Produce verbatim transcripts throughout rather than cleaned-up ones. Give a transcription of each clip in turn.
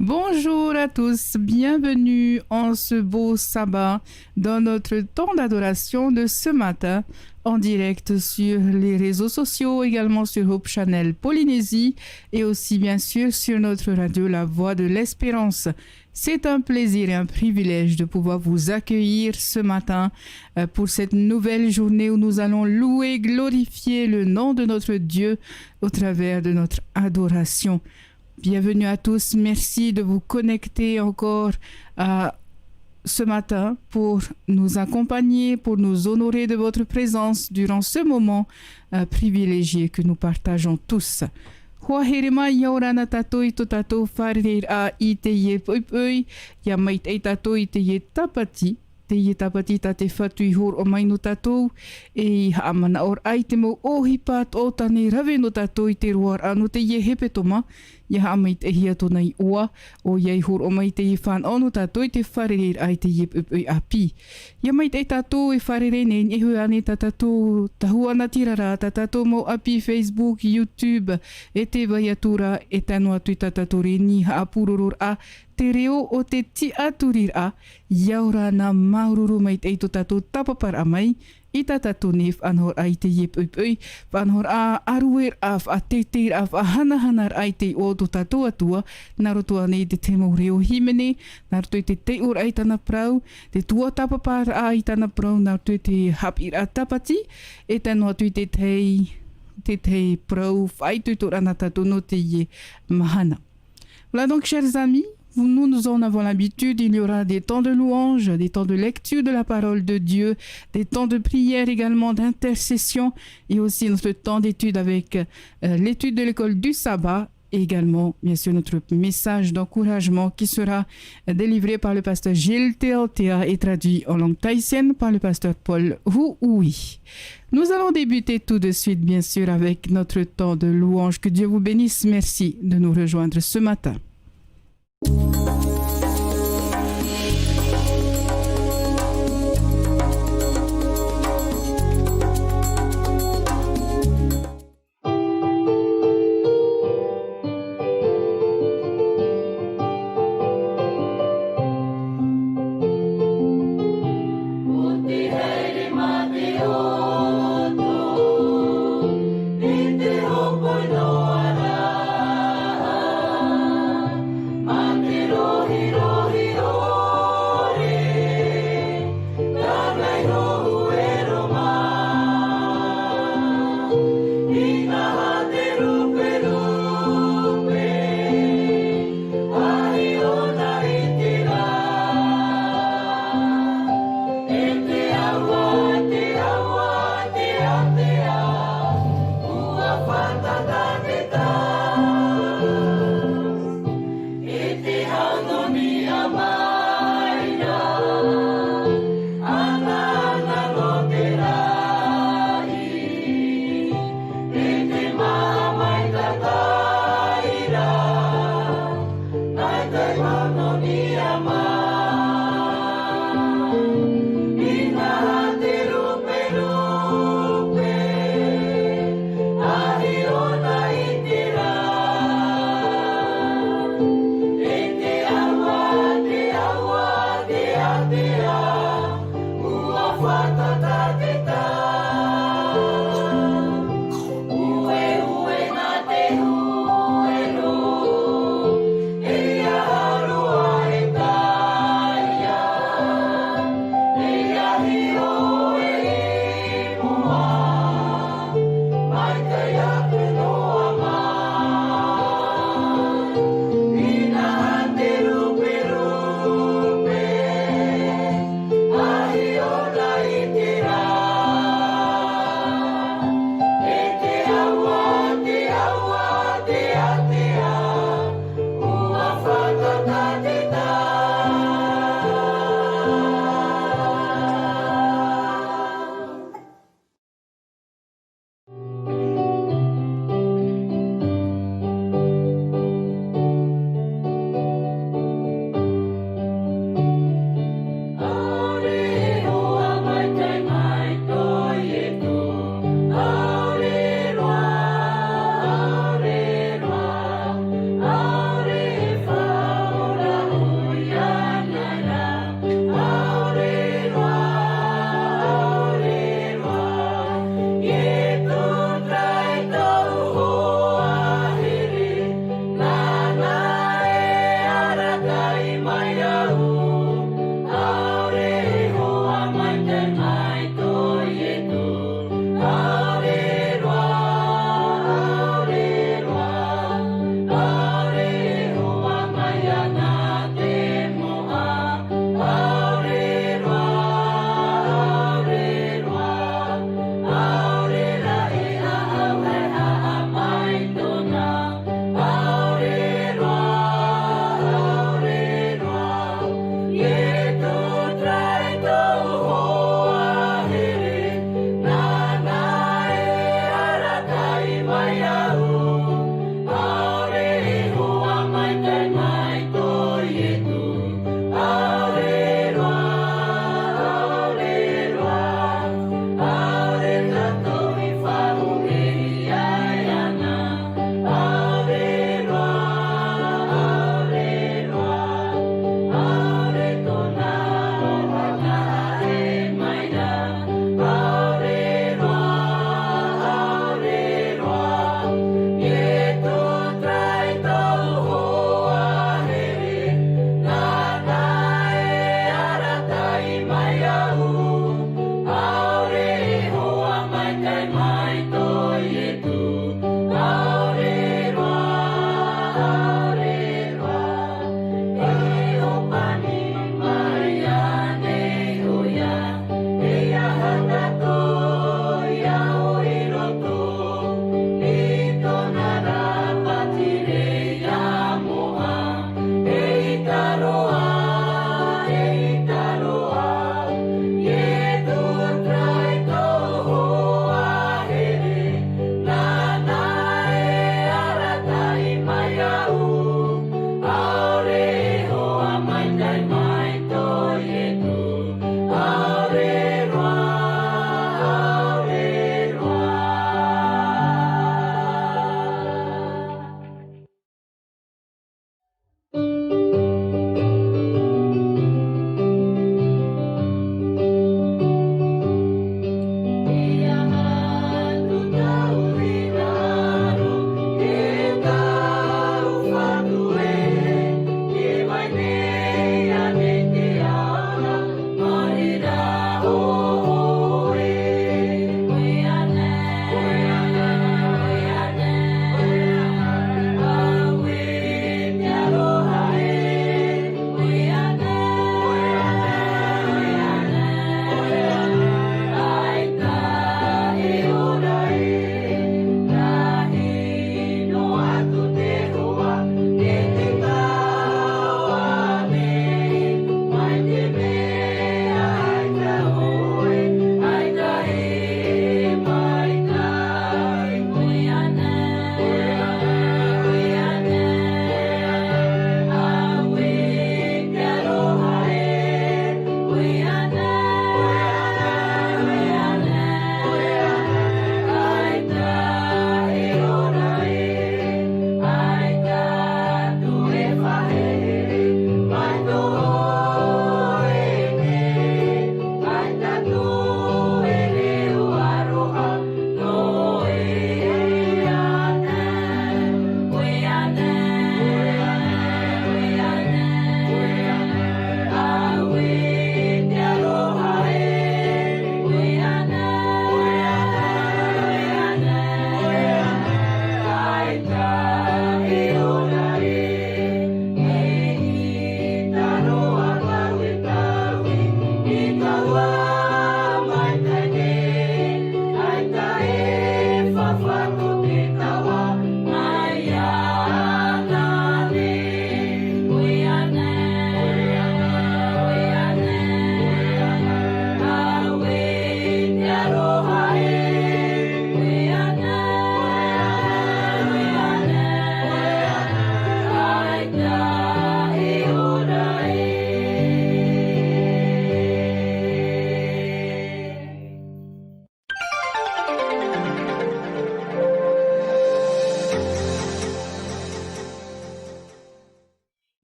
Bonjour à tous, bienvenue en ce beau sabbat dans notre temps d'adoration de ce matin, en direct sur les réseaux sociaux, également sur Hope Channel Polynésie et aussi bien sûr sur notre radio La Voix de l'Espérance. C'est un plaisir et un privilège de pouvoir vous accueillir ce matin, euh, pour cette nouvelle journée où nous allons louer, glorifier le nom de notre Dieu au travers de notre adoration. Bienvenue à tous, merci de vous connecter encore, euh, ce matin pour nous accompagner, pour nous honorer de votre présence durant ce moment, euh, privilégié que nous partageons tous. Hoa here mā, ʻia ora na tātou i tō tātou fārereiraʻa i teie poʻipoʻi, ʻia maitaʻi tātou i teie tāpati, teie tāpati tā te Fatu i hōroʻa mai nō tātou, e i haʻamanaʻoraʻa i te mau ʻohipa atoʻa tāna e rave nō tātou i te roaraʻa nō teie hepetoma, ʻia haʻamaitaʻihia tōna iʻoa, ʻoia i hōroʻa mai teie fānaʻo nō tātou i te fārereiraʻa i teie poʻipoʻi ʻāpī. ʻIa maitaʻi tātou e fārerei nei, e nehenehe ānei tā tātou tahua natirara, tā tātou mau ʻāpī Facebook, YouTube, e te vai atu ra, e tae noa atu i tā tātou reni haʻapūrororaʻa, te reo o te tiʻaturiraʻa, ʻia ora na, māuruuru maitaʻi tō tātou tāpaparaʻa mai, i tā tātou nei faʻanahoraʻa i teie poʻipoʻi, faʻanahoraʻa, ʻārueraʻa, faʻateiteiraʻa, faʻahanahanaraʻa i te iʻoa o tō tātou Atua, nā roto ānei i te tahi mau reo hīmene, nā roto i te taiʻoraʻa i tāna parau, te tuatāpaparaʻa i tāna parau, nā roto i te haʻapiʻiraʻa tāpati, e tae noa atu i te tahi, te tahi parau faʻaitoitoraʻa nā tātou nō teie mahana. Voilà donc, chers amis, vous, nous, nous en avons l'habitude, il y aura des temps de louange, des temps de lecture de la parole de Dieu, des temps de prière également, d'intercession, et aussi notre temps d'étude avec, euh, l'étude de l'école du sabbat, et également, bien sûr, notre message d'encouragement qui sera, euh, délivré par le pasteur Gilles Teotea et traduit en langue tahitienne par le pasteur Paul Huui. Nous allons débuter tout de suite, bien sûr, avec notre temps de louange. Que Dieu vous bénisse. Merci de nous rejoindre ce matin.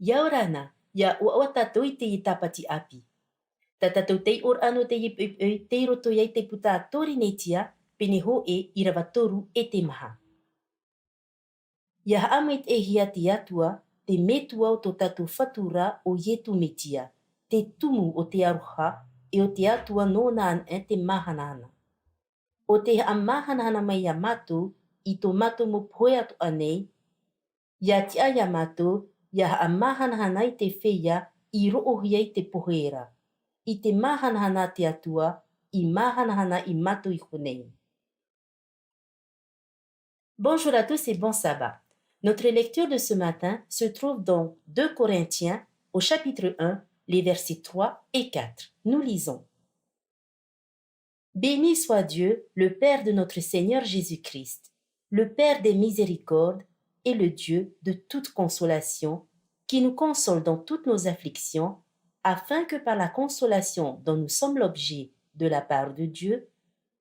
ʻIa ora na, ʻia ʻoaʻoa tātou i teie tāpati ʻāpī. Tā tātou taiʻoraʻa nō teie poʻipoʻi, tei roto ia i te puta a Pōrīnetia, pene hōʻē, ʻīrava toru e te maha. ʻIa haʻamaitaʻihia te Atua, te Metua o tō tātou Fatu ra ʻo Iesu Mesia, te Tumu o te aroha, ʻe ʻo te Atua nōna anaʻe te māhanahana. ʻO tē haʻamāhanahana mai iā mātou, i tō mātou mau pohe atoʻa nei, ʻia tiʻa iā mātou, ʻia haʻamāhanahana i te feiā i roʻohia i te pohe ra, i te māhanahana a te Atua, i māhanahana iā mātou iho nei. Bonjour à tous et bon sabbat. Notre lecture de ce matin se trouve dans deux Corinthiens, au chapitre un, les versets trois et quatre. Nous lisons. Béni soit Dieu, le Père de notre Seigneur Jésus-Christ, le Père des miséricordes et le Dieu de toute consolation, qui nous console dans toutes nos afflictions, afin que par la consolation dont nous sommes l'objet de la part de Dieu,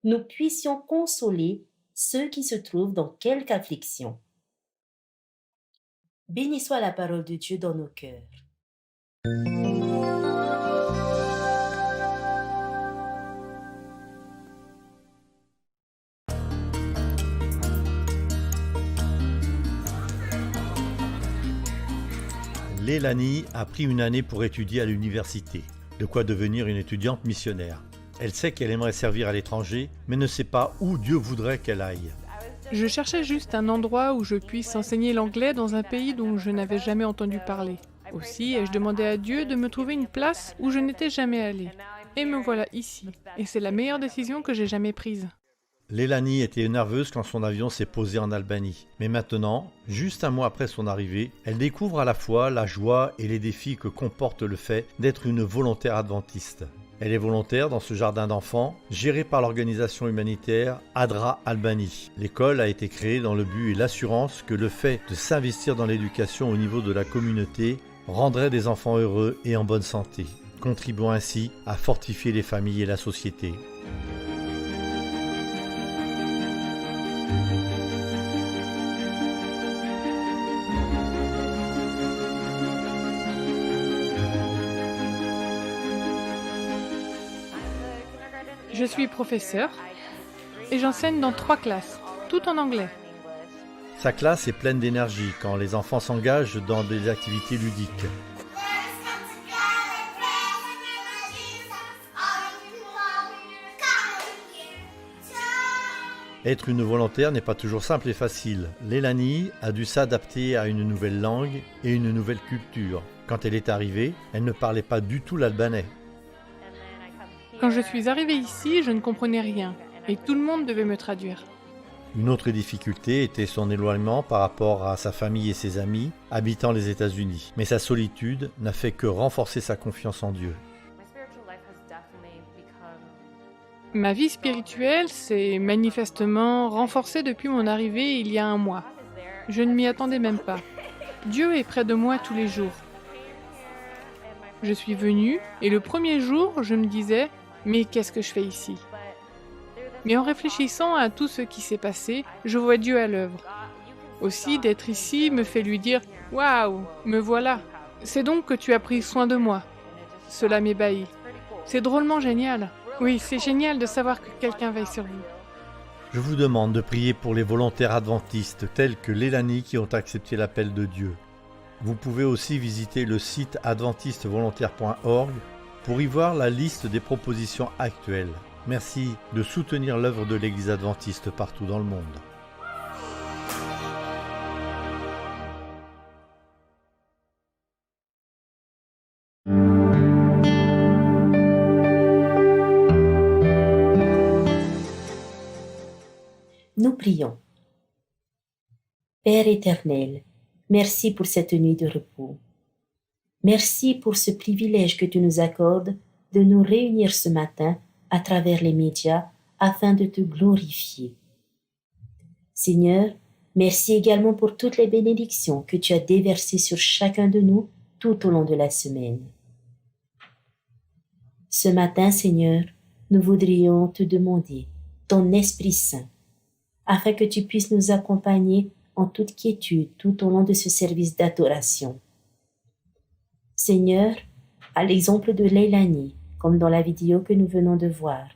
nous puissions consoler ceux qui se trouvent dans quelque affliction. Béni soit la parole de Dieu dans nos cœurs. Leilani a pris une année pour étudier à l'université. De quoi devenir une étudiante missionnaire. Elle sait qu'elle aimerait servir à l'étranger, mais ne sait pas où Dieu voudrait qu'elle aille. Je cherchais juste un endroit où je puisse enseigner l'anglais dans un pays dont je n'avais jamais entendu parler. Aussi, ai-je demandé à Dieu de me trouver une place où je n'étais jamais allée. Et me voilà ici. Et c'est la meilleure décision que j'ai jamais prise. Leilani était nerveuse quand son avion s'est posé en Albanie. Mais maintenant, juste un mois après son arrivée, elle découvre à la fois la joie et les défis que comporte le fait d'être une volontaire adventiste. Elle est volontaire dans ce jardin d'enfants, géré par l'organisation humanitaire Adra Albanie. L'école a été créée dans le but et l'assurance que le fait de s'investir dans l'éducation au niveau de la communauté rendrait des enfants heureux et en bonne santé, contribuant ainsi à fortifier les familles et la société. Je suis professeur et j'enseigne dans trois classes, tout en anglais. Sa classe est pleine d'énergie quand les enfants s'engagent dans des activités ludiques. Être une volontaire n'est pas toujours simple et facile. Leilani a dû s'adapter à une nouvelle langue et une nouvelle culture. Quand elle est arrivée, elle ne parlait pas du tout l'albanais. Quand je suis arrivée ici, je ne comprenais rien et tout le monde devait me traduire. Une autre difficulté était son éloignement par rapport à sa famille et ses amis habitant les États-Unis. Mais sa solitude n'a fait que renforcer sa confiance en Dieu. Ma vie spirituelle s'est manifestement renforcée depuis mon arrivée il y a un mois. Je ne m'y attendais même pas. Dieu est près de moi tous les jours. Je suis venue et le premier jour, je me disais, mais qu'est-ce que je fais ici ? Mais en réfléchissant à tout ce qui s'est passé, je vois Dieu à l'œuvre. Aussi, d'être ici me fait lui dire, waouh, me voilà. C'est donc que tu as pris soin de moi. Cela m'ébahit. C'est drôlement génial. Oui, c'est génial de savoir que quelqu'un veille sur vous. Je vous demande de prier pour les volontaires adventistes tels que Leilani qui ont accepté l'appel de Dieu. Vous pouvez aussi visiter le site adventistevolontaire.org pour y voir la liste des propositions actuelles. Merci de soutenir l'œuvre de l'Église adventiste partout dans le monde. Nous prions. Père éternel, merci pour cette nuit de repos. Merci pour ce privilège que tu nous accordes de nous réunir ce matin à travers les médias afin de te glorifier. Seigneur, merci également pour toutes les bénédictions que tu as déversées sur chacun de nous tout au long de la semaine. Ce matin, Seigneur, nous voudrions te demander ton Esprit Saint afin que tu puisses nous accompagner en toute quiétude tout au long de ce service d'adoration. Seigneur, à l'exemple de Leilani, comme dans la vidéo que nous venons de voir,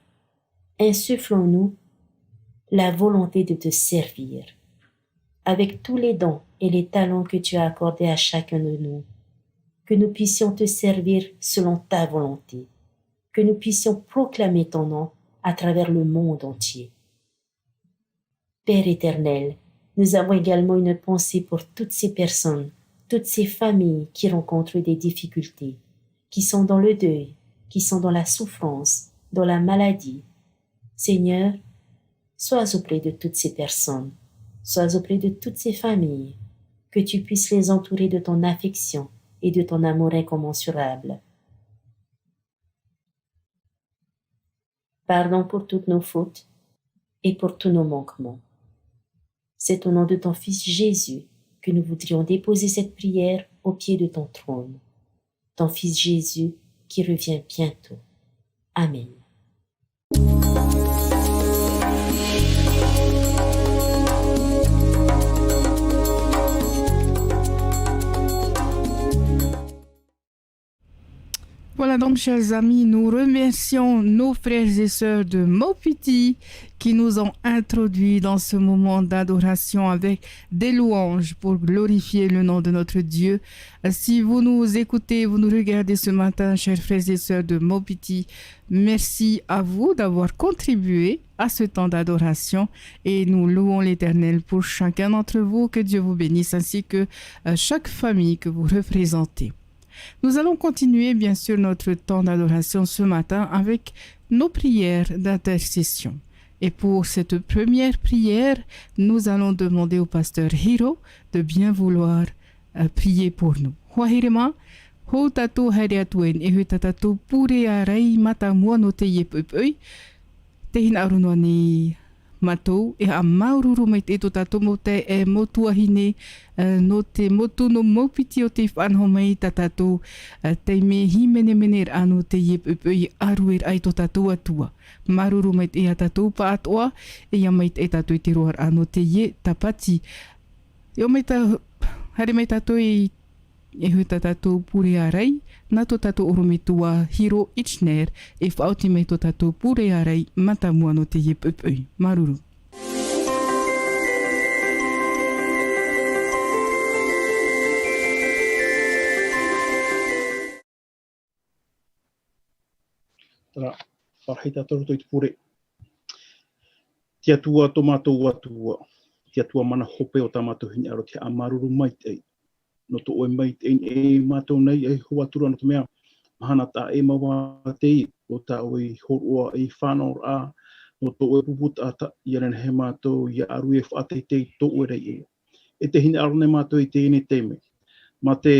insuffle en nous la volonté de te servir, avec tous les dons et les talents que tu as accordés à chacun de nous, que nous puissions te servir selon ta volonté, que nous puissions proclamer ton nom à travers le monde entier. Père éternel, nous avons également une pensée pour toutes ces personnes, toutes ces familles qui rencontrent des difficultés, qui sont dans le deuil, qui sont dans la souffrance, dans la maladie. Seigneur, sois auprès de toutes ces personnes, sois auprès de toutes ces familles, que tu puisses les entourer de ton affection et de ton amour incommensurable. Pardon pour toutes nos fautes et pour tous nos manquements. C'est au nom de ton Fils Jésus que nous voudrions déposer cette prière au pied de ton trône. Ton Fils Jésus qui revient bientôt. Amen. Voilà donc, chers amis, nous remercions nos frères et sœurs de Maupiti qui nous ont introduits dans ce moment d'adoration avec des louanges pour glorifier le nom de notre Dieu. Euh, si vous nous écoutez, vous nous regardez ce matin, chers frères et sœurs de Maupiti, merci à vous d'avoir contribué à ce temps d'adoration et nous louons l'Éternel pour chacun d'entre vous. Que Dieu vous bénisse ainsi que, euh, chaque famille que vous représentez. Nous allons continuer, bien sûr, notre temps d'adoration ce matin avec nos prières d'intercession. Et pour cette première prière, nous allons demander au pasteur Hiro de bien vouloir, euh, prier pour nous. Hoa here mā, hou tātou haere atu ai, e hui tā tātou pure ārai mātāmua nō teie poʻipoʻi. Tē hinaʻaro noa nei mātou, e haʻamāuruuru maitaʻi tō tātou mau taeaʻe, mau tuahine, e, nō te motu nō Maupiti ʻo tei faʻanaho mai i tā tātou, e, taime hīmenemeneraʻa nō teie poʻipoʻi ʻārueraʻa i tō tātou Atua. Māuruuru maitaʻi ia tātou pāʻatoʻa, e ʻia maitaʻi tātou i te roaraʻa nō teie tāpati. ʻIa mai tā, haere mai tātou i E hui tā tātou pure ārai, nā tō tātou ʻorometua Hiro Itchner, e faʻaoti mai tō tātou pure ārai mātāmua nō teie poʻipoʻi. Māuruuru. Terā, parahi tātou i te pure. Te Atua, tō mātou Atua, te Atua mana hope o tā mātou hinaʻaro, te haʻamāuruuru maitaʻi. Nō tō ʻoe maitaʻi e mātou nei, e hoa atura, nō te mea, mahana taʻa ʻē mau ā teie, ʻo tā ʻoe hōroʻa i fānauraʻa, nō tō ʻoe pupu taʻata, ʻia nehenehe mātou ʻia ʻaru e faʻateitei i tō ʻoe ra ʻē. E te hinaʻaro nei mātou i teie nei taime. Mā te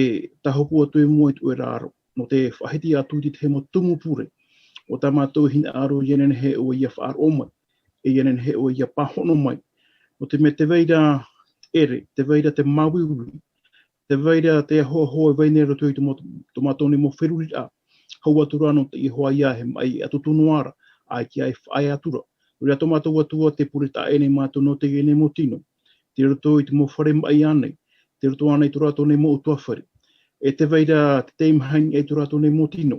tāhopu atu i mua i tō ʻoe ra aro, nō te faʻahiti atu i te tahi mau tumu pure. ʻO tā mātou hinaʻaro ʻia nehenehe ʻoe ʻia faʻaroʻo mai, e ʻia nehenehe ʻoe ʻia pāhono mai. Nō te mea tē vai ra te ʻere, tē vai ra te māuiui, tē vai ra te ahoaho e vai nei i roto i tō mā-, tō mātou nei mau feruriraʻa. Hau atura nō te Iehova ia e maʻi atu tonu ra, ʻaita e faʻaea atura. Nō reira tō mātou Atua, tē pure taʻa ʻē nei mātou nō teie nei mau tino. Tei roto i te mau fare maʻi ānei, tei roto ānei i tō rātou nei mau ʻutuāfare. E tē vai ra te tei mahana i tō rātou nei mau tino.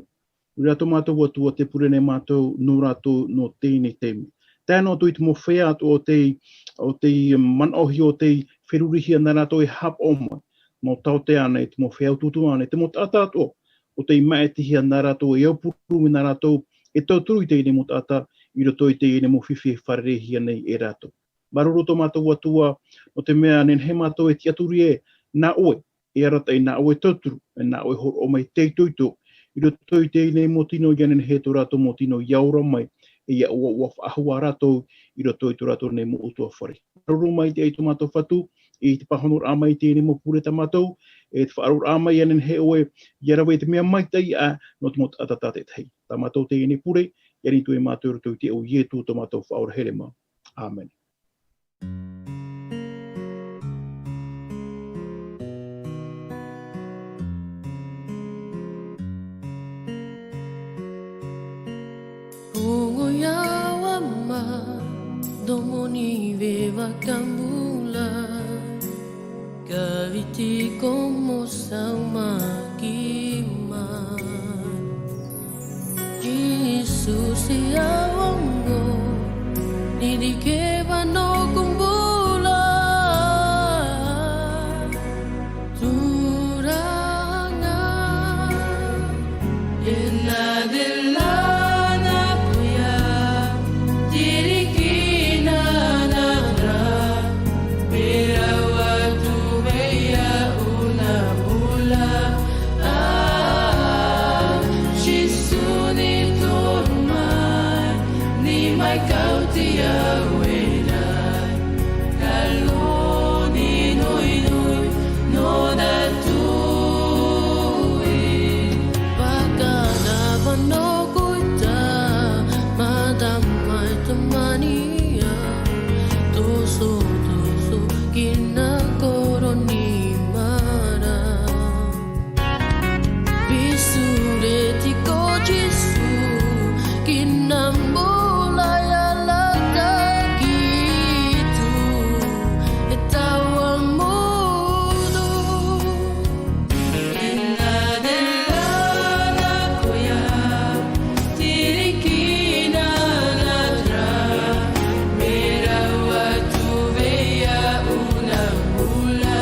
Nō reira tō mātou Atua, tē pure nei mātou nō rātou nō teie nei taime. Tae noa atu i te mau feiā atoʻa o tei, o tei manaʻohia, o tei ferurihia nā rātou e haʻapaʻo mai. Mau tautea ānei, te mau feiā utuutu ānei, te mau taʻata atoʻa, ʻo tei māʻitihia nā rātou e aupuru mai nā rātou e tauturu i teie nei mau taʻata, i roto i teie nei mau fifi e fārereihia nei e rātou. Māuruuru tō mātou Atua, nō te mea nehenehe mātou e tiʻaturi ē, nā ʻoe e arataʻi, nā ʻoe e tauturu, e nā ʻoe e hōroʻa mai te itoito, i roto i teie nei mau tino ʻia nehenehe tō rātou mau tino ʻia ora mai, e ʻia ʻoaʻoa faʻahou ā rātou, i roto i tō rātou nei mau ʻutuāfare. Māuruuru maitaʻi tō mātou Fatu, i te pāhonoraʻa mai i teie nei mau pure tā mātou, e te faʻaroʻoraʻa mai ʻia nehenehe ʻoe, ʻia rave i te mea maitaʻi aʻe, nō te mau taʻata tātaʻitahi. Tā mātou teie nei pure, ʻia nītoi mātou i roto i te iʻoa o Ietu tō mātou Faʻaora here mā. ʻĀmene. Ongo ia wa ma, domo ni ve wa ka mula, ka viti ko mo sau ma ki Susi awango, nini ke vano kumbula, turanga. Ena dela na kuya, tirikina na ra, mera watu veia una mula. Ah, Jisu ni toru mai, ni mai kauti au e rai. Kaloni nui nui, no da tui. Pakana vano kuta, mata mai tamania. Toso, toso, kina koroni mara. Pisureti ko Jisu, kina mula ia la takitu, e taua mudu. Ena dela na kuya, tirikina na ra, mera watu veia una mula.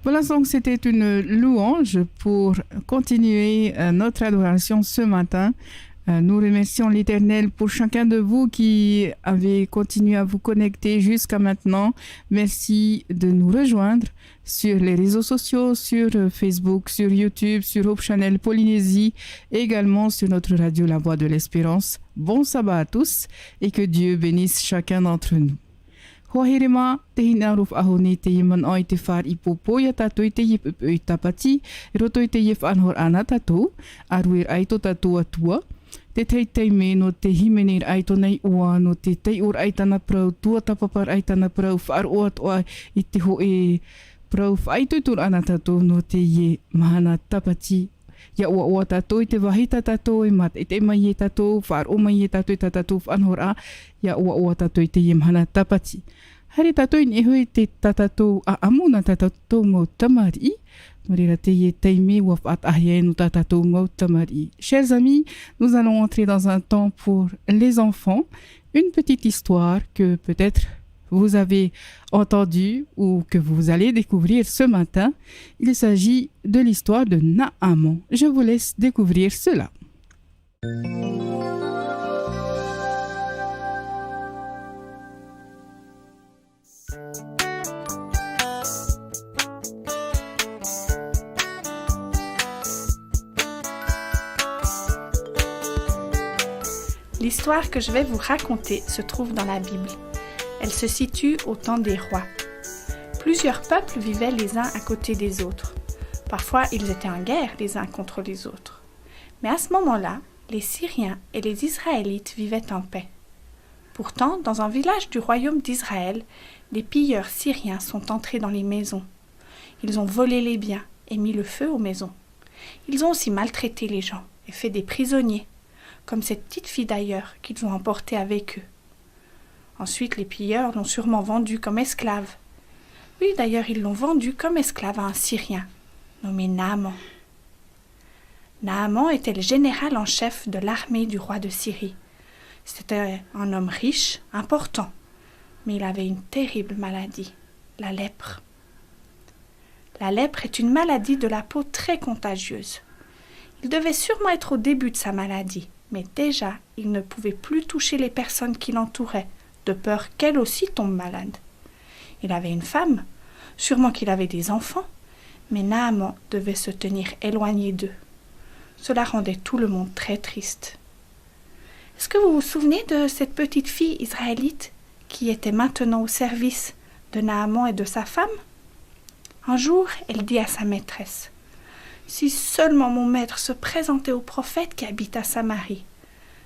Voilà, donc c'était une louange pour continuer, euh, notre adoration ce matin. Euh, nous remercions l'Éternel pour chacun de vous qui avez continué à vous connecter jusqu'à maintenant. Merci de nous rejoindre sur les réseaux sociaux, sur, euh, Facebook, sur YouTube, sur Hope Channel Polynésie, également sur notre radio La Voix de l'Espérance. Bon sabbat à tous et que Dieu bénisse chacun d'entre nous. Hoa here mā, te hinaʻaro faʻahou nei teie manaʻo i te fāriʻi pōpō ia tātou i teie poʻipoʻi tāpati, i roto i teie faʻanahoraʻa nā tātou, ʻa rue raʻa i tō tātou Atua, te tahi taime nō te hīmenei raʻa i tōna iʻoa, nō te taiʻo raʻa i tāna parau, tuatāpapa raʻa i tāna parau, faʻaroʻo atoʻa i te hōʻē parau faʻaitoitoraʻa nā tātou nō teie mahana tāpati. ʻIa ʻoaʻoa tātou i te vāhi tā tātou e mātaʻitaʻi mai ai tātou, faʻaroʻo mai ai tātou i tā tātou faʻanahoraʻa, ʻia ʻoaʻoa tātou i teie mahana tāpati. Haere tātou i niʻa iho i te, tā tātou ʻāʻamu nā tā tātou mau tamariʻi, nō reira teie taime ʻua faʻataʻahia e nō tā tātou mau tamariʻi. Chers amis, nous allons entrer dans un temps pour les enfants. Une petite histoire que peut-être vous avez entendue ou que vous allez découvrir ce matin. Il s'agit de l'histoire de Naaman. Je vous laisse découvrir cela. L'histoire que je vais vous raconter se trouve dans la Bible. Elle se situe au temps des rois. Plusieurs peuples vivaient les uns à côté des autres. Parfois, ils étaient en guerre les uns contre les autres. Mais à ce moment-là, les Syriens et les Israélites vivaient en paix. Pourtant, dans un village du royaume d'Israël, les pilleurs syriens sont entrés dans les maisons. Ils ont volé les biens et mis le feu aux maisons. Ils ont aussi maltraité les gens et fait des prisonniers, comme cette petite fille d'ailleurs qu'ils ont emportée avec eux. Ensuite, les pilleurs l'ont sûrement vendue comme esclave. Oui, d'ailleurs, ils l'ont vendue comme esclave à un Syrien, nommé Naaman. Naaman était le général en chef de l'armée du roi de Syrie. C'était un homme riche, important, mais il avait une terrible maladie, la lèpre. La lèpre est une maladie de la peau très contagieuse. Il devait sûrement être au début de sa maladie, mais déjà, il ne pouvait plus toucher les personnes qui l'entouraient, de peur qu'elles aussi tombent malades. Il avait une femme, sûrement qu'il avait des enfants, mais Naaman devait se tenir éloigné d'eux. Cela rendait tout le monde très triste. Est-ce que vous vous souvenez de cette petite fille israélite qui était maintenant au service de Naaman et de sa femme ? Un jour, elle dit à sa maîtresse : « Si seulement mon maître se présentait au prophète qui habite à Samarie,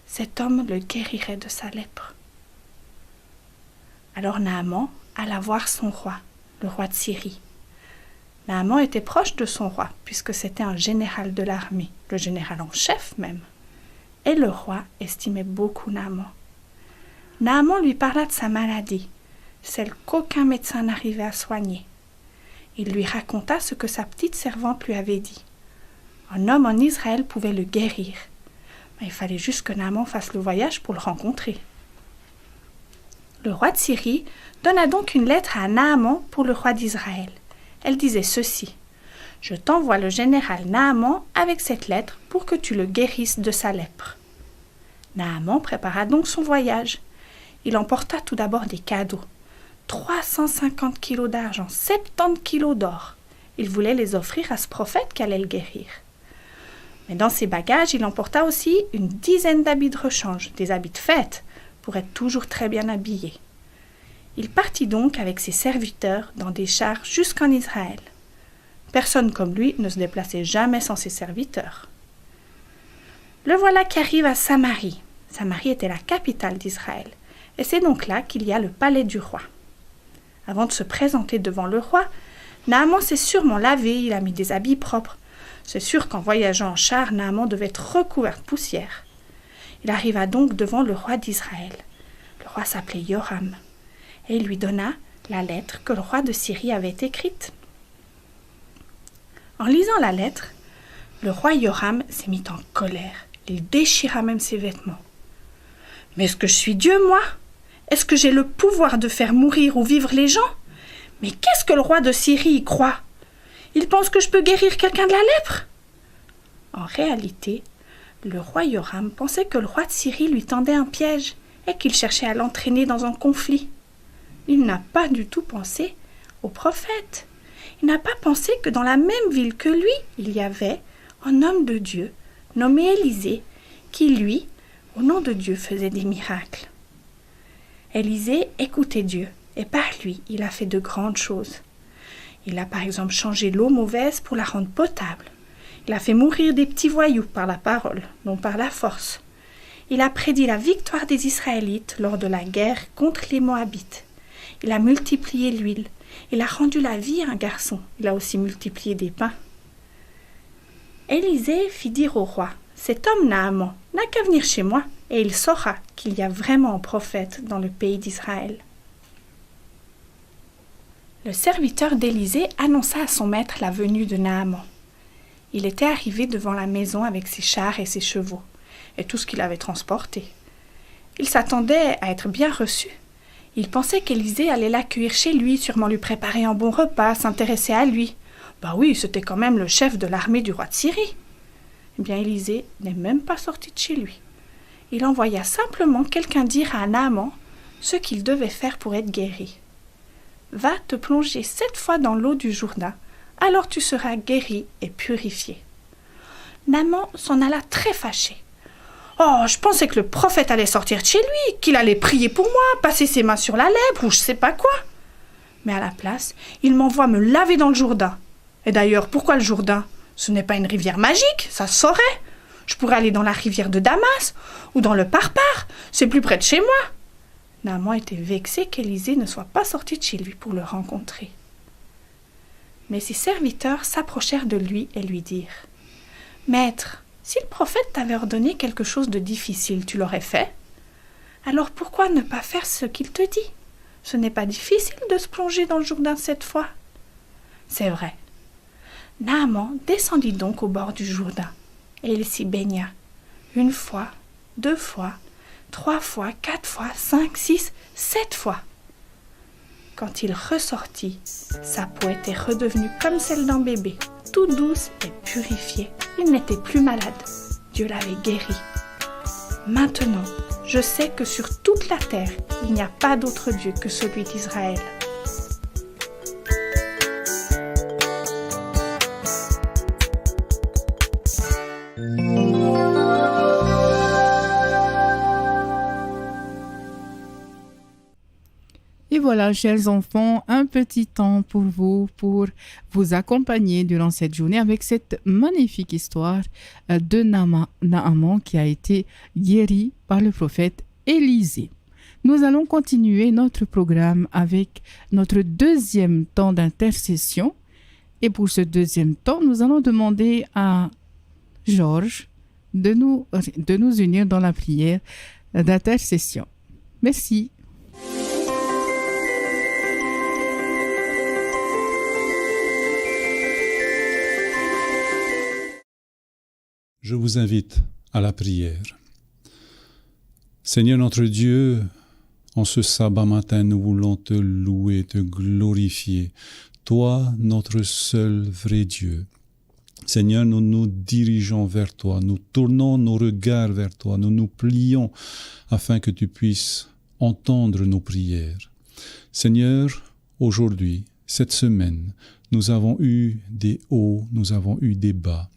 cet homme le guérirait de sa lèpre. » Alors Naaman alla voir son roi, le roi de Syrie. Naaman était proche de son roi, puisque c'était un général de l'armée, le général en chef même. Et le roi estimait beaucoup Naaman. Naaman lui parla de sa maladie, celle qu'aucun médecin n'arrivait à soigner. Il lui raconta ce que sa petite servante lui avait dit. Un homme en Israël pouvait le guérir. Mais il fallait juste que Naaman fasse le voyage pour le rencontrer. Le roi de Syrie donna donc une lettre à Naaman pour le roi d'Israël. Elle disait ceci : « Je t'envoie le général Naaman avec cette lettre pour que tu le guérisses de sa lèpre. » Naaman prépara donc son voyage. Il emporta tout d'abord des cadeaux : trois cent cinquante kilos d'argent, soixante-dix kilos d'or. Il voulait les offrir à ce prophète qui allait le guérir. Mais dans ses bagages, il emporta aussi une dizaine d'habits de rechange, des habits de fête, pour être toujours très bien habillé. Il partit donc avec ses serviteurs dans des chars jusqu'en Israël. Personne comme lui ne se déplaçait jamais sans ses serviteurs. Le voilà qui arrive à Samarie. Samarie était la capitale d'Israël, et c'est donc là qu'il y a le palais du roi. Avant de se présenter devant le roi, Naaman s'est sûrement lavé, il a mis des habits propres. C'est sûr qu'en voyageant en char, Naaman devait être recouvert de poussière. Il arriva donc devant le roi d'Israël. Le roi s'appelait Joram, et il lui donna la lettre que le roi de Syrie avait écrite. En lisant la lettre, le roi Joram s'est mis en colère. Il déchira même ses vêtements. « Mais est-ce que je suis Dieu, moi ? Est-ce que j'ai le pouvoir de faire mourir ou vivre les gens ? Mais qu'est-ce que le roi de Syrie y croit ? Il pense que je peux guérir quelqu'un de la lèpre ? » En réalité, le roi Joram pensait que le roi de Syrie lui tendait un piège et qu'il cherchait à l'entraîner dans un conflit. Il n'a pas du tout pensé au prophète. Il n'a pas pensé que dans la même ville que lui, il y avait un homme de Dieu nommé Élisée, qui lui, au nom de Dieu, faisait des miracles. Élisée écoutait Dieu, et par lui, il a fait de grandes choses. Il a par exemple changé l'eau mauvaise pour la rendre potable. Il a fait mourir des petits voyous par la parole, non par la force. Il a prédit la victoire des Israélites lors de la guerre contre les Moabites. Il a multiplié l'huile. Il a rendu la vie à un garçon. Il a aussi multiplié des pains. Élisée fit dire au roi : « Cet homme, Naaman, n'a qu'à venir chez moi, et il saura qu'il y a vraiment un prophète dans le pays d'Israël. » Le serviteur d'Élisée annonça à son maître la venue de Naaman. Il était arrivé devant la maison avec ses chars et ses chevaux, et tout ce qu'il avait transporté. Il s'attendait à être bien reçu. Il pensait qu'Élisée allait l'accueillir chez lui, sûrement lui préparer un bon repas, s'intéresser à lui. Bah oui, c'était quand même le chef de l'armée du roi de Syrie. Eh bien, Élisée n'est même pas sorti de chez lui. Il envoya simplement quelqu'un dire à Naaman ce qu'il devait faire pour être guéri. « Va te plonger sept fois dans l'eau du Jourdain, alors tu seras guéri et purifié. » Naaman s'en alla très fâché. « Oh, je pensais que le prophète allait sortir de chez lui, qu'il allait prier pour moi, passer ses mains sur la lèpre ou je sais pas quoi. Mais à la place, il m'envoie me laver dans le Jourdain. Et d'ailleurs, pourquoi le Jourdain ? Ce n'est pas une rivière magique, ça se saurait. Je pourrais aller dans la rivière de Damas ou dans le Parpare, c'est plus près de chez moi. » Naaman était vexé qu'Élisée ne soit pas sorti de chez lui pour le rencontrer. Mais ses serviteurs s'approchèrent de lui et lui dirent : « Maître, si le prophète t'avait ordonné quelque chose de difficile, tu l'aurais fait. Alors pourquoi ne pas faire ce qu'il te dit ? Ce n'est pas difficile de se plonger dans le Jourdain sept fois. » C'est vrai. Naaman descendit donc au bord du Jourdain, et il s'y baigna, une fois, deux fois, trois fois, quatre fois, cinq, six, sept fois. Quand il ressortit, sa peau était redevenue comme celle d'un bébé, toute douce et purifiée. Il n'était plus malade. Dieu l'avait guéri. Maintenant, je sais que sur toute la terre, il n'y a pas d'autre Dieu que celui d'Israël. Et voilà, chers enfants, un petit temps pour vous, pour vous accompagner durant cette journée avec cette magnifique histoire, euh, de Nama-, Naaman qui a été guéri par le prophète Élisée. Nous allons continuer notre programme avec notre deuxième temps d'intercession. Et pour ce deuxième temps, nous allons demander à Georges de nous, de nous unir dans la prière d'intercession. Merci. Je vous invite à la prière. Seigneur notre Dieu, en ce sabbat matin, nous voulons te louer, te glorifier, toi, notre seul vrai Dieu. Seigneur, nous nous dirigeons vers toi, nous tournons nos regards vers toi, nous nous plions afin que tu puisses entendre nos prières. Seigneur, aujourd'hui, cette semaine, nous avons eu des hauts, nous avons eu des bas.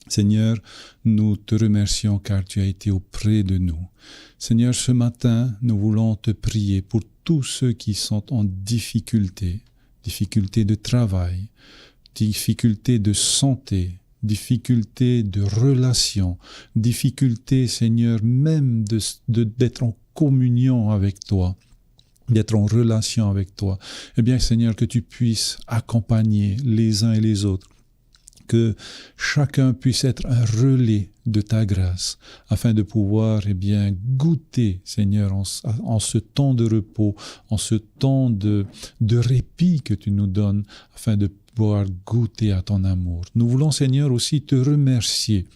Seigneur, nous te remercions car tu as été auprès de nous. Seigneur, ce matin, nous voulons te prier pour tous ceux qui sont en difficulté, difficulté de travail, difficulté de santé, difficulté de relation, difficulté, Seigneur, même de, de, d'être en communion avec toi, d'être en relation avec toi. Eh bien, Seigneur, que tu puisses accompagner les uns et les autres, que chacun puisse être un relais de ta grâce, afin de pouvoir, eh bien, goûter, Seigneur, en, en ce temps de repos, en ce temps de, de répit que tu nous donnes, afin de pouvoir goûter à ton amour. Nous voulons, Seigneur, aussi te remercier,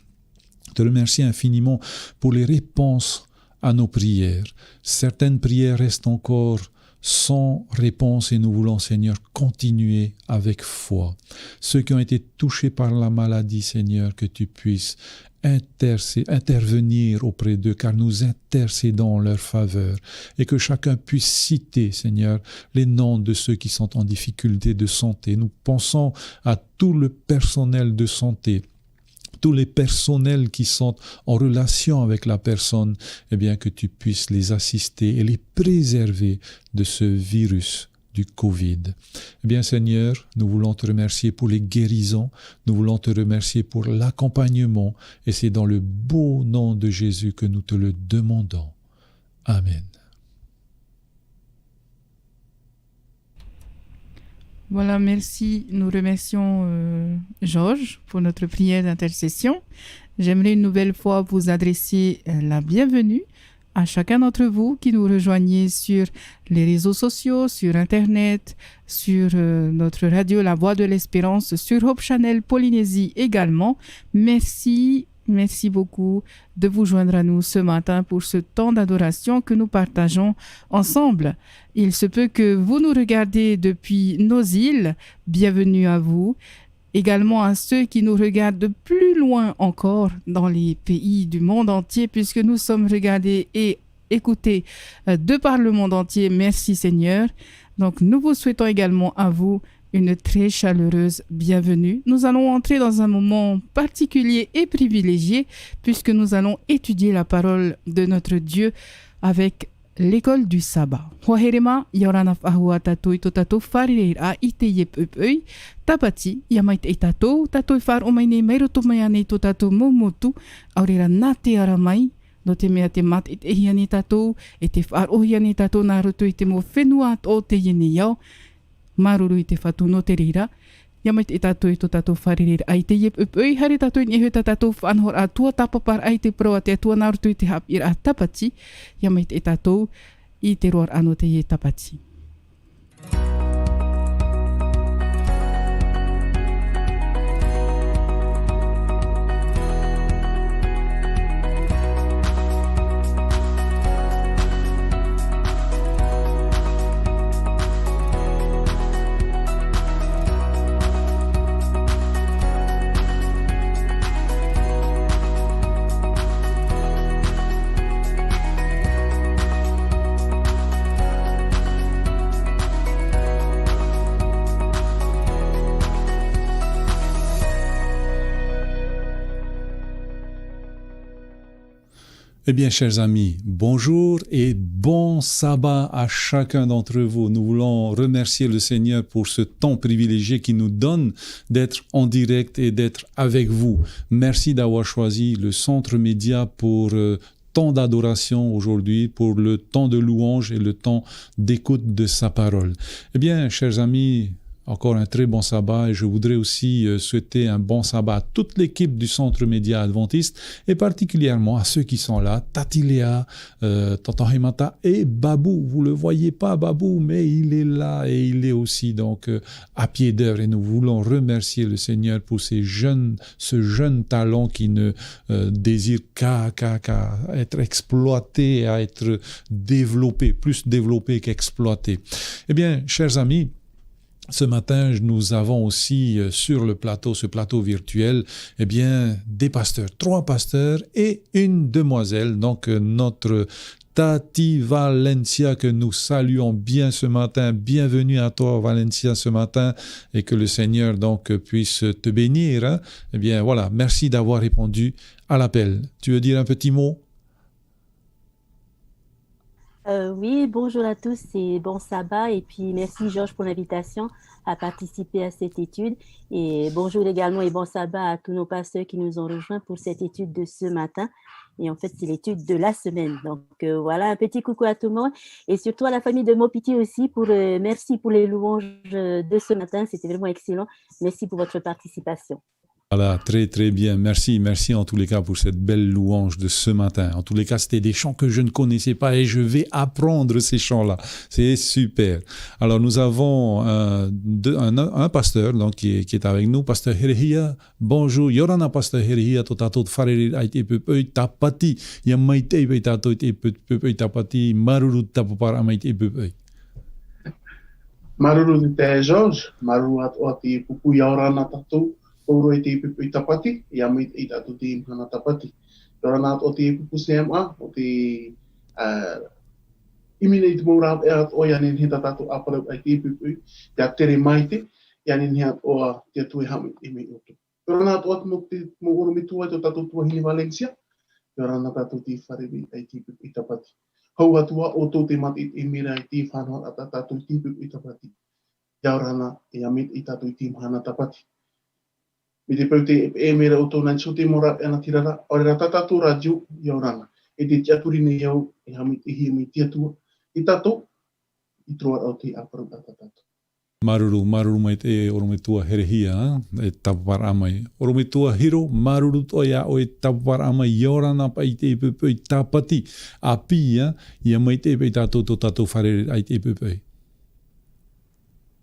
te remercier infiniment pour les réponses à nos prières. Certaines prières restent encore sans réponse et nous voulons, Seigneur, continuer avec foi. Ceux qui ont été touchés par la maladie, Seigneur, que tu puisses intercé-, intervenir auprès d'eux, car nous intercédons en leur faveur, et que chacun puisse citer, Seigneur, les noms de ceux qui sont en difficulté de santé. Nous pensons à tout le personnel de santé, tous les personnels qui sont en relation avec la personne, eh bien, que tu puisses les assister et les préserver de ce virus du covid. Eh bien, Seigneur, nous voulons te remercier pour les guérisons, nous voulons te remercier pour l'accompagnement, et c'est dans le beau nom de Jésus que nous te le demandons. Amen. Voilà, merci. Nous remercions, euh, Georges pour notre prière d'intercession. J'aimerais une nouvelle fois vous adresser, euh, la bienvenue à chacun d'entre vous qui nous rejoignez sur les réseaux sociaux, sur Internet, sur, euh, notre radio La Voix de l'Espérance, sur Hope Channel Polynésie également. Merci, merci beaucoup de vous joindre à nous ce matin pour ce temps d'adoration que nous partageons ensemble. Il se peut que vous nous regardez depuis nos îles. Bienvenue à vous. Également à ceux qui nous regardent de plus loin encore dans les pays du monde entier, puisque nous sommes regardés et écoutés, euh, de par le monde entier. Merci Seigneur. Donc nous vous souhaitons également à vous une très chaleureuse bienvenue. Nous allons entrer dans un moment particulier et privilégié, puisque nous allons étudier la parole de notre Dieu avec l'école du sabbat. Hoa here mā, ʻia ora na faʻahou ā tātou i tō tātou fārereiraʻa i teie poʻipoʻi Tāpati. ʻIa maitaʻi tātou, tātou e faʻaroʻo mai nei mai roto mai ānei i tō tātou mau motu, ʻaore rā nā te ara mai, nō te mea tē mātaʻitaʻihia nei tātou, e tē faʻaroʻohia nei tātou nā roto i te mau fenua atoʻa o teie nei ao. Māuruuru i te Fatu nō te reira. ʻIa maitaʻi tātou i tō tātou fārereiraʻa i teie poʻipoʻi, haere tātou i niʻa iho i tā tātou faʻanahoraʻa tuatāpaparaʻa i te parau a te Atua nā roto i te haʻapiʻiraʻa Tāpati. ʻIa maitaʻi tātou i te roaraʻa nō teie Tāpati. Eh bien, chers amis, bonjour et bon sabbat à chacun d'entre vous. Nous voulons remercier le Seigneur pour ce temps privilégié qu'il nous donne d'être en direct et d'être avec vous. Merci d'avoir choisi le Centre Média pour, euh, temps d'adoration aujourd'hui, pour le temps de louange et le temps d'écoute de sa parole. Eh bien, chers amis, encore un très bon sabbat et je voudrais aussi, euh, souhaiter un bon sabbat à toute l'équipe du Centre Média Adventiste et particulièrement à ceux qui sont là, Tati Léa, euh, Tonton Hemata et Babou. Vous le voyez pas, Babou, mais il est là et il est aussi donc, euh, à pied d'œuvre et nous voulons remercier le Seigneur pour ces jeunes, ce jeune talent qui ne, euh, désire qu'à, qu'à, qu'à être exploité, à être développé, plus développé qu'exploité. Eh bien, chers amis, ce matin, nous avons aussi, euh, sur le plateau, ce plateau virtuel, eh bien, des pasteurs, trois pasteurs et une demoiselle. Donc, euh, notre Tati Valencia, que nous saluons bien ce matin. Bienvenue à toi, Valencia, ce matin, et que le Seigneur, donc, puisse te bénir, hein. Eh bien, voilà, merci d'avoir répondu à l'appel. Tu veux dire un petit mot ? Euh, oui, bonjour à tous et bon sabbat. Et puis, merci Georges pour l'invitation à participer à cette étude. Et bonjour également et bon sabbat à tous nos pasteurs qui nous ont rejoints pour cette étude de ce matin. Et en fait, c'est l'étude de la semaine. Donc, euh, voilà, un petit coucou à tout le monde. Et surtout à la famille de Mopiti aussi. Pour, euh, merci pour les louanges, euh, de ce matin. C'était vraiment excellent. Merci pour votre participation. Voilà, très, très bien. Merci, merci en tous les cas pour cette belle louange de ce matin. En tous les cas, c'était des chants que je ne connaissais pas et je vais apprendre ces chants-là. C'est super. Alors, nous avons, euh, deux, un, un pasteur, donc, qui est, qui est avec nous, pasteur Herehia. Bonjour, ʻia ora na, pasteur Herehia, tō tātou fārerei i te ʻepoʻepo i Tāpati. ʻIa maitaʻi paʻi tātou i te ʻepoʻepo i Tāpati, māuruuru tāpaparaʻa mai i te ʻepoʻepo. Māuruuru te Georges, māuruuru atoʻa te pupu, ʻia ora na tātou, pauroa i te ʻepoʻepo i Tāpati, ʻia maitaʻi tātou i teie mahana Tāpati. ʻIa ora na atoʻa te pupu C M A, ʻo te, ā, ʻimi nei i te mau rāveʻa atoʻa ʻia nehenehe tā tātou ʻāparau i te ʻepoʻepo, ʻia tere maitaʻi, ʻia nehenehe atoʻa te Atua e haʻamaitaʻi mai iā ʻoutou. ʻIa ora na atoʻa te mau, te mau ʻorometua, tō tātou tuahine Valencia. ʻIa ora na tātou i te fārerei i te ʻepoʻepo i Tāpati. Hou atu ā ʻoutou te mātaʻitaʻi mai ra i te faʻanahoraʻa tā tātou i te ʻepoʻepo i Tāpati. ʻIa ora na, ʻia maitaʻi tātou i teie mahana Tāpati. Mai te peu tē peʻe mai ra ʻoutou nā niʻa i te mau rāveʻa nā te reira, ʻaore rā tā tātou rātio, ʻia ora na. E tē tiʻaturi nei au, e haʻamaitaʻihia mai te Atua iā tātou, i te roaraʻa o te ʻāparau tā tātou. Māuruuru, māuruuru maitaʻi e ʻorometua Herehia, e tāpaparaʻa mai. ʻOrometua Hiro, māuruuru atoʻa iā ʻoe e tāpaparaʻa mai, ʻia ora na paʻi i te ʻepoʻepo i Tāpati, ʻāpī, ʻia maitaʻi paʻi tātou tō tātou fārerei i te ʻepoʻepo.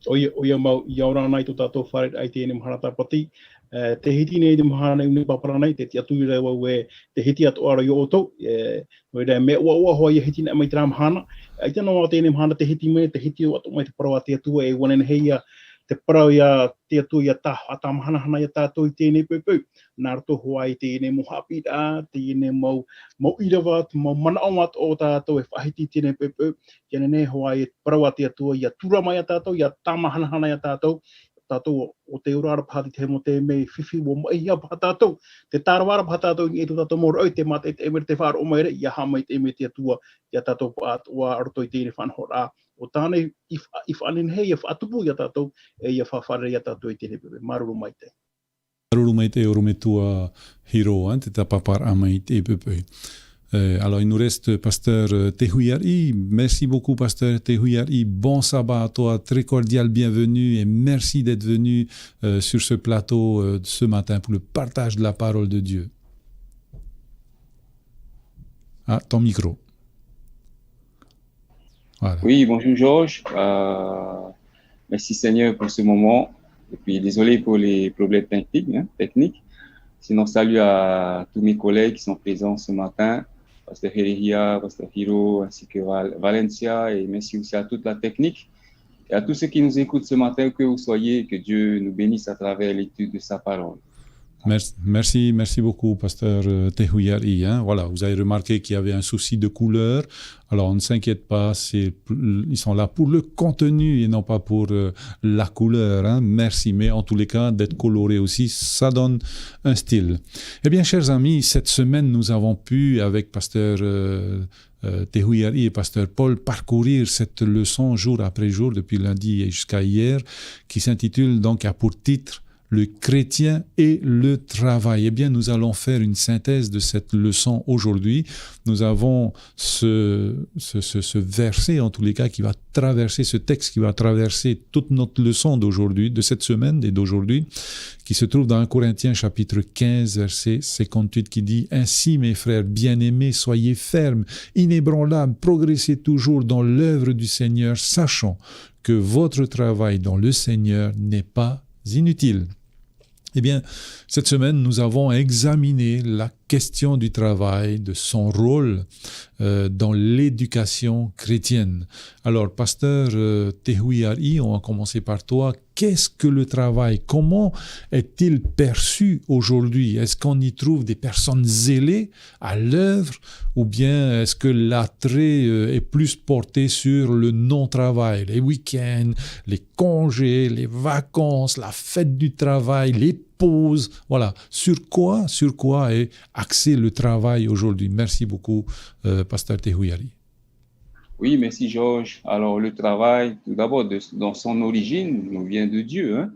ʻOia, ʻoia mau, ʻia ora na i tō tātou fārerei i teie mahana Tāpati. E, tē hiti nei te mahana i ʻō nei pāpara nei, tē tiʻaturi ra vau e tē hiti atoʻa ra iā ʻoutou, e, nō reira, mea ʻoaʻoa hoʻi ʻia hiti nei mai terā mahana. ʻAita noa teie mahana tē hiti mai, tē hiti atoʻa mai te parau a te Atua, e ʻua nehenehe ia te parau a te Atua ʻia tā, ʻa tāmahanahana iā tātou i teie nei poʻipoʻi. Nā roto hoʻi i teie nei mau haʻapiʻiraʻa, teie nei mau, mau ʻīrava, te mau manaʻo atoʻa o tātou e faʻahiti i teie nei poʻipoʻi. ʻIa nehenehe hoʻi te parau a te Atua ʻia tura mai iā tātou, ʻia tāmahanahana iā tātou, tātou ʻo tē ora ra paha i te hemo tē mea fifi, ʻua maʻihia paha tātou. Tē tārava ra paha tātou i niʻa i tō tātou mau rāʻau, te mātaʻitaʻi mai ra, te faʻaroʻo mai ra, ʻia haʻamaitaʻi mai te Atua iā tātou pāʻatoʻa, ā, roto i teie nei faʻanahoraʻa. ʻO tāna i, i fa-, i faʻanehenehe, ʻia faʻatupu iā tātou, e ʻia faʻafārerei iā tātou i teie nei poʻipoʻi. Māuruuru maitaʻi. Māuruuru maitaʻi e ʻorometua Hiro, ā, te tāpaparaʻa mai i teie poʻipoʻi. Euh, alors, il nous reste Pasteur, euh, Tehuiari. Merci beaucoup, Pasteur Tehuiari. Bon sabbat à toi, très cordial bienvenue et merci d'être venu, euh, sur ce plateau, euh, ce matin pour le partage de la parole de Dieu. Ah, ton micro. Voilà. Oui, bonjour Georges. Euh, merci Seigneur pour ce moment. Et puis désolé pour les problèmes techniques, hein, techniques. Sinon, salut à tous mes collègues qui sont présents ce matin, Pasteur Herehia, Pasteur Hiro, ainsi que Val-, Valencia, et merci aussi à toute la technique. Et à tous ceux qui nous écoutent ce matin, que vous soyez, que Dieu nous bénisse à travers l'étude de sa parole. Merci, merci, merci beaucoup, pasteur euh, Tehuiari, hein. Voilà, vous avez remarqué qu'il y avait un souci de couleur. Alors, on ne s'inquiète pas, c'est, ils sont là pour le contenu et non pas pour euh, la couleur, hein. Merci, mais en tous les cas, d'être coloré aussi, ça donne un style. Eh bien, chers amis, cette semaine, nous avons pu, avec pasteur euh, euh, Tehuiari et pasteur Paul, parcourir cette leçon jour après jour, depuis lundi et jusqu'à hier, qui s'intitule donc, a pour titre le chrétien et le travail. Eh bien, nous allons faire une synthèse de cette leçon aujourd'hui. Nous avons ce, ce, ce, ce verset, en tous les cas, qui va traverser, ce texte qui va traverser toute notre leçon d'aujourd'hui, de cette semaine et d'aujourd'hui, qui se trouve dans un Corinthiens chapitre quinze, verset cinquante-huit, qui dit : « Ainsi, mes frères bien-aimés, soyez fermes, inébranlables, progressez toujours dans l'œuvre du Seigneur, sachant que votre travail dans le Seigneur n'est pas inutile. » Eh bien, cette semaine, nous avons examiné la question du travail, de son rôle euh, dans l'éducation chrétienne. Alors, pasteur euh, Tehuiari, on va commencer par toi. Qu'est-ce que le travail ? Comment est-il perçu aujourd'hui ? Est-ce qu'on y trouve des personnes zélées à l'œuvre, ou bien est-ce que l'attrait euh, est plus porté sur le non-travail, les week-ends, les congés, les vacances, la fête du travail, les pauses ? Voilà, sur quoi, sur quoi est axé le travail aujourd'hui ? Merci beaucoup, euh, pasteur Tehuiari. Oui, merci Georges. Alors, le travail, tout d'abord, de, dans son origine, nous vient de Dieu. Hein.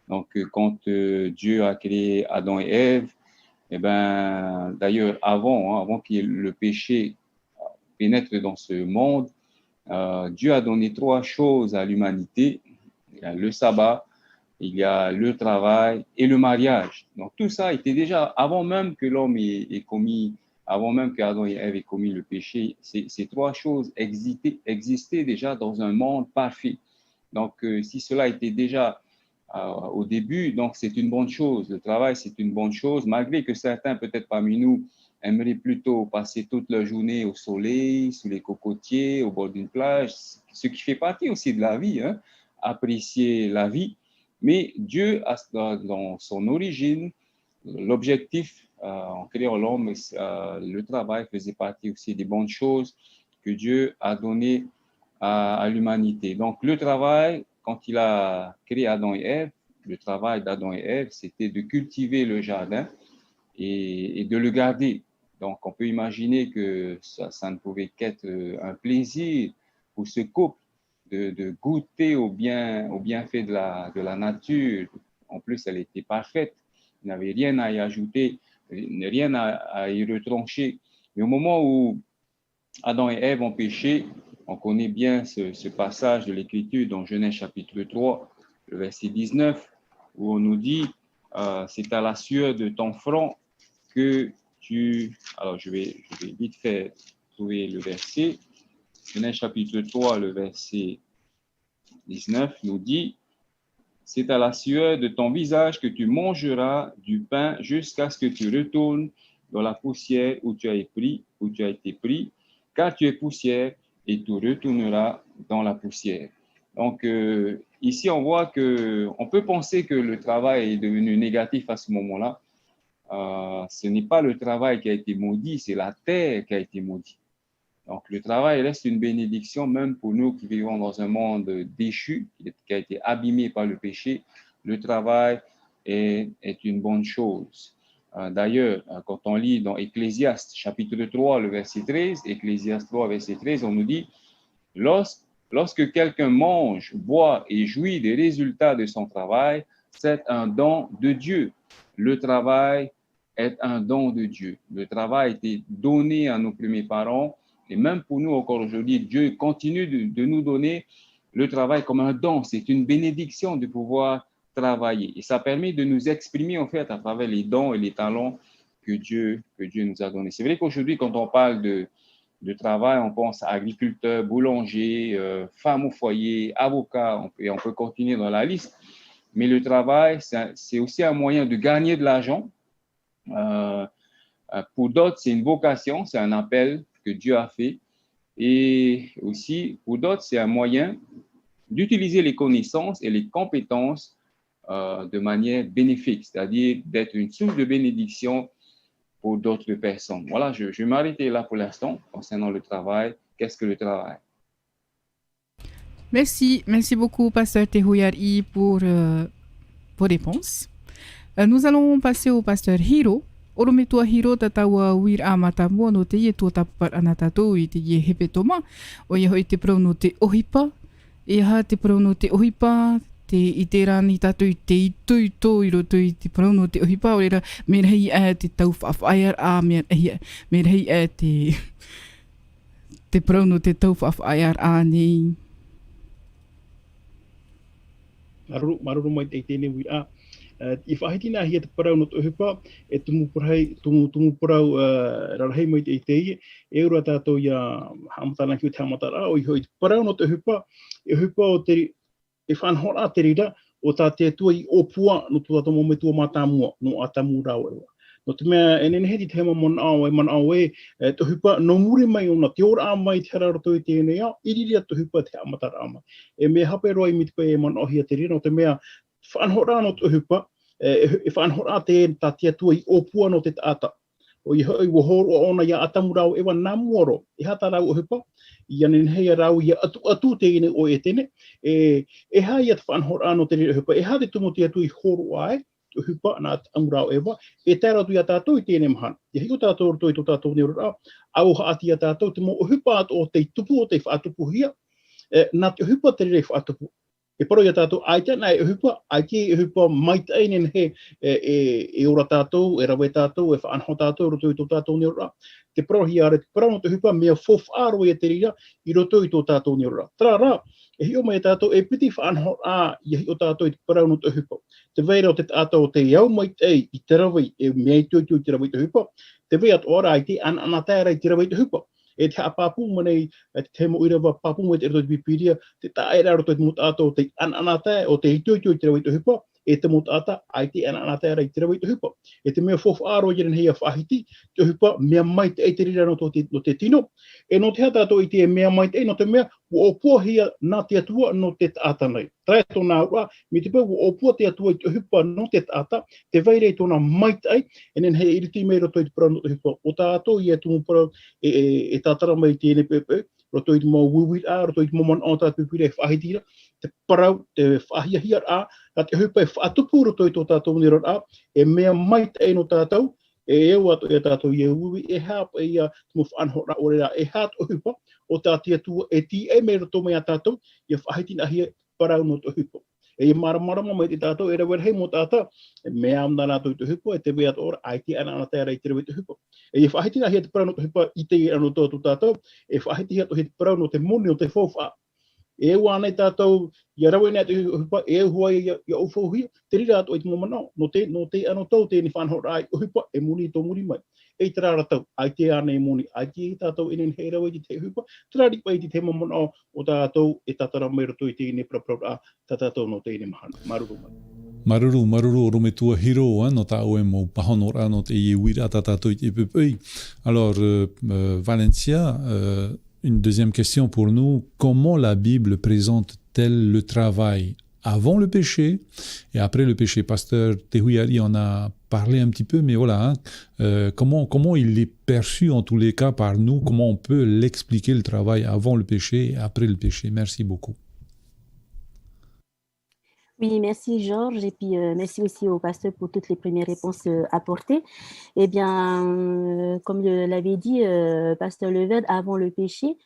Donc, euh, quand euh, Dieu a créé Adam et Ève, eh ben, d'ailleurs, avant, hein, avant que le péché pénètre dans ce monde, euh, Dieu a donné trois choses à l'humanité. Il y a le sabbat, il y a le travail et le mariage. Donc tout ça était déjà, avant même que l'homme ait, ait commis, avant même qu'Adam et Ève aient commis le péché, ces, ces trois choses existaient, existaient déjà dans un monde parfait. Donc euh, si cela était déjà euh, au début, donc c'est une bonne chose. Le travail, c'est une bonne chose, malgré que certains, peut-être parmi nous, aimeraient plutôt passer toute la journée au soleil, sous les cocotiers, au bord d'une plage, ce qui fait partie aussi de la vie, hein, apprécier la vie. Mais Dieu, dans son origine, l'objectif euh, en créant l'homme, euh, le travail faisait partie aussi des bonnes choses que Dieu a données à, à l'humanité. Donc le travail, quand il a créé Adam et Ève, le travail d'Adam et Ève, c'était de cultiver le jardin et, et, de le garder. Donc, on peut imaginer que ça, ça ne pouvait qu'être un plaisir pour ce couple de, de goûter au bien, au bienfait de la, de la nature. En plus, elle était parfaite. Il n'y avait rien à y ajouter, rien à, à y retrancher. Mais au moment où Adam et Ève ont péché, on connaît bien ce, ce passage de l'Écriture dans Genèse chapitre trois, le verset dix-neuf, où on nous dit euh, c'est à la sueur de ton front que tu... Alors, je vais, je vais vite fait trouver le verset. Genèse chapitre trois, le verset dix-neuf nous dit c'est à la sueur de ton visage que tu mangeras du pain jusqu'à ce que tu retournes dans la poussière où tu as été pris, où tu as été pris, car tu es poussière et tu retourneras dans la poussière. Donc, euh, ici, on voit que on peut penser que le travail est devenu négatif à ce moment-là. Euh, ce n'est pas le travail qui a été maudit, c'est la terre qui a été maudite. Donc, le travail reste une bénédiction, même pour nous qui vivons dans un monde déchu, qui a été abîmé par le péché. Le travail est, est une bonne chose. Euh, d'ailleurs, euh, quand on lit dans Ecclésiaste chapitre trois, le verset treize, Ecclésiaste trois, verset treize, on nous dit, lorsque, lorsque quelqu'un mange, boit et jouit des résultats de son travail, c'est un don de Dieu. Le travail est un don de Dieu. Le travail a été donné à nos premiers parents et même pour nous encore aujourd'hui, Dieu continue de, de nous donner le travail comme un don. C'est une bénédiction de pouvoir travailler. Et ça permet de nous exprimer en fait à travers les dons et les talents que Dieu, que Dieu nous a donnés. C'est vrai qu'aujourd'hui, quand on parle de, de travail, on pense à agriculteur, boulanger, euh, femme au foyer, avocat, on peut, et on peut continuer dans la liste. Mais le travail, c'est aussi un moyen de gagner de l'argent. Euh, euh, pour d'autres, c'est une vocation, c'est un appel que Dieu a fait. Et aussi, pour d'autres, c'est un moyen d'utiliser les connaissances et les compétences euh, de manière bénéfique, c'est-à-dire d'être une source de bénédiction pour d'autres personnes. Voilà, je, je vais m'arrêter là pour l'instant concernant le travail. Qu'est-ce que le travail ? Merci, merci beaucoup, pasteur Te Huiariʻi, pour euh, vos réponses. Euh, nous allons passer au pasteur Hiro. ʻOrometua Hiro, tā taua uiraʻa mātāmua nō teie tuatāpaparaʻa nā tātou i teie hepetoma. ʻOia hoʻi te parau nō te ʻohipa. E aha te parau nō te ʻohipa? Tē ʻite ra ānei tātou i te itoito i roto i te parau nō te ʻohipa, ʻo reira, mea rahi aʻe te tau faʻafaʻaearaʻa, mea rahi, mea rahi aʻe te, te parau nō te tau faʻafaʻaearaʻa nei. Māuruuru, māuruuru maitaʻi i teie nei uiraʻa. Uh, i faʻahitihia te parau nō te ʻohipa, e tumu parau, tumu, tumu parau, uh, rarahi maitaʻi teie, e ʻaore rā tātou ʻia haʻamataraʻa i te haʻamataraʻa, ʻoia hoʻi te parau nō te ʻohipa, e ʻohipa ʻo te, e faʻanahoraʻa te reira o tā te Atua i ʻōpua nō tō tātou mau metua mātāmua, nō ʻĀtamu rāua ʻo Eva. Nō te mea, e nehenehe te tahi mau manaʻo, e manaʻo ē, e, te ʻohipa, nō muri mai ʻōna, te ora mai te hara roto i teie nei ao, i reira te ʻohipa te haʻamataraʻa mai. E mea hape roa i miti paʻi e manaʻohia te reira, nō te mea, faʻanahoraʻa nō te ʻohipa, e, e, e faʻanahoraʻa te, tā te Atua i ʻōpua nō te taʻata. ʻOia hoʻi, ʻua hōroʻa ʻōna ia ʻĀtamu rāua ʻo Eva nā mua roa. E aha tā rāua ʻohipa? ʻIa nehenehe ia rāua ʻia ʻatuʻatu teie nei ʻo ʻEtene. E, e aha ia te faʻanahoraʻa nō te reira ʻohipa? E aha te tumu te Atua i hōroʻa ai te ʻohipa nā ʻĀtamu rāua ʻo Eva? E tae roa atu ia tātou i teie nei mahana. ʻIa hiʻo tātou roto i tō tātou nei oraraʻa, ʻua haʻati ia tātou te mau ʻohipa atoʻa o tei tupu, o tei faʻatupuhia. E, nā te ʻohipa te reira i faʻatupu. E parau ia tātou, ʻaita anaʻe e ʻohipa, ʻaita e ʻohipa maitaʻi nehenehe, e, e, e ora tātou, e rave tātou, e faʻanaho tātou, roto i tō tātou nei oraraʻa. Te parauhia ra, te parau nō te ʻohipa, mea faufaʻa roa ia te reira, i roto i tō tātou nei oraraʻa. Terā rā, e hiʻo mai tātou, e piti faʻanahoraʻa, ʻia hiʻo tātou i te parau nō te ʻohipa. Tē vai ra te taʻata ʻo tei au maitaʻi i te rave, e mea itoito i te rave i te ʻohipa. Tē vai atoʻa ra ʻaita e anaʻanatae ra i te rave i te ʻohipa. E te haʻapāpū mai nei, e te tahi mau ʻīrava pāpū mai te roto i te Pīpīria, te taʻa ʻē ra roto i te mau taʻata ʻo tei anaʻanatae, ʻo tei itoito i te rave i te ʻohipa, e te mau taʻata, ʻaita e anaʻanatae ra i te rave i te ʻohipa. E te mea faufaʻa roa ia nehenehe ʻia faʻahiti, te ʻohipa, mea maitaʻi te reira nō tō te, nō te tino, e nō te aha tātou i ʻite e mea maitaʻi, nō te mea, ʻua ʻōpuahia nā te Atua nō te taʻata nei. Terā tōna auraʻa, mai te peu ʻua ʻōpua te Atua i te ʻohipa nō te taʻata, tē vai ra i tōna maitaʻi, e nehenehe e ʻiriti mai roto i te parau nō te ʻohipa. ʻO tātou ia tumu parau e, e, e tātara mai i teie nei poʻipoʻi, roto i te mau uiuiraʻa, roto i te mau manaʻo tā te Pīpīria e faʻahiti ra, te parau, te faʻahiahiaraʻa, nā te ʻohipa e faʻatupu roto i tō tātou nei oraraʻa, e mea maitaʻi nō tātou, e au atoʻa ia tātou ʻia uiui, e aha paʻi ia te mau faʻanahoraʻa ʻaore rā, e aha te ʻohipa, ʻo tā te Atua e tīaʻi mai roto mai ia tātou, ʻia faʻahitihia te parau nō te ʻohipa. E ʻia māramarama maitaʻi tātou, e rave rahi mau taʻata, e mea au nā rātou i te ʻohipa, e tē vai atoʻa ra, ʻaita e anaʻanatae ra i te rave i te ʻohipa. E ʻia faʻahitihia te parau nō te ʻohipa, i teie nei nō tō tātou, e faʻahitihia atoʻa te parau nō te moni, nō te faufaʻa. E au ānei tātou, ʻia rave nei te ʻohipa, e au hoʻi ʻia, ʻia ʻaufauhia, te reira atoʻa i te mau manaʻo, nō te, nō te anotau teie nei faʻanahoraʻa i ʻohipa, e moni tō muri mai. E terā rā tau, ʻaita ānei e moni, ʻaita tātou e nehenehe e rave i te tahi ʻohipa, terā riʻi paʻi te tahi mau manaʻo o tātou e tātara mai roto i teie nei paraparauraʻa tā tātou nō teie nei mahana. Māuruuru maitaʻi. Māuruuru, māuruuru, ʻorometua Hiro, hein, nō tā ʻoe mau pāhonoraʻa nō teie uiraʻa tā tātou i te poʻipoʻi. Alors, euh, euh, Valencia, euh, une deuxième question pour nous. Comment la Bible présente-t-elle le travail avant le péché et après le péché ? Pasteur Te Huiariʻi en a parlé un petit peu, mais voilà, hein, euh, comment, comment il est perçu en tous les cas par nous, comment on peut l'expliquer le travail avant le péché et après le péché ? Merci beaucoup. Oui, merci Georges, et puis euh, merci aussi au pasteur pour toutes les premières réponses euh, apportées. Eh bien, euh, comme le- l'avait dit euh, pasteur Leved, avant le péché,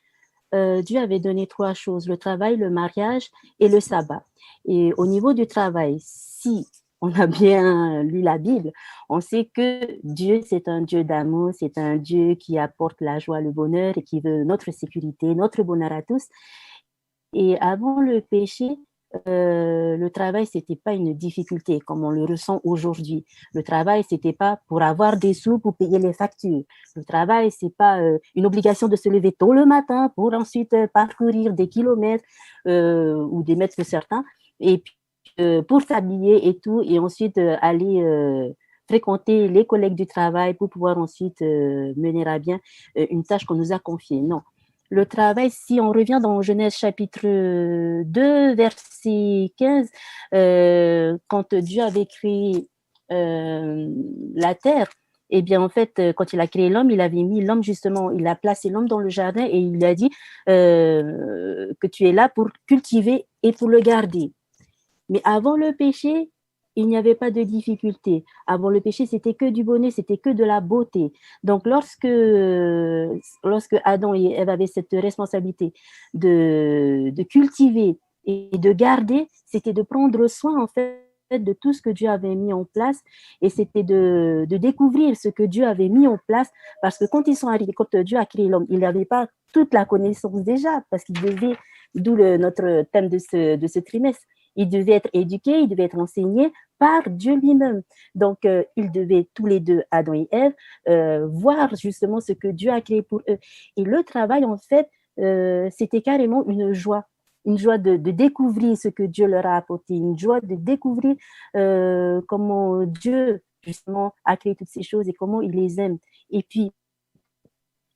euh, Dieu avait donné trois choses, le travail, le mariage et le sabbat. Et au niveau du travail, si on a bien lu la Bible, on sait que Dieu, c'est un Dieu d'amour, c'est un Dieu qui apporte la joie, le bonheur et qui veut notre sécurité, notre bonheur à tous. Et avant le péché, euh, le travail, c'était pas une difficulté comme on le ressent aujourd'hui. Le travail, c'était pas pour avoir des sous pour payer les factures. Le travail, c'est pas euh, une obligation de se lever tôt le matin pour ensuite euh, parcourir des kilomètres euh, ou des mètres pour certains. Et puis, euh, pour s'habiller et tout, et ensuite euh, aller euh, fréquenter les collègues du travail pour pouvoir ensuite euh, mener à bien euh, une tâche qu'on nous a confiée. Non. le travail, si on revient dans Genèse chapitre deux, verset quinze, euh, quand Dieu avait créé euh, la terre, eh bien, en fait, euh, quand il a créé l'homme, il avait mis l'homme, justement, il a placé l'homme dans le jardin et il lui a dit euh, que tu es là pour cultiver et pour le garder. Mais avant le péché, il n'y avait pas de difficulté. Avant le péché, c'était que du bonheur, c'était que de la beauté. Donc, lorsque, lorsque Adam et Ève avaient cette responsabilité de, de cultiver et de garder, c'était de prendre soin, en fait, de tout ce que Dieu avait mis en place, et c'était de, de découvrir ce que Dieu avait mis en place, parce que quand ils sont arrivés, quand Dieu a créé l'homme, il n'avait pas toute la connaissance déjà, parce qu'il devait, d'où le- notre thème de ce, de ce trimestre, il devait être éduqué, il devait être enseigné par Dieu lui-même. Donc, euh, ils devaient tous les deux, Adam et Ève, euh, voir justement ce que Dieu a créé pour eux. Et le travail, en fait, euh, c'était carrément une joie, une joie de, de découvrir ce que Dieu leur a apporté, une joie de découvrir euh, comment Dieu, justement, a créé toutes ces choses et comment il les aime. Et puis,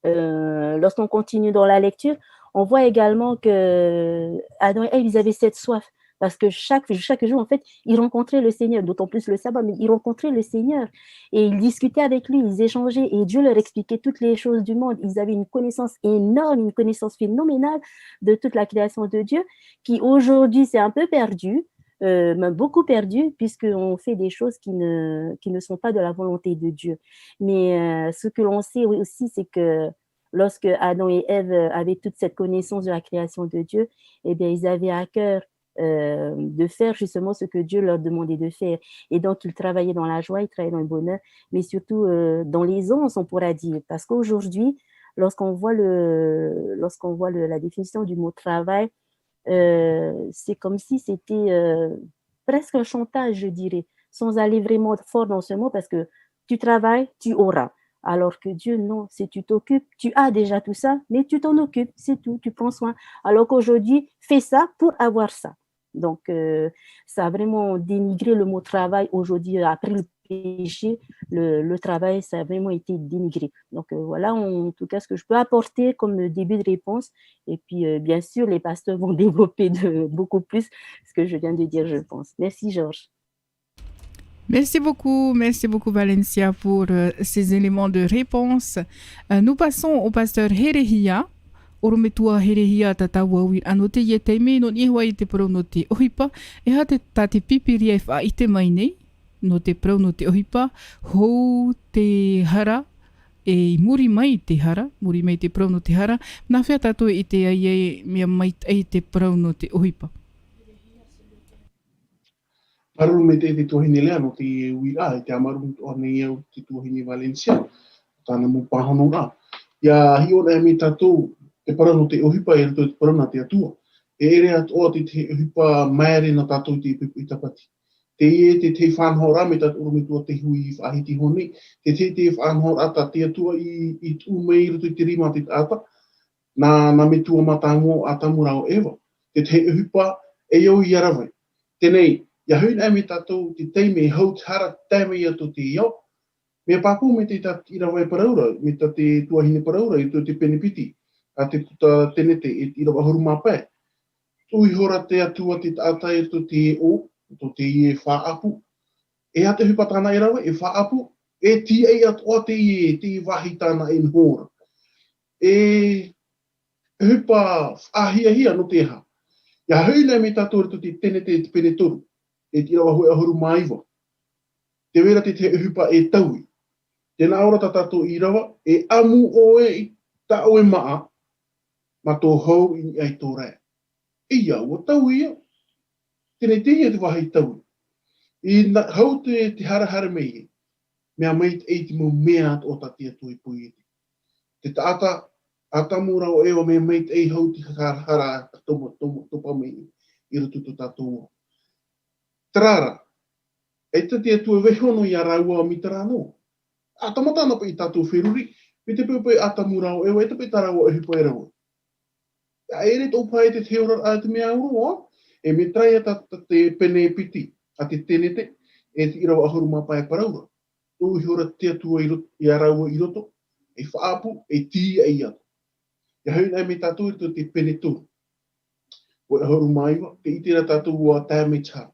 euh, lorsqu'on continue dans la lecture, on voit également que Adam et Ève, ils avaient cette soif. Parce que chaque, chaque jour, en fait, ils rencontraient le Seigneur, d'autant plus le sabbat, mais ils rencontraient le Seigneur. Et ils discutaient avec lui, ils échangeaient, et Dieu leur expliquait toutes les choses du monde. Ils avaient une connaissance énorme, une connaissance phénoménale de toute la création de Dieu, qui aujourd'hui, c'est un peu perdu, euh, même beaucoup perdu, puisqu'on fait des choses qui ne, qui ne sont pas de la volonté de Dieu. Mais euh, ce que l'on sait aussi, c'est que lorsque Adam et Ève avaient toute cette connaissance de la création de Dieu, eh bien, ils avaient à cœur euh, de faire justement ce que Dieu leur demandait de faire. Et donc, ils travaillaient dans la joie, ils travaillaient dans le bonheur, mais surtout euh, dans l'aisance, on pourra dire. Parce qu'aujourd'hui, lorsqu'on voit le, lorsqu'on voit le- la définition du mot travail, euh, c'est comme si c'était euh, presque un chantage, je dirais, sans aller vraiment fort dans ce mot, parce que tu travailles, tu auras. Alors que Dieu, non, si tu t'occupes, tu as déjà tout ça, mais tu t'en occupes, c'est tout, tu prends soin. Alors qu'aujourd'hui, fais ça pour avoir ça. Donc, euh, ça a vraiment dénigré le mot travail aujourd'hui, après le péché, le, le travail, ça a vraiment été dénigré. Donc, euh, voilà, en tout cas, ce que je peux apporter comme début de réponse. Et puis, euh, bien sûr, les pasteurs vont développer de, beaucoup plus ce que je viens de dire, je pense. Merci, Georges. Merci beaucoup, merci beaucoup Valencia pour euh, ces éléments de réponse. Euh, nous passons au pasteur Herehia. Orometua Herehia, tā tāua uiraʻa nō teie taime, nō niʻa hoʻi i te parau nō te ʻohipa. E aha te, tā te Pīpīria e faʻaʻite mai nei, nō te parau nō te ʻohipa, hou te hara, e i muri mai te hara, muri mai te parau nō te hara, nā hea tātou e ʻite ai, mea maitaʻi te parau nō te ʻohipa. Māuruuru maitaʻi te tuahine Lea nō te uiraʻa, e te māuruuru atoʻa nei au te tuahine Valencia, tāna mau pāhonoraʻa. ʻIa hiʻo anaʻe mai tātou te parau nō te ʻohipa i roto i te parau nā te Atua. E ʻere atoʻa te tahi ʻohipa maere nā tātou i te ʻohipa i tāpati. Teie te tahi faʻanahoraʻa mai tā te ʻorometua te hui faʻahiti iho nei, te tahi te faʻanahoraʻa tā te Atua i, i tuʻu mai i roto i te rima o te taʻata, nā, nā metua mātāmua o Atamu rāua Eva. Te tahi ʻohipa e au ia rave. Teie, ʻia hoʻi anaʻe mai tātou te taime e hau te hara tae mai atu i te ao. Mea pāpū mai te tā te ʻīrava e parau ra, mai tā te tuahine parau ra, i roto i te pene piti, a te puta Tenete, e te ʻīrava ʻahuru mā pae. Tuʻu ihora te Atua i te taʻata i roto i te ʻō, i roto i teie faʻaʻapu. E aha te ʻohipa tāna e rave, e faʻaʻapu, e tīaʻi atoʻa teie, teie vāhi tāna e noho ra. E ʻohipa faʻahiahia nō te aha. ʻIa hoʻi anaʻe mai tātou i roto i te Tenete, te pene toru, e te ʻīrava hōʻē ʻahuru mā iva. Tē vai ra te tahi ʻohipa e taui. Tē nā ʻō ra tā tātou ʻīrava, e ʻamu ʻoe i tā ʻoe māʻa, mā tō hau i niʻa i tō rae. ʻEia, ʻua taui ia. Teie, teie te vāhi taui. I nā, hau te, te harahara mai e. Mea maitaʻi te mau mea atoʻa tā te Atua i poiete. Te taʻata, Atamu rāua Eva, mea maitaʻi hau te harahara topa, topa, topa mai i roto i tō tātou ao. Terā rā, ʻaita te Atua e vaiiho noa ia rāua mai terā noa. ʻA tāmata ana paʻi tātou feruri, mai te peu paʻi Atamu rāua Eva, ʻaita paʻi tā rāua ʻohipa e rave. ʻA ʻere tō paʻi te, te oraraʻa te mea ʻauro, e mea terā ia tā, tā te pene piti, a te Tenete, e te ʻīrava ʻahuru mā pae parau ra. Tuʻu ihora te Atua i rot-, ia rāua i roto, e faʻaʻapu, e tīaʻi atu. Ia hoʻi nei mai tātou i roto i te pene toru. ʻAhuru mā iva, tē ʻite ra tātou ʻua tae mai te hara.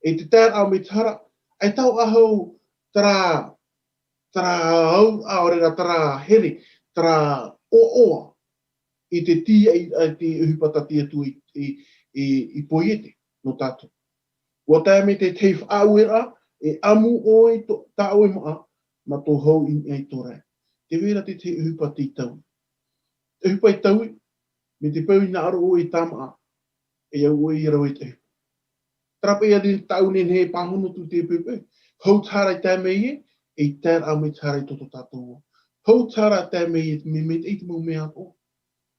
E te taeraʻa mai te hara, ʻaita hoʻi terā, terā au, ʻaore rā terā here, terā ʻoaʻoa, i te tīaʻi, i te ʻohipa tā te Atua i, i, i, i poiete nō tātou. ʻUa tae mai te tahi faʻaueraʻa, e ʻamu ʻoe i tō, tā ʻoe māʻa, nā tō hau i niʻa i tō rae. Tē vai ra te tahi ʻohipa tei taui. Te ʻohipa i taui, mai te peu i hinaʻaro ʻoe e tāmāʻa, e au ʻoe ia rave i te ʻohipa. Terā paʻi ia te taʻu nehenehe e pāhono atu i te poʻipoʻi. Hou te hara i tae mai e, e taeraʻa mai te hara i tō tātou ʻoaʻoa. Hou te hara i tae mai e, mea maitaʻi te mau mea atoʻa.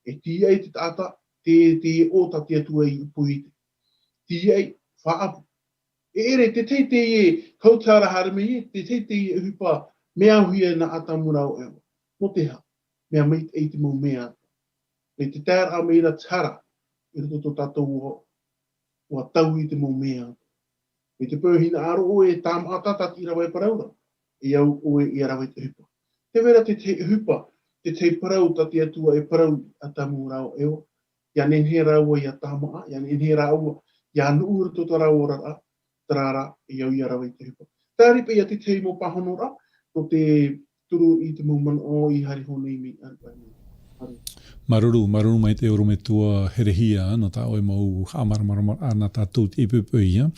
E tīaʻi te taʻata, te, te ʻō tā te Atua i poiete. Tīaʻi, faʻaʻapu. E ʻere, te tahi teie, hou te hara haere mai e, te tahi teie ʻohipa, mea auhia nā ʻĀtamu rāua ʻo ʻEva. Nō te aha, mea maitaʻi te mau mea atoʻa. Mai te taeraʻa mai ra te hara, i roto tō tātou ʻoaʻoa, ʻua taui te mau mea atoʻa. Mai te peu e hinaʻaro ʻoe e tāmāʻa tātaʻi rave e parau ra, e au ʻoe ia rave i te ʻohipa. Tē vai ra te tahi ʻohipa, te tahi parau tā te Atua e parau i ʻĀtamu rāua ʻo ʻEva, ʻia nehenehe rāua ʻia tāmāʻa, ʻia nehenehe rāua ʻia nuʻu i roto i tō rāua oraraʻa, terā rā, e au ia rave i te ʻohipa. Terā paʻi ia te tahi mau pāhonoraʻa, nō te turu i te mau manaʻo i haere iho nei mai ʻaruʻaru. Māuruuru. Māuruuru, māuruuru maitaʻi ʻorometua Herehia, nō tā ʻoe mau haʻamāramaramaraʻa nā tātou i te poʻipoʻi, hein.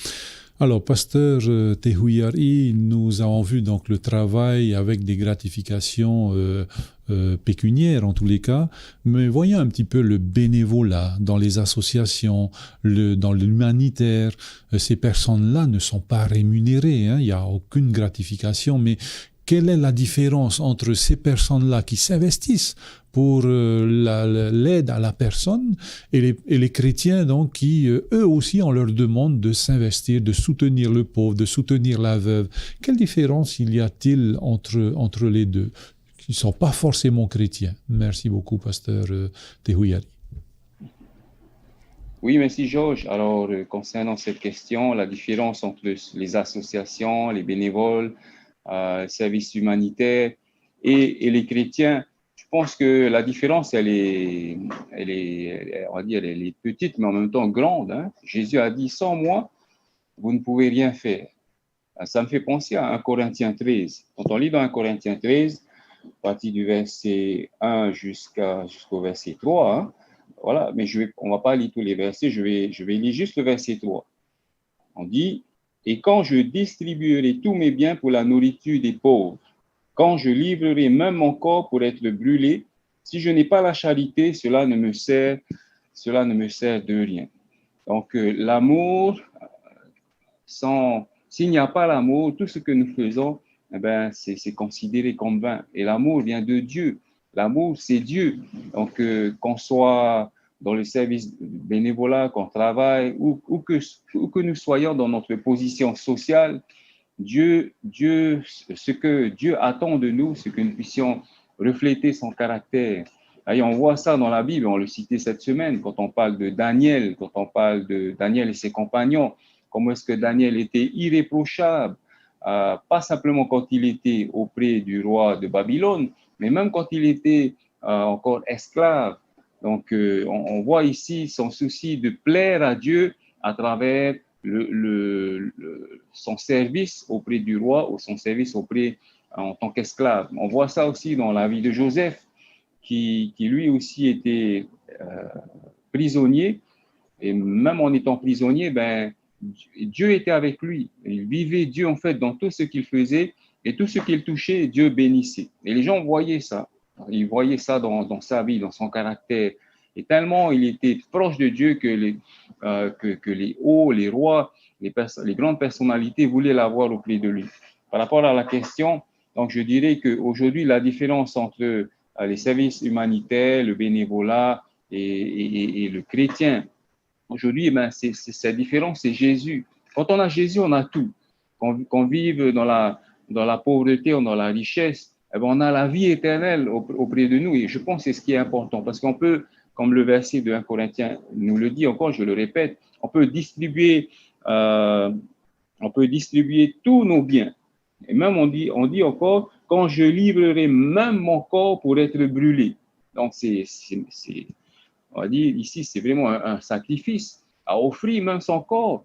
Alors, pasteur, euh, Te Huiariʻi, nous avons vu donc le travail avec des gratifications, euh, euh, pécuniaires en tous les cas, mais voyons un petit peu le bénévolat dans les associations, le, dans l'humanitaire. Euh, ces personnes-là ne sont pas rémunérées, hein, il y a aucune gratification, mais quelle est la différence entre ces personnes-là qui s'investissent pour, euh, la, la, l'aide à la personne et les, et les chrétiens, donc, qui, euh, eux aussi, on leur demande de s'investir, de soutenir le pauvre, de soutenir la veuve ? Quelle différence il y a-t-il entre, entre les deux ? Qui ne sont pas forcément chrétiens. Merci beaucoup, pasteur, euh, Te Huiariʻi. Oui, merci Georges. Alors, euh, concernant cette question, la différence entre les associations, les bénévoles, euh, services humanitaires et, et les chrétiens, je pense que la différence, elle est, elle est, elle est, on va dire, elle est petite, mais en même temps grande, hein. Jésus a dit, « Sans moi, vous ne pouvez rien faire. » Ça me fait penser à un Corinthiens treize. Quand on lit dans un Corinthiens treize, à partir du verset un jusqu'à, jusqu'au verset trois, hein, voilà, mais je vais, on va pas lire tous les versets, je vais, je vais lire juste le verset trois. On dit, « Et quand je distribuerai tous mes biens pour la nourriture des pauvres, quand je livrerai même mon corps pour être brûlé, si je n'ai pas la charité, cela ne me sert, cela ne me sert de rien. » Donc, euh, l'amour, sans, s'il n'y a pas l'amour, tout ce que nous faisons, eh ben, c'est, c'est considéré comme vain. Et l'amour vient de Dieu. L'amour, c'est Dieu. Donc, euh, qu'on soit dans le service bénévolat, qu'on travaille, ou, ou que, ou que nous soyons dans notre position sociale, Dieu, Dieu, ce que Dieu attend de nous, c'est que nous puissions refléter son caractère. Et on voit ça dans la Bible, on le citait cette semaine, quand on parle de Daniel, quand on parle de Daniel et ses compagnons, comment est-ce que Daniel était irréprochable, euh, pas simplement quand il était auprès du roi de Babylone, mais même quand il était, euh, encore esclave. Donc, euh, on, on voit ici son souci de plaire à Dieu à travers le, le, le, son service auprès du roi ou son service auprès, en tant qu'esclave. On voit ça aussi dans la vie de Joseph, qui, qui lui aussi était, euh, prisonnier. Et même en étant prisonnier, ben, Dieu était avec lui. Il vivait Dieu, en fait, dans tout ce qu'il faisait et tout ce qu'il touchait, Dieu bénissait. Et les gens voyaient ça. Ils voyaient ça dans, dans sa vie, dans son caractère. Et tellement il était proche de Dieu que les, euh, que, que les hauts, les rois, les pers-, les grandes personnalités voulaient l'avoir auprès de lui. Par rapport à la question, donc je dirais qu'aujourd'hui, la différence entre, euh, les services humanitaires, le bénévolat et, et, et, et le chrétien, aujourd'hui, eh ben, c'est, c'est, cette différence, c'est Jésus. Quand on a Jésus, on a tout. Qu'on, qu'on vive dans la, dans la pauvreté ou dans la richesse, eh ben, on a la vie éternelle au-, auprès de nous. Et je pense que c'est ce qui est important. Parce qu'on peut, comme le verset de un Corinthiens nous le dit encore, je le répète, on peut distribuer, euh, on peut distribuer tous nos biens. Et même, on dit, on dit encore, « Quand je livrerai même mon corps pour être brûlé. » Donc, c'est, c'est, c'est- on va dire, ici, c'est vraiment un, un sacrifice, à offrir même son corps.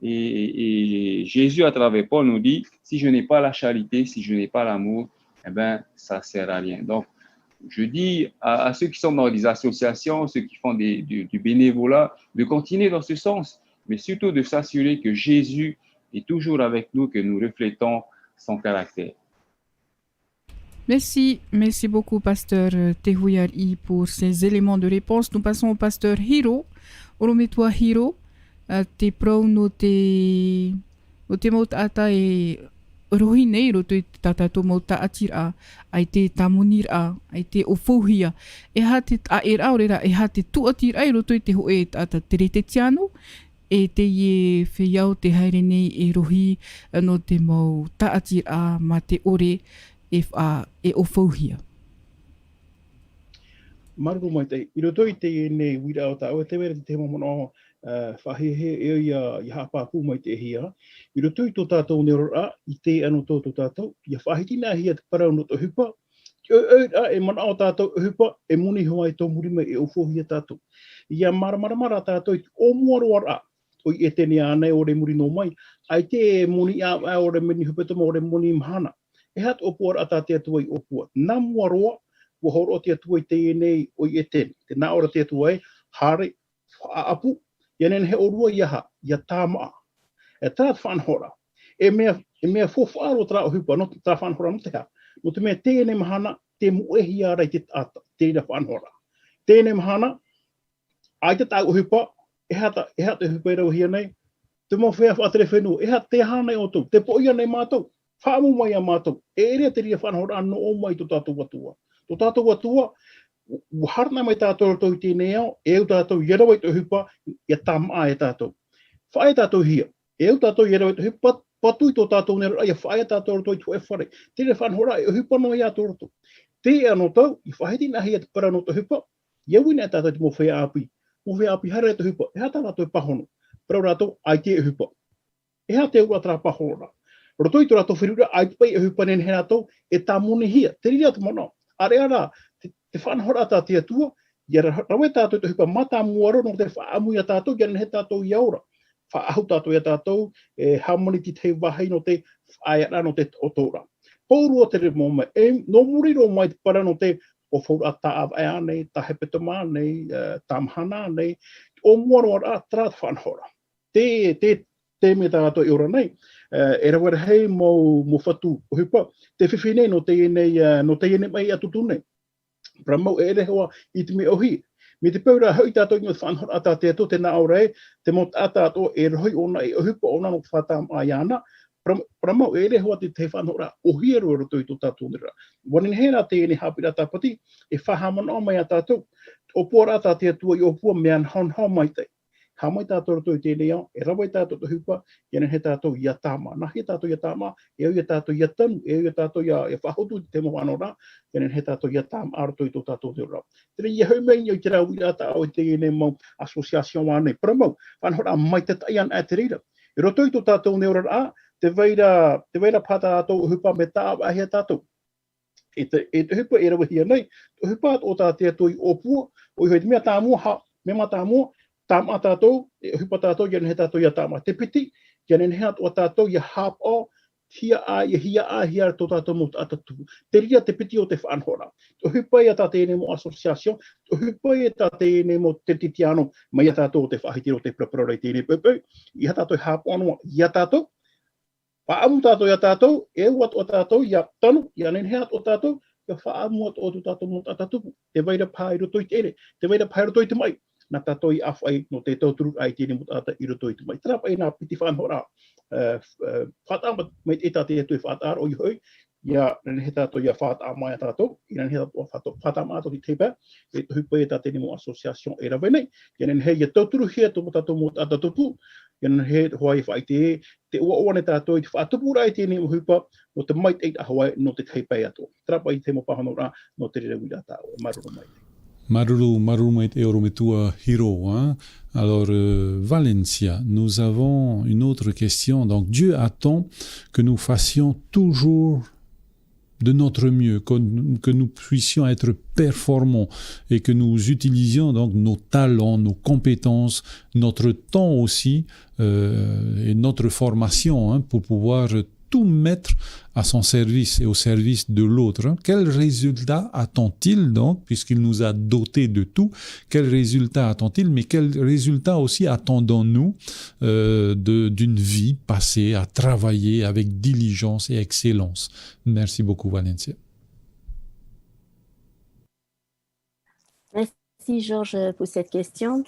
Et, et Jésus, à travers Paul, nous dit, si je n'ai pas la charité, si je n'ai pas l'amour, eh ben, ça sert à rien. Donc, je dis à, à ceux qui sont dans des associations, ceux qui font des- du, du bénévolat, de continuer dans ce sens, mais surtout de s'assurer que Jésus est toujours avec nous, que nous reflétons son caractère. Merci, merci beaucoup, pasteur, euh, Tehuiari, pour ces éléments de réponse. Nous passons au pasteur Hiro. Orometua Hiro, euh, te parau nō te, nō te mau taʻata e rohi nei i roto i tā tātou mau taʻatiraʻa, ʻaita e tāmoniraʻa, ʻaita e ʻaufauhia. E aha te taʻeraʻa, ʻaore rā, e aha te tūʻatiraʻa i roto i te hōʻē taʻata Keresetiano, e teie feiā ʻo tē haere nei e rohi nō te mau taʻatiraʻa mā te ʻore e faʻa-, e ʻaufauhia. Māuruuru maitaʻi. I roto i teie nei uiraʻa o tāʻu, e te mea te mau manaʻo, ā, faʻahiahia e ia, ia haʻapāpū maitaʻihia. I roto i tō tātou neoraraʻa, i te anotau tō tātou, ia faʻahitinaʻahia te parau nō te ʻohipa, te ʻoiʻoiraʻa e manaʻo tātou ʻohipa, e moni hoʻi tō muri mai e ʻaufauhia tātou. Ia māramarama rā tātou i te ʻōmua roa raʻa, ʻo Ietene ānei ʻore muri noa mai, ʻaita e moni ʻāvaʻe, ʻore moni hepetoma, ʻore moni mahana. E aha te ʻōpuaraʻa tā te Atua i ʻōpua? Nā mua roa, ʻua hōroʻa te Atua i teie nei ʻo Ietene. Tē nā ʻō ra te Atua ē, haere, faʻaʻapu, ia nehenehe ʻōrua ia aha, ia tāmā. E terā te faʻanahoraʻa. E mea, e mea faufaʻa roa terā ʻohipa, nō te, terā faʻanahoraʻa nō te aha? Nō te mea teie nei mahana, tē moʻehia ra i te taʻata, terā faʻanahoraʻa. Teie nei mahana, ʻaita tāʻu ʻohipa, e aha tā, e aha te ʻohipa e ravehia nei, te mau feiā faʻatere fenua, e aha, tē aha nei ʻoutou, tē poʻia nei mātou, faʻaʻamu mai ia mātou, e ʻere te reira faʻanahoraʻa nō ʻō mai tō tātou Atua. Tō tātou Atua, ʻua haere mai tātou i roto i teie nei ao, e au tātou ia rave i te ʻohipa, ia tāmā ia tātou. Faʻaea tātou hia, e au tātou ia rave i te ʻohipa, patu i tō tātou neoraraʻa, ia faʻaea tātou i roto i te hōʻē fare. Te reira faʻanahoraʻa e ʻohipa noa ia tō roto. Teie anotau, ia faʻahitinaʻahia te parau nō te ʻohipa, ia ui nei tātou i te mau feiā ʻāpī. Mau feiā ʻāpī, haere i te ʻohipa, e aha tā tātou e pāhono? Parau rātou, ʻaita e ʻohipa. E aha te auraʻa terā pāhonoraʻa? Roto i tō rātou feruriraʻa, ʻaita paʻi e ʻohipa, nehenehe rātou e tāmonihia. Te reira te manaʻo. ʻAreʻa rā, te, te faʻanahoraʻa tā te Atua, ia ra-, rave tātou i te ʻohipa mātāmua roa nō te faʻaʻamu ia tātou, ia nehenehe tātou ia ora. Faʻaʻahu tātou ia tātou, e hāmani i te tahi vāhi nō te faʻaearaʻa, nō te taʻotoraʻa. Pauroa te reira mau mea, e, nō muri roa mai te parau nō te ʻōfauraʻa tā ʻāvaʻe ānei, tā hepetoma ānei, e, tā mahana ānei, ʻōmua roa rā, terā te faʻanahoraʻa. Te, te, te mea tā rātou e ora nei, e, e rave rahi mau, mau fatu ʻohipa, tē fifi nei nō teie nei, e, nō teie nei maʻi Atutu nei. Parau mau, e ʻere hoʻi i te mea ʻōhie. Mai te peu rā hoʻi tātou i nō te faʻanahoraʻa tā te Atua, tē nā ʻō ra ē, te mau taʻata atoʻa e rohi ʻōna, e ʻohipa ʻōna nō te faʻatāmā iāna. Parau, parau mau, e ʻere hoʻi te, te faʻanahoraʻa ʻōhie roa i roto i tō tātou neoraraʻa. ʻUa nehenehe rā teie nei haʻapiʻiraʻa tāpati e faʻahaʻamanaʻo mai ia tātou. Te ʻōpuaraʻa tā te Atua i ʻōpua, mea nahonaho maitaʻi. Haere mai tātou i roto i teie nei ao, e rave tātou i te ʻohipa, ia nehenehe tātou ia tāmā. Nāhea tātou ia tāmā? E au ia tātou ia tanu, e au ia tātou ia, ia faʻahotu i te mau faʻanahoraʻa, ia nehenehe tātou ia tāmā i roto i tō tātou neoraraʻa. Terā ia hoʻi mai i terā uiraʻa tā ʻoe i teie nei mau association ānei. Parau mau, faʻanahoraʻa maitaʻi anaʻe te reira. I roto i tō tātou neoraraʻa, tē vai ra, tē vai ra paha tā tātou ʻohipa mea tāʻāvaʻehia tātou. E te, e te ʻohipa e ravehia nei, te ʻohipa atoʻa tā te Atua i ʻōpua, ʻoia hoʻi te mea mātāmua, ha, mea mātāmua, tāmā tātou, e ʻohipa tātou, ia nehenehe tātou ia tāmā. Te piti, ia nehenehe atoʻa tātou ia haʻapaʻo, hiaʻai, ia hiaʻaihia tō tātou mau taʻata tupu. Te reira te piti o te faʻanahoraʻa. Te ʻohipa ia tā teie nei mau association, te ʻohipa ia tā teie nei mau Keresetiano, mai ia tātou ʻo tē faʻahiti ra ʻo tē paraparau ra i teie nei poʻipoʻi, e aha tātou e haʻapaʻo noa ia tātou, faʻaʻamu tātou ia tātou, e au atoʻa tātou ia tanu, ia nehenehe atoʻa tātou ia faʻaʻamu atoʻa tō tātou mau taʻata tupu. Tē vai ra paha i roto i te ʻere, tē vai ra paha i roto i te maʻi, nā tātou i ʻāfaʻi nō te tauturu i teie nei mau taʻata i roto i te maʻi. Terā paʻi nā piti faʻanahoraʻa, e, e, faʻataʻa mai, mai te, tā te Atua e faʻataʻa ra, ʻoia hoʻi, ia nehenehe tātou ia faʻataʻa mai ia tātou, ia nehenehe tātou faʻataʻa, faʻataʻa mai tātou i te tahi pae, e te ʻohipa ia tā teie nei mau association e rave nei, ia nehenehe ia tauturuhia tō tātou mau taʻata tupu, ia nehenehe hoʻi e faʻaʻite, tē ʻoaʻoa nei tātou i te faʻatupuraʻa i teie nei mau ʻohipa, nō te maitaʻi hoʻi, nō te tahi pae atoʻa. Terā paʻi te mau pāhonoraʻa, nō te reira uiraʻa tā ʻoe. Māuruuru maitaʻi. Māuruuru, māuruuru maitaʻi e ʻorometua Hiro, hein. Alors, euh, Valencia, nous avons une autre question. Donc, Dieu attend que nous fassions toujours de notre mieux, que, que nous puissions être performants et que nous utilisions donc nos talents, nos compétences, notre temps aussi, euh, et notre formation, hein, pour pouvoir tout mettre à son service et au service de l'autre, hein. Quel résultat attend-il donc, puisqu'il nous a dotés de tout, quel résultat attend-il, mais quel résultat aussi attendons-nous, euh, de, d'une vie passée à travailler avec diligence et excellence ? Merci beaucoup, Valencia. Merci, Georges, pour cette question.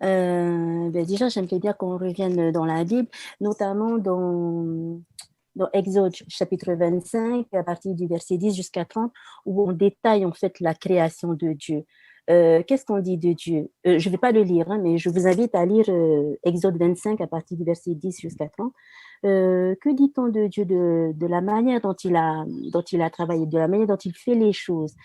Euh, ben déjà, j'aimerais bien qu'on revienne dans la Bible, notamment dans, dans Exode chapitre vingt-cinq, à partir du verset dix jusqu'à trente, où on détaille en fait la création de Dieu. Euh, qu'est-ce qu'on dit de Dieu ? Euh, je ne vais pas le lire, hein, mais je vous invite à lire, euh, Exode vingt-cinq à partir du verset dix jusqu'à trente. Euh, que dit-on de Dieu, de, de la manière dont il a, dont il a travaillé, de la manière dont il fait les choses ?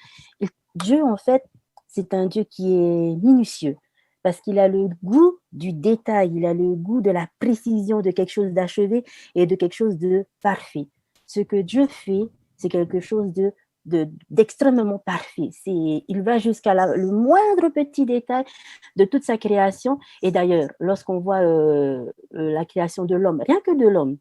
Il- Dieu, en fait, c'est un Dieu qui est minutieux, parce qu'il a le goût du détail, il a le goût de la précision, de quelque chose d'achevé et de quelque chose de parfait. Ce que Dieu fait, c'est quelque chose de, de, d'extrêmement parfait. C'est, il va jusqu'à la- le moindre petit détail de toute sa création. Et d'ailleurs, lorsqu'on voit, euh, euh, la création de l'homme, rien que de l'homme,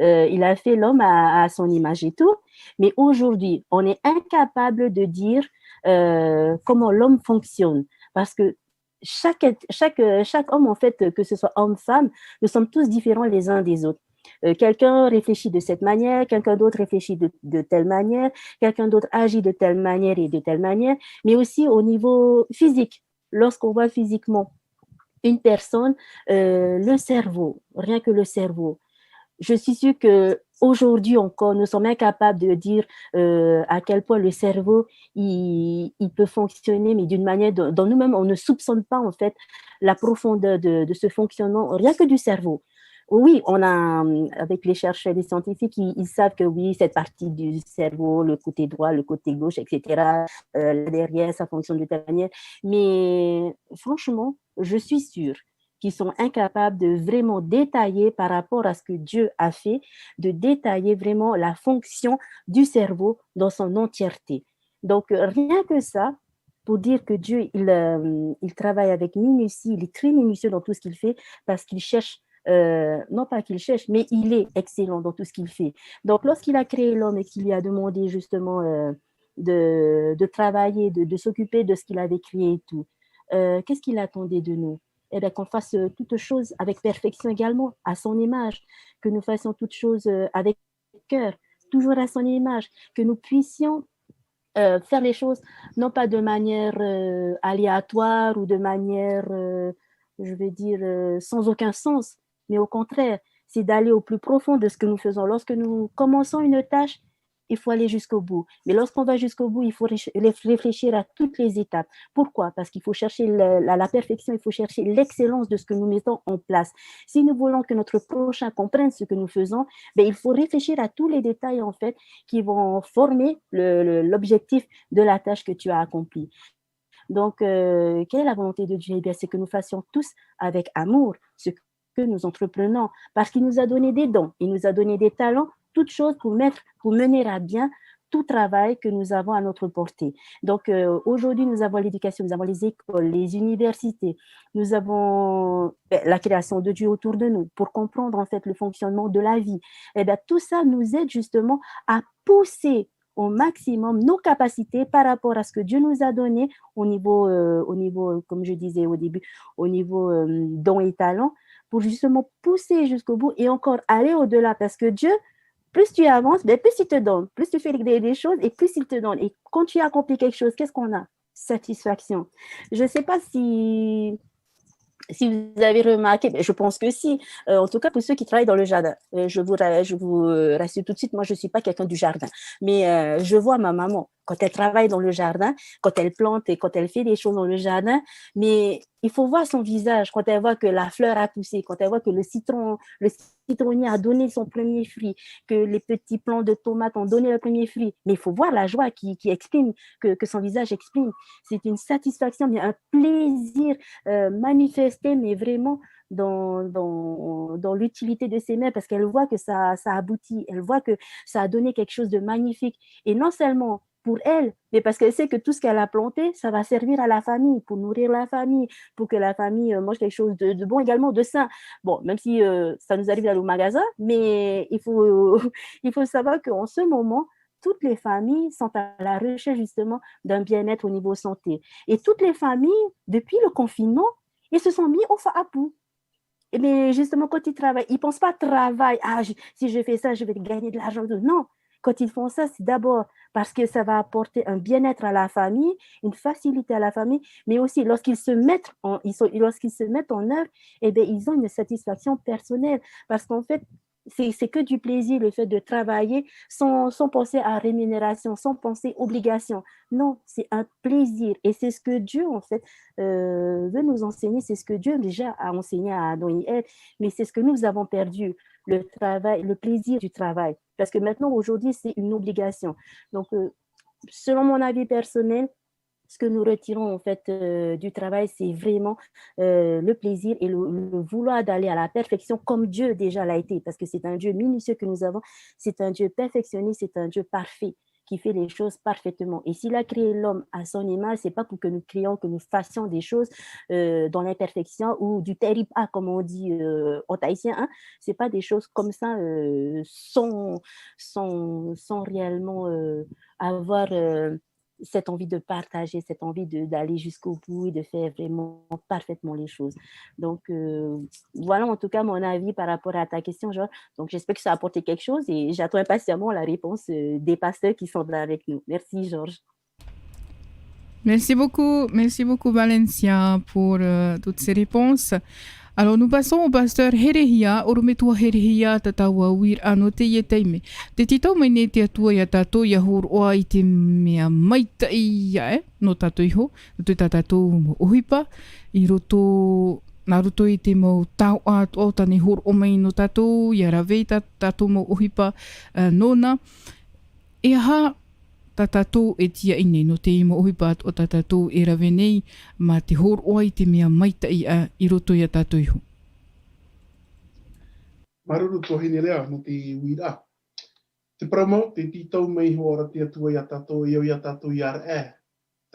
euh, il a fait l'homme à, à son image et tout. Mais aujourd'hui, on est incapable de dire, euh, comment l'homme fonctionne. Parce que chaque, être- chaque, euh, chaque homme, en fait, que ce soit homme, femme, nous sommes tous différents les uns des autres. Euh, quelqu'un réfléchit de cette manière, quelqu'un d'autre réfléchit de, de telle manière, quelqu'un d'autre agit de telle manière et de telle manière, mais aussi au niveau physique. Lorsqu'on voit physiquement une personne, euh, le cerveau, rien que le cerveau, je suis sûre que aujourd'hui encore, nous sommes incapables de dire, euh, à quel point le cerveau, il, il peut fonctionner, mais d'une manière dont, dont nous-mêmes, on ne soupçonne pas en fait la profondeur de, de ce fonctionnement, rien que du cerveau. Oui, on a, euh, avec les chercheurs, les scientifiques, ils, ils savent que oui, cette partie du cerveau, le côté droit, le côté gauche, et cetera, euh, là derrière, ça fonctionne de telle manière. Mais franchement, je suis sûre qu'ils sont incapables de vraiment détailler par rapport à ce que Dieu a fait, de détailler vraiment la fonction du cerveau dans son entièreté. Donc, euh, rien que ça, pour dire que Dieu, il, euh, il travaille avec minutie, il est très minutieux dans tout ce qu'il fait, parce qu'il cherche, euh, non pas qu'il cherche, mais il est excellent dans tout ce qu'il fait. Donc, lorsqu'il a créé l'homme et qu'il lui a demandé justement, euh, de, de travailler, de, de s'occuper de ce qu'il avait créé et tout, euh, qu'est-ce qu'il attendait de nous ? Eh bien, qu'on fasse, euh, toutes choses avec perfection également, à son image, que nous fassions toutes choses, euh, avec cœur, toujours à son image, que nous puissions, euh, faire les choses non pas de manière, euh, aléatoire ou de manière, euh, je vais dire, euh, sans aucun sens, mais au contraire, c'est d'aller au plus profond de ce que nous faisons. Lorsque nous commençons une tâche, il faut aller jusqu'au bout. Mais lorsqu'on va jusqu'au bout, il faut réfléch- réfléchir à toutes les étapes. Pourquoi ? Parce qu'il faut chercher la, la- la perfection, il faut chercher l'excellence de ce que nous mettons en place. Si nous voulons que notre prochain comprenne ce que nous faisons, ben, il faut réfléchir à tous les détails, en fait, qui vont former le- le- l'objectif de la tâche que tu as accomplie. Donc, euh, quelle est la volonté de Dieu ? Eh bien, c'est que nous fassions tous avec amour ce que nous entreprenons, parce qu'il nous a donné des dons, il nous a donné des talents, toutes choses pour mettre, pour mener à bien tout travail que nous avons à notre portée. Donc, euh, aujourd'hui, nous avons l'éducation, nous avons les écoles, les universités, nous avons, ben, la création de Dieu autour de nous pour comprendre, en fait, le fonctionnement de la vie. Et bien, tout ça nous aide justement à pousser au maximum nos capacités par rapport à ce que Dieu nous a donné au niveau, euh, au niveau, euh, comme je disais au début, au niveau, euh, dons et talents, pour justement pousser jusqu'au bout et encore aller au-delà, parce que Dieu, plus tu avances, ben, plus il te donne, plus tu fais des, des choses et plus il te donne. Et quand tu accomplis quelque chose, qu'est-ce qu'on a ? Satisfaction. Je ne sais pas si, si vous avez remarqué, mais je pense que si. Euh, en tout cas, pour ceux qui travaillent dans le jardin, euh, je vous, ra- je vous, euh, rassure tout de suite, moi, je ne suis pas quelqu'un du jardin. Mais, euh, je vois ma maman. quand elle travaille dans le jardin, quand elle plante et quand elle fait des choses dans le jardin, mais il faut voir son visage quand elle voit que la fleur a poussé, quand elle voit que le citron, le citronnier a donné son premier fruit, que les petits plants de tomates ont donné le premier fruit. Mais il faut voir la joie qui, qui exprime, que, que son visage exprime. C'est une satisfaction, mais un plaisir euh, manifesté, mais vraiment dans, dans, dans l'utilité de ses mains, parce qu'elle voit que ça, ça aboutit, elle voit que ça a donné quelque chose de magnifique. Et non seulement pour elle, mais parce qu'elle sait que tout ce qu'elle a planté, ça va servir à la famille, pour nourrir la famille, pour que la famille euh, mange quelque chose de, de bon également, de sain. Bon, même si euh, ça nous arrive d'aller au magasin, mais il faut, il faut savoir qu'en ce moment, toutes les familles sont à la recherche justement d'un bien-être au niveau santé. Et toutes les familles, depuis le confinement, ils se sont mis au fa'apu. Et bien, justement, quand ils travaillent, ils ne pensent pas travail, ah, je- si je fais ça, je vais gagner de l'argent. Non, quand ils font ça, c'est d'abord parce que ça va apporter un bien-être à la famille, une facilité à la famille, mais aussi lorsqu'ils se mettent en, ils sont, lorsqu'ils se mettent en œuvre, eh bien, ils ont une satisfaction personnelle. Parce qu'en fait, c'est c'est que du plaisir, le fait de travailler sans, sans penser à rémunération, sans penser obligation. Non, c'est un plaisir. Et c'est ce que Dieu, en fait, euh, veut nous enseigner. C'est ce que Dieu déjà a enseigné à Adam et Ève. Mais c'est ce que nous avons perdu, le travail, le plaisir du travail. Parce que maintenant, aujourd'hui, c'est une obligation. Donc, euh, selon mon avis personnel, ce que nous retirons en fait euh, du travail, c'est vraiment euh, le plaisir et le, le vouloir d'aller à la perfection comme Dieu déjà l'a été, parce que c'est un Dieu minutieux que nous avons, c'est un Dieu perfectionniste, c'est un Dieu parfait qui fait les choses parfaitement. Et s'il a créé l'homme à son image, c'est pas pour que nous créions, que nous fassions des choses euh, dans l'imperfection ou du taripa, comme on dit euh, en tahitien. Hein. C'est pas des choses comme ça euh, sans, sans, sans réellement euh, avoir euh, cette envie de partager, cette envie de- d'aller jusqu'au bout et de faire vraiment parfaitement les choses. Donc, euh, voilà en tout cas mon avis par rapport à ta question, Georges. Donc, j'espère que ça a apporté quelque chose et j'attends impatiemment la réponse euh, des pasteurs qui sont là avec nous. Merci, Georges. Merci beaucoup, merci beaucoup Valencia pour euh, toutes ces réponses. Alors nous passons au pasteur Herehia, ʻorometua Herehia, tā tāua uiraʻa nō teie taime. Tē tītau mai nei te Atua iā tātou ʻia hōroʻa i te mea maitaʻi ʻē, nō tātou iho, nō te tā tātou mau ʻohipa, i roto, nā roto i te mau taoʻa atoʻa o tāna i hōroʻa mai nō tātou, ʻia rave i tā tātou mau ʻohipa eh, nōna. E aha tā tātou e tīaʻi nei, nō te mau ʻohipa atoʻa tā tātou e rave nei, mā te hōroʻa i te mea maitaʻi ʻā i roto iā tātou iho. Māuruuru tuahine Lea nō te uiraʻa. Te parau mau, tē tītau mai iho ā te Atua iā tātou, e au iā tātou ʻia raʻe.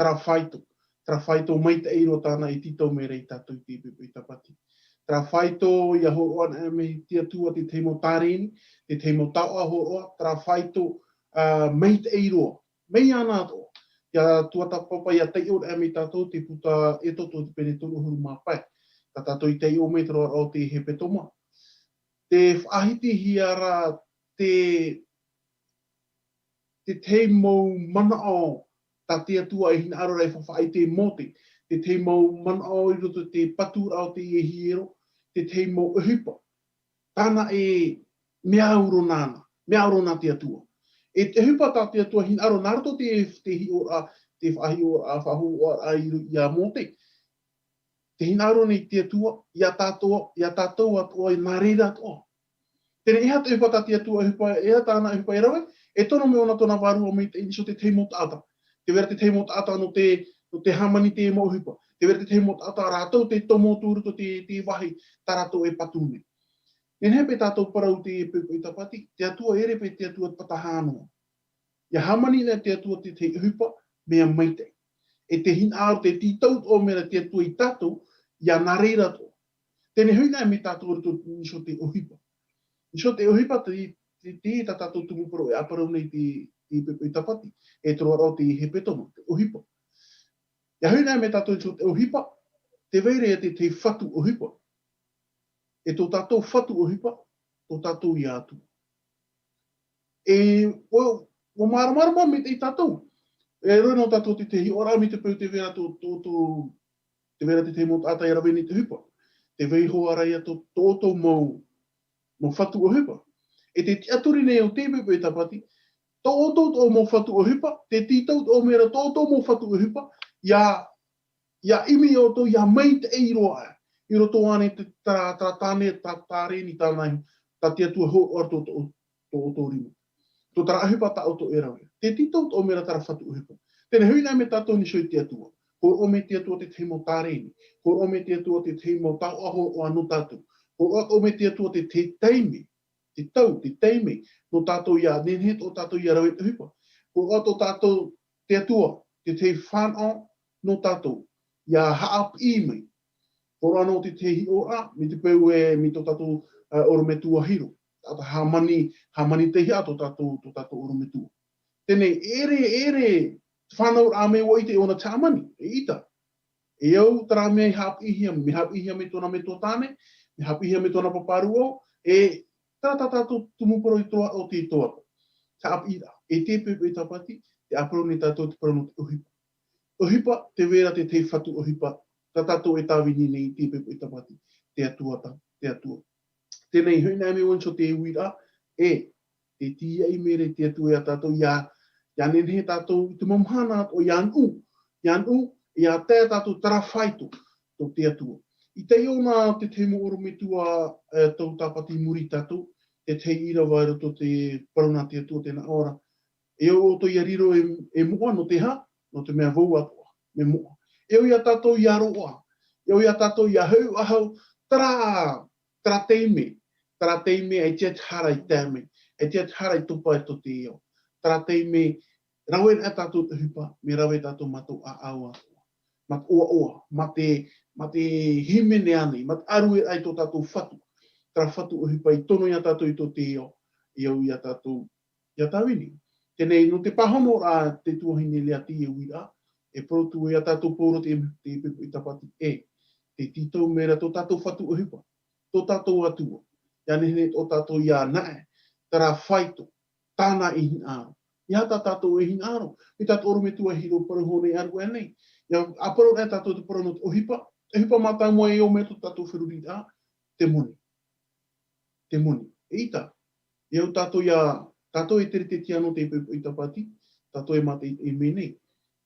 Terā faito. Terā faito maitaʻi roa tāna e tītau mai ra iā tātou i te poʻipoʻi tāpati. Terā faito ʻia hōroʻa anaʻe mai te Atua te tahi mau tārēni, te tahi mau taoʻa hōroʻa, terā faito ā, maitaʻi roa. Mai iāna atoʻa. Te Atua Tāpapa ʻia taiʻo anaʻe mai iā tātou te puta Exodo te pene toru ʻahuru mā pae. Tā tātou i taiʻo mai te roaraʻa o te hepetoma. Tē faʻahitihia ra te, te tahi mau manaʻo tā te Atua e hinaʻaro ra e faʻaʻite ia Mōte. Te tahi mau manaʻo i roto i te paturaʻa o te ʻēhiero, te tahi mau ʻohipa. Tāna e mea au roa nāna, mea au roa nā te Atua. E te ʻohipa tā te Atua hinaʻaro nā roto te, te hiʻoraʻa, te faʻahiʻoraʻa, faʻahōhoʻaraʻa i ro-, iā Mōte. Tē hinaʻaro nei te Atua, iā tātou, iā tātou atoʻa, nā reira atoʻa. Teie nei, e aha te ʻohipa tā te Atua, ʻohipa, e aha tāna ʻohipa e rave, e tono mai ʻōna tōna vārua maitaʻi, nīsō te tahi mau taʻata. Tē vai ra te tahi mau taʻata nō te, nō te hāmani te mau ʻohipa. Tē vai ra te tahi mau taʻata rātou te tomo atu i roto te, te vāhi, tā rātou e patu nei. Nehenehe pē tātou parau te poʻipoʻi tāpati, te Atua ʻere pē te Atua patahā noa. ʻIa hāmani nei te Atua te tahi ʻohipa, mea maitaʻi. E tē hinaʻaro, tē tītau atoʻa mai ra te Atua iā tātou, ʻia nā reira atoʻa. Teie nei, hoʻi anaʻe mai tātou i roto nīsō te ʻohipa. Nīsō te ʻohipa, te, te, te tā tātou tumu parau e ʻāparau nei te, te poʻipoʻi tāpati, e te roaraʻa o te hepetoma, te ʻohipa. ʻIa hoʻi anaʻe mai tātou i roto te ʻohipa, tē vai ra ia te, te fatu ʻohipa. E tō tātou fatu ʻohipa, tō tātou ia Atua. E, ʻua, ʻua māramarama maitaʻi tātou. E rave noa tātou te, te hiʻoraʻa mai te peu tē vai ra tō, tō, tō, tē vai ra te tahi mau taʻata e rave nei te ʻohipa. Tē vai hoʻi ra ia tō, tō ʻoutou mau, mau fatu ʻohipa. E te tiʻaturi nei o te poʻipoʻi tāpati, tō ʻoutou, tō ʻoutou mau fatu ʻohipa, te tītau tō ʻoutou mea ra tō ʻoutou mau fatu ʻohipa, ʻia, ʻia ʻimi ʻoutou, ʻia maitaʻi roa aʻe. I roto ānei te, terā, terā tāne, tā, tārēni tāna i, tā te Atua hōroʻa tō, tō, tō ʻoutou rima. Tō terā ʻohipa tā ʻoutou e rave. Te tītau tō ʻoutou mea ra terā fatu ʻohipa. Teie nei, hoʻi na mai tātou i niʻa i te Atua. Hōroʻa mai te Atua te tahi mau tārēni. Hōroʻa mai te Atua te tahi mau taoʻa hōroʻa nō tātou. Hōroʻa mai te Atua te, te taime, te tau, te taime, nō tātou ʻia nehenehe tō tātou ʻia rave te ʻohipa. Hōroʻa tō tātou te Atua, te tahi fānaʻo nō tātou, ʻia haʻapiʻi mai. Hōroʻa nō te tahi hiʻoraʻa, mai te peu ē, mai tō tātou, ā, ʻorometua Hiro. Taʻata hāmani, hāmani tei hea tō tātou, tō tātou ʻorometua. Teie nei, ʻere, ʻere, fānauraʻa mai ʻoe i te ʻōna te hāmani, eʻita. E au terā mea i haʻapiʻihia, mea haʻapiʻihia mai tōna metua tāne, mea haʻapiʻihia mai tōna pāpā rūʻau, e terā tā tātou tumu parau i te roaraʻa o te toa. Haʻapiʻiraʻa, e te poʻipoʻi Tāpati, tē ʻāparau nei tātou te parau nō te ʻohipa. ʻOhipa, tē vai ra te tahi fatu ʻohipa, tā tātou e tāvini nei i te poʻipoʻi Tāpati, te Atua tā, te Atua. Teie nei, hoʻi na mai ʻoe i niʻa i te uiraʻa, e, te tīaʻi mai ra te Atua ia tātou, ʻia, ʻia nehenehe tātou i te mau mahana atoʻa ʻia nuʻu, ʻia nuʻu, ʻia tae tātou terā faito, tō te Atua. I te iʻoa nā te tahi mau ʻorometua, e, tau Tāpati i muri ia tātou, te tahi ʻīrava i roto i te parau nā te Atua tē nā ʻō ra. E au ʻoutou ʻia riro e, e moʻa nō te aha, nō te mea vau atoʻa, mea moʻa. E au ia tātou ʻia roaʻa, e au ia tātou ʻia hau, ʻa hau, terā, terā taime, terā taime, ʻaita te hara i tae mai, ʻaita te hara i topa e tō te ao. Terā taime, rave ra tātou te ʻohipa, mea rave tātou mātou ʻāʻau atoʻa. Mā te ʻoaʻoa, mā te, mā te hīmene ānei, mā te ʻarueraʻa i tō tātou fatu. Terā fatu ʻohipa i tono ia tātou i tō te ao, e au ia tātou, ʻia tāvini. Teie nei, nō te pāhonoraʻa te tuahine Leati e uiraʻa, e parau atu ia tātou pauroa te, te poʻipoʻi Tāpati e, te tītau mai ra tō tātou fatu ʻohipa, tō tātou Atua, ʻia nehenehe tō tātou ʻia naʻe, terā faito, tāna i hinaʻaro. E aha tā tātou e hinaʻaro, mai tā tō ʻorometua Hiro parau hoʻi nei ʻāruʻe nei. ʻIa ʻāparau ra tātou te parau nō te ʻohipa, ʻohipa mātāmua e ō mai tō tātou feruriraʻa, te moni. Te moni. Eʻita, e au tātou ʻia, tātou e teretetia nō te poʻipoʻi Tāpati, tātou e mātaʻitaʻi mai nei.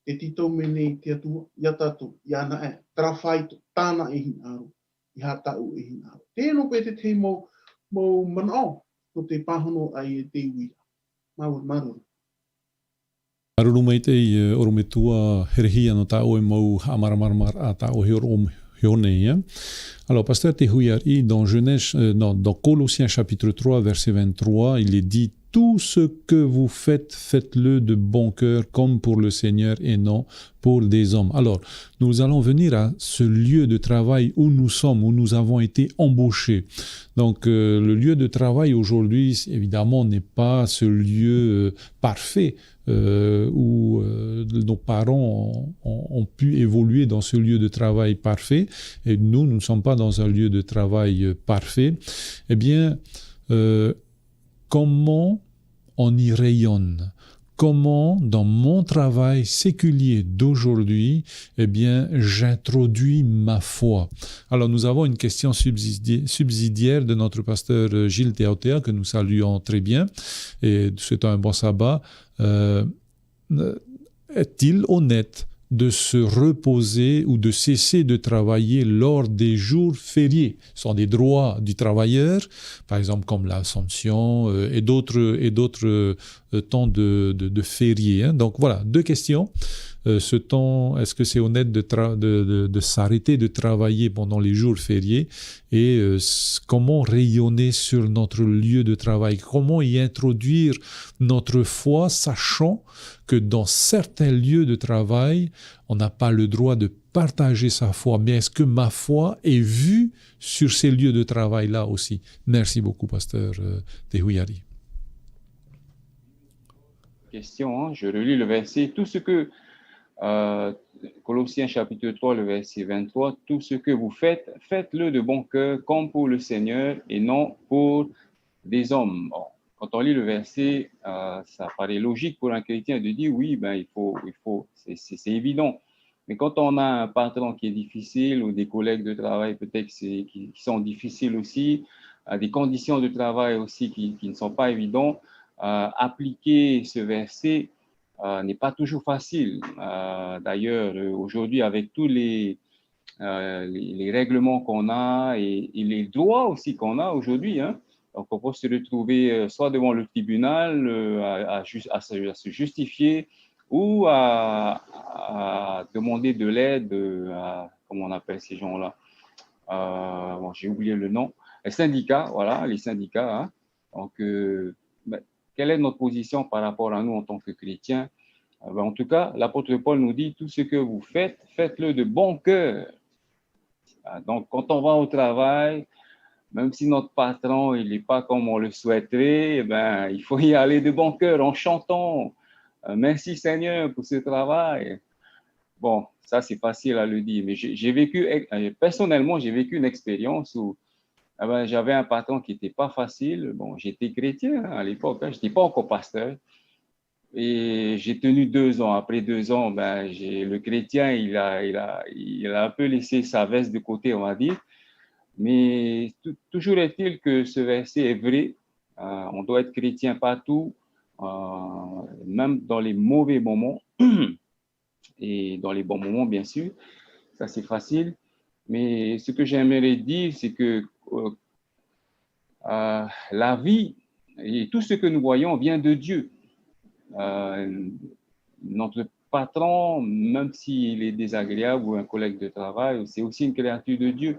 Te tītau mai nei te Atua, ia tātou, ʻia naʻe, terā faito, tāna e hinaʻaro, e aha tāʻu e hinaʻaro. Teie nō paʻi te tahi mau, mau manaʻo, nō te pāhonoraʻa i te uiraʻa. Māuruuru, māuruuru. Māuruuru maitaʻi, e, ʻorometua Herehia nō tā ʻoe mau haʻamāramaramaraʻa, tā ʻoe hiʻo-, hiʻo nei, hein. Alors, pasteur Te Huiari, dans Genèse, euh, non, dans Colossiens chapitre trois, verset vingt-trois, il est dit, tout ce que vous faites, faites-le de bon cœur, comme pour le Seigneur et non pour des hommes. Alors, nous allons venir à ce lieu de travail où nous sommes, où nous avons été embauchés. Donc, euh, le lieu de travail aujourd'hui, évidemment, n'est pas ce lieu, euh, parfait, euh, où, euh, nos parents ont, ont, ont pu évoluer dans ce lieu de travail parfait, et nous, nous ne sommes pas dans un lieu de travail, euh, parfait. Eh bien, euh, comment on y rayonne ? Comment, dans mon travail séculier d'aujourd'hui, eh bien, j'introduis ma foi ? Alors, nous avons une question subsidi-, subsidiaire de notre pasteur, euh, Gilles Teaotea, que nous saluons très bien, et souhaitons un bon sabbat. Euh, est-il honnête de se reposer ou de cesser de travailler lors des jours fériés ? Ce sont des droits du travailleur, par exemple comme l'Assomption, euh, et d'autres, et d'autres, euh, temps de, de, de fériés, hein. Donc voilà, deux questions. Euh, ce temps, est-ce que c'est honnête de tra-, de, de, de s'arrêter de travailler pendant les jours fériés ? Et, euh, s-, comment rayonner sur notre lieu de travail ? Comment y introduire notre foi, sachant que dans certains lieux de travail, on n'a pas le droit de partager sa foi. Mais est-ce que ma foi est vue sur ces lieux de travail-là aussi ? Merci beaucoup, pasteur, euh, Te Huiari. Question, hein, je relis le verset. Tout ce que, euh, Colossiens chapitre trois, le verset vingt-trois, tout ce que vous faites, faites-le de bon cœur, comme pour le Seigneur et non pour des hommes. Bon, quand on lit le verset, euh, ça paraît logique pour un chrétien de dire, oui, ben, il faut, il faut, c'est, c'est, c'est évident. Mais quand on a un patron qui est difficile ou des collègues de travail peut-être c'est, qui, qui sont difficiles aussi, euh, des conditions de travail aussi qui, qui ne sont pas évidentes, euh, appliquer ce verset euh, n'est pas toujours facile. Euh, d'ailleurs, euh, aujourd'hui, avec tous les, euh, les, les règlements qu'on a et, et les droits aussi qu'on a aujourd'hui, hein, donc on peut se retrouver euh, soit devant le tribunal euh, à, à jus- à se, à se justifier ou à, à demander de l'aide euh, à, comment on appelle ces gens-là. Euh, bon, j'ai oublié le nom. Les syndicats, voilà, les syndicats, hein. Donc, euh, ben, quelle est notre position par rapport à nous en tant que chrétiens ? Euh, ben, en tout cas, l'apôtre Paul nous dit, tout ce que vous faites, faites-le de bon cœur. Ah, donc, quand on va au travail, même si notre patron, il n'est pas comme on le souhaiterait, eh ben, il faut y aller de bon cœur en chantant, euh, merci Seigneur pour ce travail. Bon, ça c'est facile à le dire, mais j'ai j'ai vécu, euh, personnellement, j'ai vécu une expérience où ah ben, j'avais un patron qui n'était pas facile. Bon, j'étais chrétien hein, à l'époque, hein, je n'étais pas encore pasteur. Et j'ai tenu deux ans. Après deux ans, ben, j'ai- le chrétien, il a, il, a, il a un peu laissé sa veste de côté, on va dire. Mais tou- toujours est-il que ce verset est vrai. Euh, on doit être chrétien partout, euh, même dans les mauvais moments. Et dans les bons moments, bien sûr. Ça, c'est facile. Mais ce que j'aimerais dire, c'est que euh, euh, la vie et tout ce que nous voyons vient de Dieu. Euh, notre patron, même s'il est désagréable ou un collègue de travail, c'est aussi une créature de Dieu.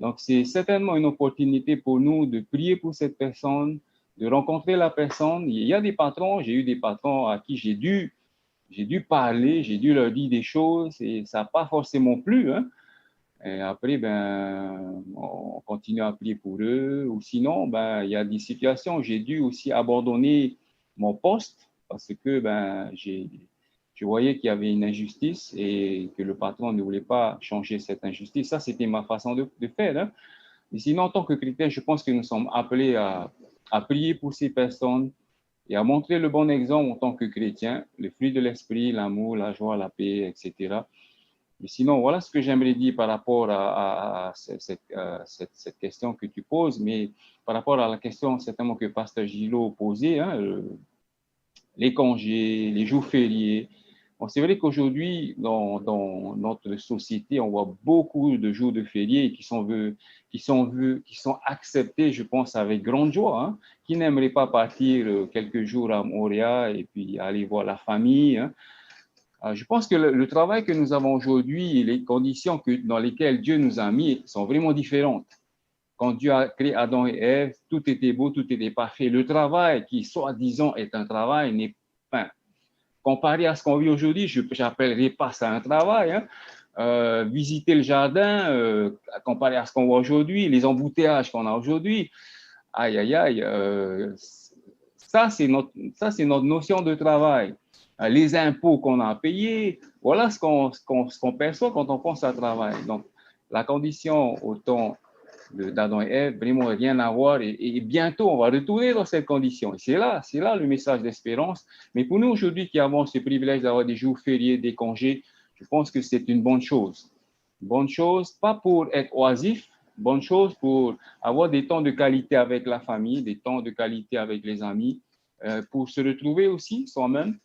Donc, c'est certainement une opportunité pour nous de prier pour cette personne, de rencontrer la personne. Il y a des patrons, j'ai eu des patrons à qui j'ai dû j'ai dû parler, j'ai dû leur dire des choses et ça n'a pas forcément plu. Hein. Et après, ben, on continue à prier pour eux. Ou sinon, ben, il y a des situations où j'ai dû aussi abandonner mon poste parce que ben, j'ai, je voyais qu'il y avait une injustice et que le patron ne voulait pas changer cette injustice. Ça, c'était ma façon de, de faire. Hein. Mais sinon, en tant que chrétien, je pense que nous sommes appelés à, à prier pour ces personnes et à montrer le bon exemple en tant que chrétien, le fruit de l'esprit, l'amour, la joie, la paix, et cetera. Mais sinon, voilà ce que j'aimerais dire par rapport à, à- à ce- cette, euh, cette- cette question que tu poses, mais par rapport à la question certainement que Pasteur Gillot posait, hein, le- les congés, les jours fériés. Bon, c'est vrai qu'aujourd'hui, dans, dans notre société, on voit beaucoup de jours de fériés qui sont, ve- qui sont, ve- qui sont acceptés, je pense, avec grande joie. Hein. Qui n'aimerait pas partir euh, quelques jours à Montréal et puis aller voir la famille, hein. Euh, je pense que le, le travail que nous avons aujourd'hui et les conditions que, dans lesquelles Dieu nous a mis sont vraiment différentes. Quand Dieu a créé Adam et Ève, tout était beau, tout était parfait. Le travail qui, soi-disant, est un travail n'est pas, comparé à ce qu'on vit aujourd'hui, je n'appellerai pas ça un travail. Hein. Euh, visiter le jardin, euh, comparé à ce qu'on voit aujourd'hui, les embouteillages qu'on a aujourd'hui, aïe, aïe, aïe, euh, ça c'est notre, ça c'est notre notion de travail. Euh, les impôts qu'on a à payer, voilà ce qu'on ce qu'on- ce qu'on perçoit quand on pense à travail. Donc, la condition au temps de- d'Adam et Ève, vraiment rien à voir. Et, et bientôt, on va retourner dans cette condition. Et c'est là, c'est là le message d'espérance. Mais pour nous aujourd'hui qui avons ce privilège d'avoir des jours fériés, des congés, je pense que c'est une bonne chose. Bonne chose, pas pour être oisif, bonne chose pour avoir des temps de qualité avec la famille, des temps de qualité avec les amis, euh, pour se retrouver aussi soi-même.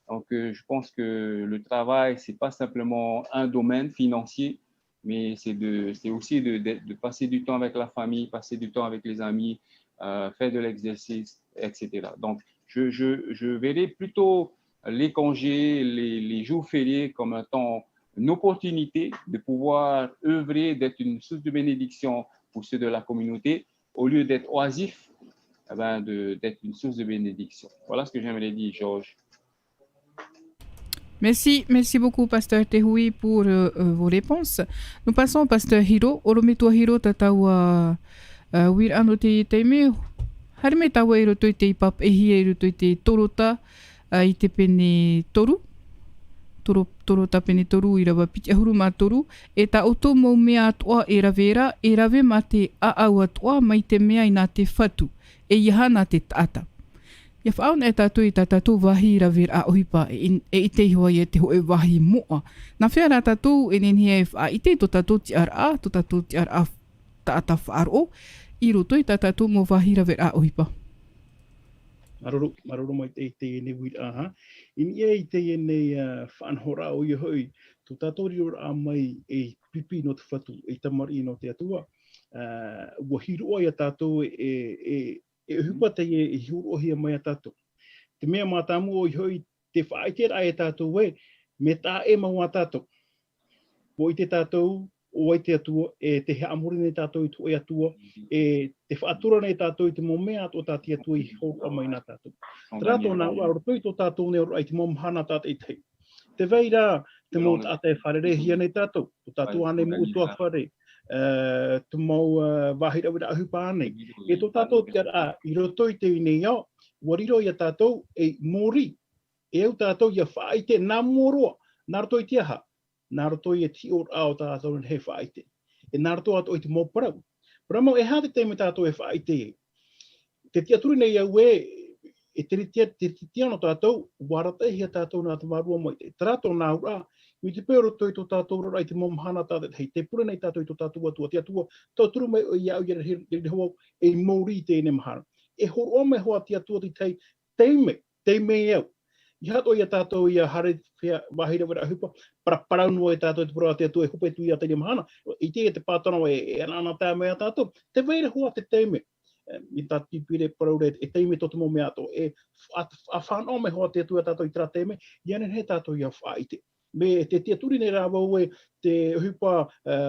Donc, euh, je pense que le travail, c'est pas simplement un domaine financier, mais c'est de, c'est aussi de, de- de passer du temps avec la famille, passer du temps avec les amis, euh, faire de l'exercice, et cetera. Donc, je, je, je verrai plutôt les congés, les, les jours fériés comme un temps, une opportunité de pouvoir œuvrer, d'être une source de bénédiction pour ceux de la communauté, au lieu d'être oisif, eh ben, de- d'être une source de bénédiction. Voilà ce que j'aimerais dire, Georges. Merci, merci beaucoup, Pasteur Tehui, pour euh, euh, vos réponses. Nous passons au Pasteur Hiro. ʻOrometua Hiro, tā tāua uh, uiraʻa nō teie taime. Haere mai tāua i roto i te papaʻihia, i roto i te Torota, uh, i te pene toru. Toro, Torota pene toru, ʻīrava piti ʻahuru mā toru. E tā ʻoutou mau mea atoʻa e rave ra, e rave mā te ʻāʻau atoʻa mai te mea i nā te Fatu, ʻeiaha nā te taʻata. ʻIa faʻaʻonaʻi tātou i tā tātou vāhi raveraʻa ʻohipa, e, e ʻite iho ai te hōʻē vāhi moʻa. Nā hea rā tātou e nehenehe e faʻaʻite i tō tātou tiʻaraʻa, tō tātou tiʻaraʻa taʻata faʻaroʻo, i roto i tā tātou mau vāhi raveraʻa ʻohipa. Māuruuru, māuruuru maitaʻi i teie nei uiraʻa, ha? I niʻa i teie nei, ā, faʻanahoraʻa ʻoia hoʻi, tō tātou riroraʻa mai ei pipi nō te Fatu, ei tamariʻi nō te Atua, ā, ʻua hiroʻa ia tātou e, e, e ʻohipa teie i hōroʻahia mai ia tātou. Te mea mātāmua ʻoia hoʻi, te faʻaʻiteraʻa ia tātou ē, mea taʻa ʻē mau ā tātou. ʻUa ʻite tātou, ʻo vai te Atua, e tē haʻamori nei tātou i te hōʻē Atua, e tē faʻatura nei tātou i te mau mea atoʻa tā te Atua i hōroʻa mai nā tātou. Terā tōna ʻō, ā, roto i tō tātou nei oraraʻa i te mau mahana tātaʻitahi. Tē vai ra te mau taʻata e fārereihia nei tātou, tō tātou ānei mau ʻutuāfare, ā, te mau, ā, vāhi raveraʻa ʻohipa ānei. E tō tātou tiʻaraʻa, i roto i teie nei ao, ʻua riro ia tātou ei mōrī, e au tātou ʻia faʻaʻite nā mua roa, nā roto i te aha, nā roto i te hiʻoraʻa o tā tātou nei e faʻaʻite. E nā roto atoʻa i te mau parau. Parau mau, e aha te taime tātou e faʻaʻite ai? Tē tiʻaturi nei au ē, e te ritia, te ritia nō tātou, ʻua arataʻihia tātou nā te Vārua Maitaʻi. Terā tōna auraʻa, mai te peu roto i tō tātou oraraʻa i te mau mahana tātaʻitahi, tē pure nei tātou i tō tātou Atua, te Atua, tauturu mai ʻoe iāʻu, ʻia riro, riro au ei mōrī i teie nei mahana. E hōroʻa mai hoʻi te Atua i te tahi, taime, taime e au. ʻEiaha atoʻa ia tātou ʻia haere i te vāhi raveraʻa ʻohipa, paraparau noa ia tātou i te parau a te Atua e hope atu ia teie mahana, ʻaita e te pātono e, e anaanatae mai ia tātou, tē vai ra hoʻi te taime. E, mai tā Pīpīria e parau ra, e taime tō te mau mea atoʻa, e fa-, fa-, fānaʻo mai hoʻi te Atua ia tātou i terā taime, ʻia nehenehe tātou ʻia faʻaʻite. Mea tē tiʻaturi nei rā vau ē, te ʻohipa, ā,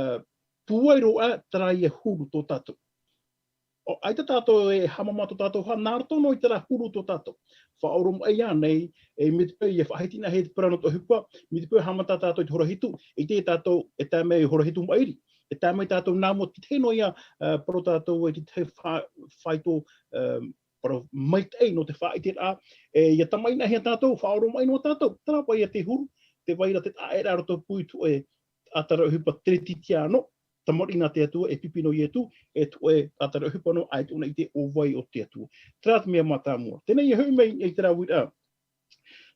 pūai roa, terā ïa huru tō tātou. ʻO, ʻaita tātou e haʻamata tō tātou hā, nā roto noa i terā huru tō tātou. Faʻaoromaʻi ānei, e mai te peu ʻia faʻahitihia te parau nō te ʻohipa, mai te peu haʻamata tātou i te hora hitu, ʻaita tātou e tae mai i hora hitu maʻiri. E tae mai tātou nā mua i te tahi noa ïa, ā, parau tātou i te tahi fa-, faito, ā, parau maitaʻi nō te faʻaʻiteraʻa, e, ʻia tamaʻinaʻihia tātou, faʻaoromaʻi noa tātou, terā paʻi ïa te huru, tē vai ra te taʻaʻēraʻa roto pū i te hōʻē taʻata ʻohipa teretitiano, tamariʻi nā te Atua, e pipi nō Ietu, e te hōʻē taʻata ʻohipa noa, ʻaita ʻōna i ʻite ʻo vai ʻo te Atua. Terā te mea mātāmua. Teie nei e hoʻi mai i terā uiraʻa.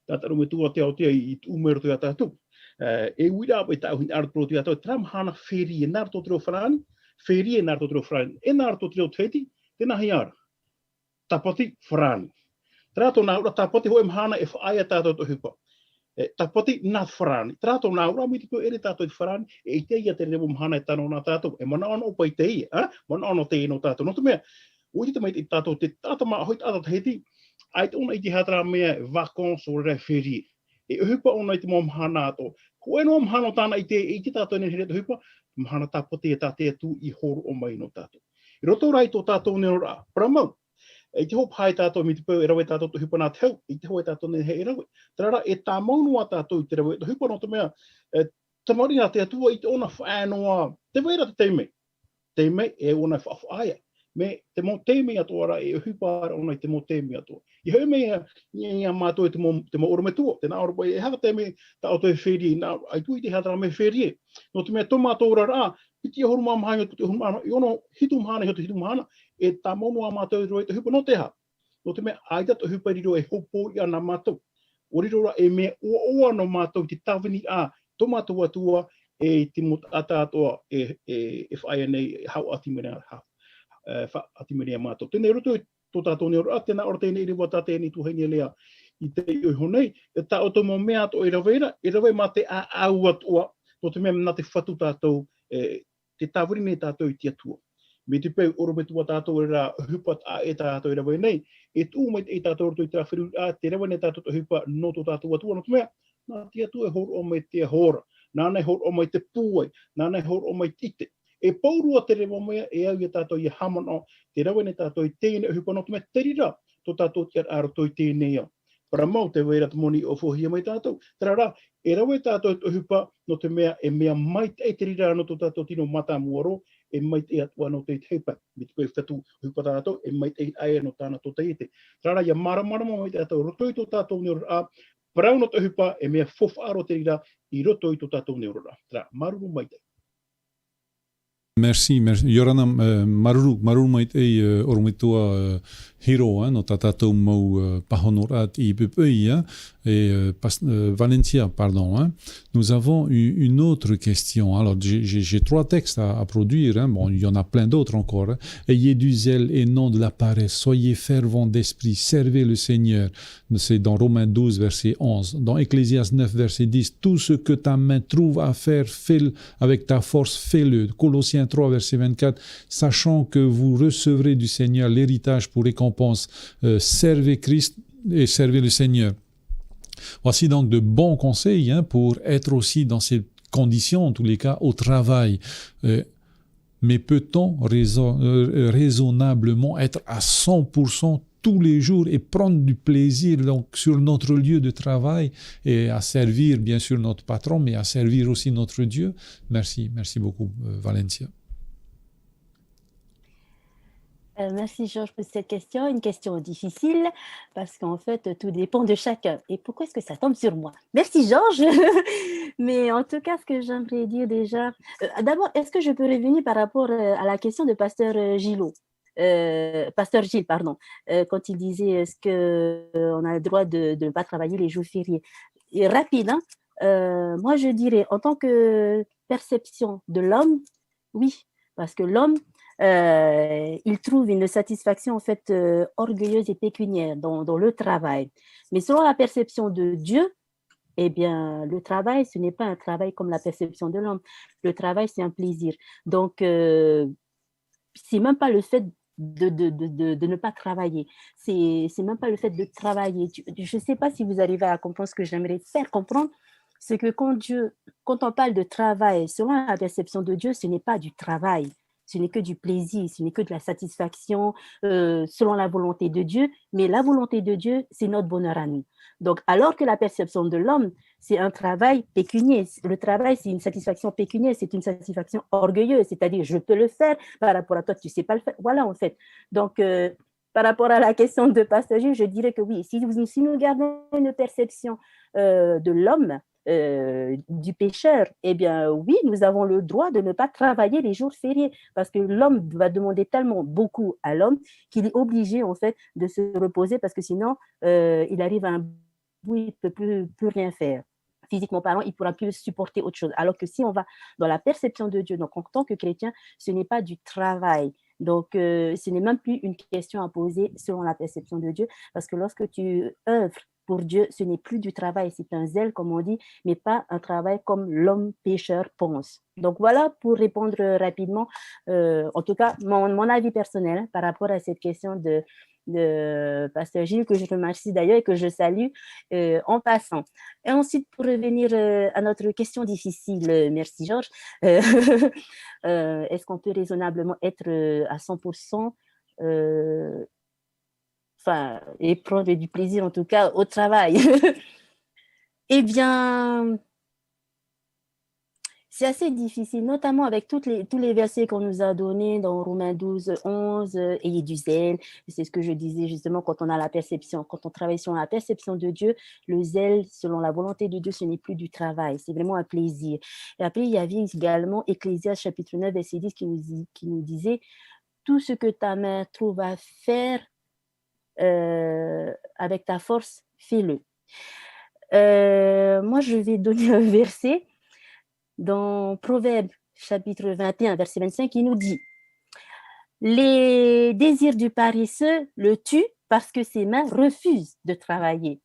Tātaʻi roa mai te Atua i, i tuʻu mai roto ia tātou. E, e uiraʻa paʻi tāʻu hinaʻaro roto ia tātou, terā mahana férié nā roto i te reo farāni, férié nā roto i te reo farāni, e nā roto i te reo tahiti, tē nāhea ra. Tāpati farāni. Terā tōna auraʻa, Tāpati hōʻē mahana e faʻaea tātou te ʻohipa. E, Tāpati nā farāni. Terā tōna auraʻa, mai te peu e ʻere tātou i te farāni, e ʻaita ïa te reva mahana e tano nā tātou. E manaʻo noa paʻi teie, ā? Manaʻo noa teie nō tātou. Nō te mea, ʻua ʻite mai tātou te taʻata māʻohi, taʻata tahiti, ʻaita ʻōna i ʻite i te aha terā mea e vacances ʻo rā férié. E ʻohipa ʻōna i te mau mahana atoʻa. Hōʻē noa mahana o tāna ʻite, e ʻite tātou e nehenehe te ʻohipa, mahana Tāpati e tā te Atua i hōroʻa mai nō tātou. I roto rā i tō tātou nei oraraʻa, parau mau. E ʻite hoʻi paha tātou mai te peu e rave tātou te ʻohipa nā te hau, e ʻite hoʻi tātou e nehenehe e rave. Terā rā, e tāmau noa tātou i te rave te ʻohipa nō te mea, e, tamariʻi nā te Atua, ʻaita ʻōna faʻaea noa, tē vai ra te taime. Taime e au ʻōna e faʻafaʻaea. Mai te mau taime atoʻa ra, e ʻohipa ra ʻōna i te mau taime atoʻa. ʻIa hoʻi mai ïa, ïa, ïa mātou i te mau, te mau ʻorometua, tē nā ʻō ra paʻi, e aha te taime tā ʻoutou e férié, nā, ʻaita ʻoutou i ʻite i te aha terā mea férié. Nō te mea tō mātou oraraʻa, piti ʻahuru mā maha i ʻō, piti ʻahuru mā ono, i ʻō hitu mahana, i ʻō hitu mahana, e tāmau noa mātou i te rave te ʻohipa nō te aha. Nō te mea, ʻaita te ʻohipa i riro ei hopoiʻa nā mātou. ʻUa riro rā ei mea ʻoaʻoa nō mātou i te tāviniraʻa tō mātou Atua, e i te mau taʻata atoʻa e, e, e faʻaea nei, e haʻaʻati mai nei, ha-, e, faʻaʻati mai nei ia mātou. Teie nei roto i tō tātou nei oraraʻa, tē nā ʻō ra teie nei ʻīrava tā teie nei tuahine Lea i taiʻo iho nei, e tā ʻoutou mau mea atoʻa e rave ra, e rave mā te ʻāʻau atoʻa, nō te mea nā te Fatu tātou, e, tē tāviri nei tātou i te Atua. Mai te peu ʻorometua tātou, terā ʻohipa taʻa ʻē tātou e rave nei, e tuʻu mai te, tātou roto i terā feruriraʻa, tē rave nei tātou te ʻohipa nō tō tātou Atua, nō te mea, nā te Atua e hōroʻa mai te aho ra, nāna e hōroʻa mai te pūai, nāna e hōroʻa mai te ʻite. E pauroa te reva mea, e au ia tātou ʻia haʻamanaʻo, tē rave nei tātou i teie nei ʻohipa nō te mea te reira, tō tātou tiʻaraʻa roto i teie nei ao. Parau mau, tē vai ra te moni e ʻōfaʻohia mai tātou. Terā rā, e rave tātou te ʻohipa, nō te mea, e mea maitaʻi te reira nō tō tātou tino mātāmua roa, e maitaʻi atoʻa nō te tahi pae. Mai te peu e fatu ʻohipa tātou, e maitaʻi aʻe nō tāna tōtaiete. Terā rā, ʻia māramarama mai tātou, roto i tō tātou nei oraraʻa, parau nō te ʻohipa, e mea faufaʻa roa te reira, i roto i tō tātou nei oraraʻa. Terā, māuruuru maitaʻi. Merci, merci. ʻIa ora na, euh, māuruuru, māuruuru maitaʻi, euh, ʻorometua, euh, Hiro, hein, nō tā tātou mau, euh, pāhonoraʻa i poʻipoʻi, hein, et, euh, pas-, euh, Valencia, pardon, hein. Nous avons u-, une autre question. Alors, j'ai, j'ai, j'ai trois textes à, à produire, hein. Bon, il y en a plein d'autres encore, hein. Ayez du zèle et non de la paresse. Soyez fervents d'esprit. Servez le Seigneur. C'est dans Romains douze, verset onze. Dans Ecclésiaste neuf, verset dix, tout ce que ta main trouve à faire, fais-le avec ta force, fais-le. Colossiens trois, verset vingt-quatre, sachant que vous recevrez du Seigneur l'héritage pour récompense, euh, servez Christ et servez le Seigneur. Voici donc de bons conseils, hein, pour être aussi dans ces conditions, en tous les cas, au travail. Euh, mais peut-on raison-, euh, raisonnablement être à cent pour cent tous les jours et prendre du plaisir donc sur notre lieu de travail et à servir bien sûr notre patron, mais à servir aussi notre Dieu ? Merci, merci beaucoup, euh, Valencia. Euh, merci Georges pour cette question, une question difficile, parce qu'en fait, tout dépend de chacun. Et pourquoi est-ce que ça tombe sur moi ? Merci Georges. Mais en tout cas, ce que j'aimerais dire déjà, euh, d'abord, est-ce que je peux revenir par rapport, euh, à la question de pasteur, euh, Gilot ? Euh, pasteur Gilles, pardon, euh, quand il disait, est-ce que, euh, on a le droit de, de ne pas travailler les jours fériés ? Et rapide, hein, euh, moi je dirais, en tant que perception de l'homme, oui, parce que l'homme, euh, il trouve une satisfaction en fait, euh, orgueilleuse et pécuniaire dans, dans le travail. Mais selon la perception de Dieu, eh bien, le travail, ce n'est pas un travail comme la perception de l'homme. Le travail, c'est un plaisir. Donc, euh, c'est même pas le fait de, de, de, de, de ne pas travailler. C'est, c'est même pas le fait de travailler. Tu- je sais pas si vous arrivez à comprendre ce que j'aimerais faire comprendre. C'est que quand Dieu, quand on parle de travail, selon la perception de Dieu, ce n'est pas du travail. Ce n'est que du plaisir, ce n'est que de la satisfaction, euh, selon la volonté de Dieu. Mais la volonté de Dieu, c'est notre bonheur à nous. Donc, alors que la perception de l'homme, c'est un travail pécunier. Le travail, c'est une satisfaction pécuniaire, c'est une satisfaction orgueilleuse, c'est-à-dire je peux le faire, par rapport à toi, tu sais pas le faire. Voilà, en fait. Donc, euh, par rapport à la question de Pasteur Gilles, je dirais que oui, si, nous- si nous gardons une perception, euh, de l'homme, euh, du pécheur, eh bien oui, nous avons le droit de ne pas travailler les jours fériés, parce que l'homme va demander tellement beaucoup à l'homme qu'il est obligé en fait de se reposer, parce que sinon, euh, il arrive à un bout, il peut plus, plus rien faire. Physiquement parlant, il pourra plus supporter autre chose. Alors que si on va dans la perception de Dieu, donc en tant que chrétien, ce n'est pas du travail. Donc, euh, ce n'est même plus une question à poser selon la perception de Dieu, parce que lorsque tu œuvres pour Dieu, ce n'est plus du travail, c'est un zèle, comme on dit, mais pas un travail comme l'homme pécheur pense. Donc voilà pour répondre rapidement, euh, en tout cas, mon, mon avis personnel par rapport à cette question de, de Pasteur Gilles, que je remercie d'ailleurs et que je salue, euh, en passant. Et ensuite, pour revenir, euh, à notre question difficile, euh, merci Georges, euh, euh, est-ce qu'on peut raisonnablement être, euh, à cent pour cent, euh, enfin, et prendre du plaisir en tout cas au travail ? Eh bien, c'est assez difficile, notamment avec toutes les, tous les versets qu'on nous a donnés dans Romains douze, onze, euh, ayez du zèle. Et c'est ce que je disais justement, quand on a la perception, quand on travaille sur la perception de Dieu, le zèle, selon la volonté de Dieu, ce n'est plus du travail, c'est vraiment un plaisir. Et après, il y avait également Ecclésiaste chapitre neuf, verset dix qui nous, dit- qui nous disait, tout ce que ta main trouve à faire, euh, avec ta force, fais-le. Euh, moi, je vais donner un verset dans Proverbes chapitre vingt et un, verset vingt-cinq, qui nous dit, les désirs du paresseux le tuent parce que ses mains refusent de travailler.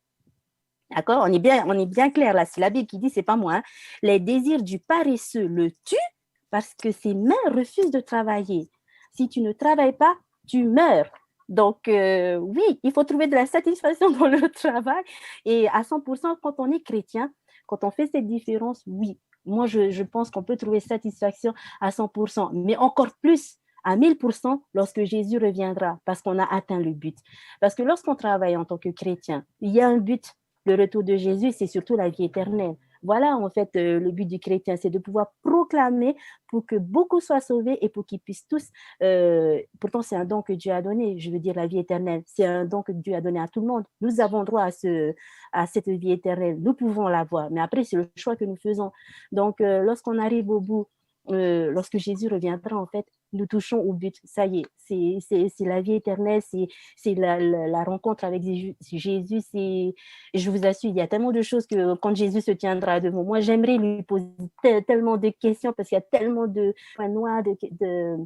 D'accord ? On est bien, on est bien clair là, c'est la Bible qui dit, c'est pas moi, hein. Les désirs du paresseux le tuent parce que ses mains refusent de travailler. Si tu ne travailles pas, tu meurs. Donc, euh, oui, il faut trouver de la satisfaction dans le travail. Et à cent pour cent, quand on est chrétien, quand on fait cette différence, oui. Moi, je, je pense qu'on peut trouver satisfaction à cent pour cent, mais encore plus à mille pour cent lorsque Jésus reviendra, parce qu'on a atteint le but. Parce que lorsqu'on travaille en tant que chrétien, il y a un but. Le retour de Jésus, c'est surtout la vie éternelle. Voilà, en fait, euh, le but du chrétien, c'est de pouvoir proclamer pour que beaucoup soient sauvés et pour qu'ils puissent tous, euh, pourtant, c'est un don que Dieu a donné, je veux dire, la vie éternelle. C'est un don que Dieu a donné à tout le monde. Nous avons droit à ce, à cette vie éternelle. Nous pouvons l'avoir, mais après, c'est le choix que nous faisons. Donc, euh, lorsqu'on arrive au bout, euh, lorsque Jésus reviendra, en fait, nous touchons au but. Ça y est, c'est, c'est, c'est la vie éternelle, c'est, c'est la, la, la rencontre avec Jésus. Jésus, c'est, je vous assure, il y a tellement de choses que quand Jésus se tiendra devant moi, j'aimerais lui poser te- tellement de questions parce qu'il y a tellement de points noirs, de, de,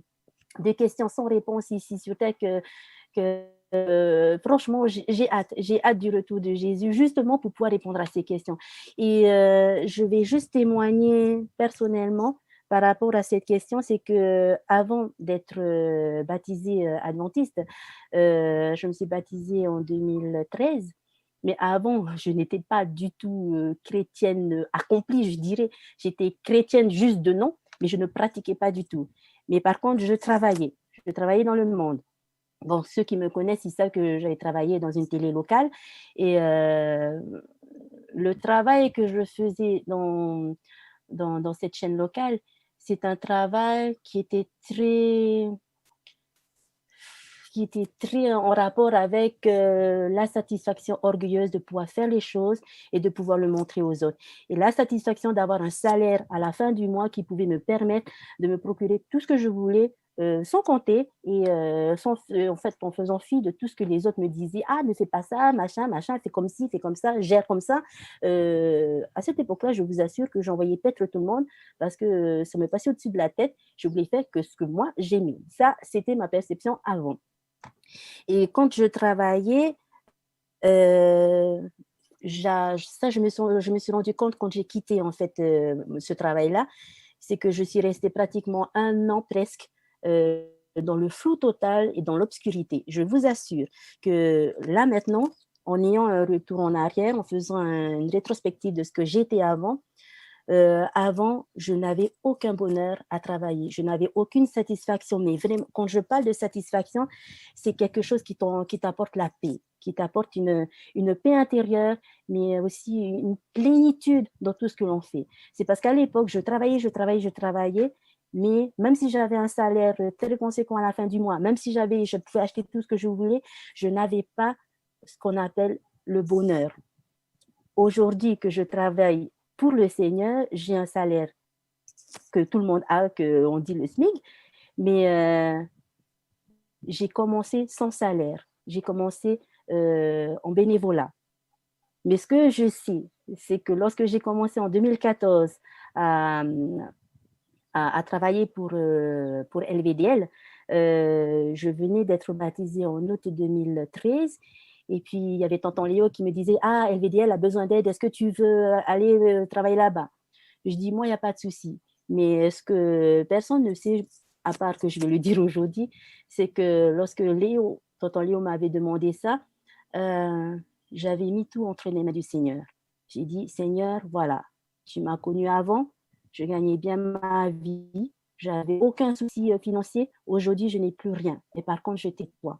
de questions sans réponse ici sur terre que, que euh, franchement, j'ai j'ai hâte, j'ai hâte du retour de Jésus, justement pour pouvoir répondre à ces questions. Et euh, je vais juste témoigner personnellement par rapport à cette question, c'est que avant d'être euh, baptisée euh, adventiste, euh, je me suis baptisée en deux mille treize, mais avant, je n'étais pas du tout euh, chrétienne accomplie, je dirais. J'étais chrétienne juste de nom, mais je ne pratiquais pas du tout. Mais par contre, je travaillais. Je travaillais dans le monde. Bon, ceux qui me connaissent, ils savent que j'avais travaillé dans une télé locale. Et euh, le travail que je faisais dans, dans, dans cette chaîne locale, c'est un travail qui était très qui était très en rapport avec euh, la satisfaction orgueilleuse de pouvoir faire les choses et de pouvoir le montrer aux autres. Et la satisfaction d'avoir un salaire à la fin du mois qui pouvait me permettre de me procurer tout ce que je voulais euh, sans compter et euh, sans, euh, en fait en faisant fi de tout ce que les autres me disaient. Ah, ne fais pas ça, machin, machin, fais comme ci, fais comme ça, gère comme ça. Euh, à cette époque-là, je vous assure que j'envoyais paître tout le monde parce que euh, ça me passait au-dessus de la tête. Je voulais faire que ce que moi j'aimais. Ça, c'était ma perception avant. Et quand je travaillais, euh, ça, je me suis, je me suis rendu compte quand j'ai quitté en fait euh, ce travail-là, c'est que je suis restée pratiquement un an presque euh, dans le flou total et dans l'obscurité. Je vous assure que là maintenant, en ayant un retour en arrière, en faisant une rétrospective de ce que j'étais avant, euh, avant, je n'avais aucun bonheur à travailler. Je n'avais aucune satisfaction. Mais vraiment, quand je parle de satisfaction, c'est quelque chose qui t'apporte la paix, qui t'apporte une, une paix intérieure, mais aussi une plénitude dans tout ce que l'on fait. C'est parce qu'à l'époque, je travaillais, je travaillais, je travaillais, mais même si j'avais un salaire très conséquent à la fin du mois, même si j'avais, je pouvais acheter tout ce que je voulais, je n'avais pas ce qu'on appelle le bonheur. Aujourd'hui que je travaille pour le Seigneur, j'ai un salaire que tout le monde a, qu'on dit le SMIC, mais euh, j'ai commencé sans salaire. J'ai commencé euh, en bénévolat. Mais ce que je sais, c'est que lorsque j'ai commencé en deux mille quatorze à, à, à travailler pour, euh, pour L V D L, euh, je venais d'être baptisée en août deux mille treize. Et puis, il y avait tonton Léo qui me disait, « Ah, L V D L a besoin d'aide, est-ce que tu veux aller euh, travailler là-bas ? » Je dis, « Moi, il n'y a pas de souci. » Mais ce que personne ne sait, à part que je vais le dire aujourd'hui, c'est que lorsque Léo, tonton Léo m'avait demandé ça, euh, j'avais mis tout entre les mains du Seigneur. J'ai dit, « Seigneur, voilà, tu m'as connu avant, je gagnais bien ma vie, j'avais aucun souci euh, financier, aujourd'hui je n'ai plus rien. Et par contre, je t'ai toi.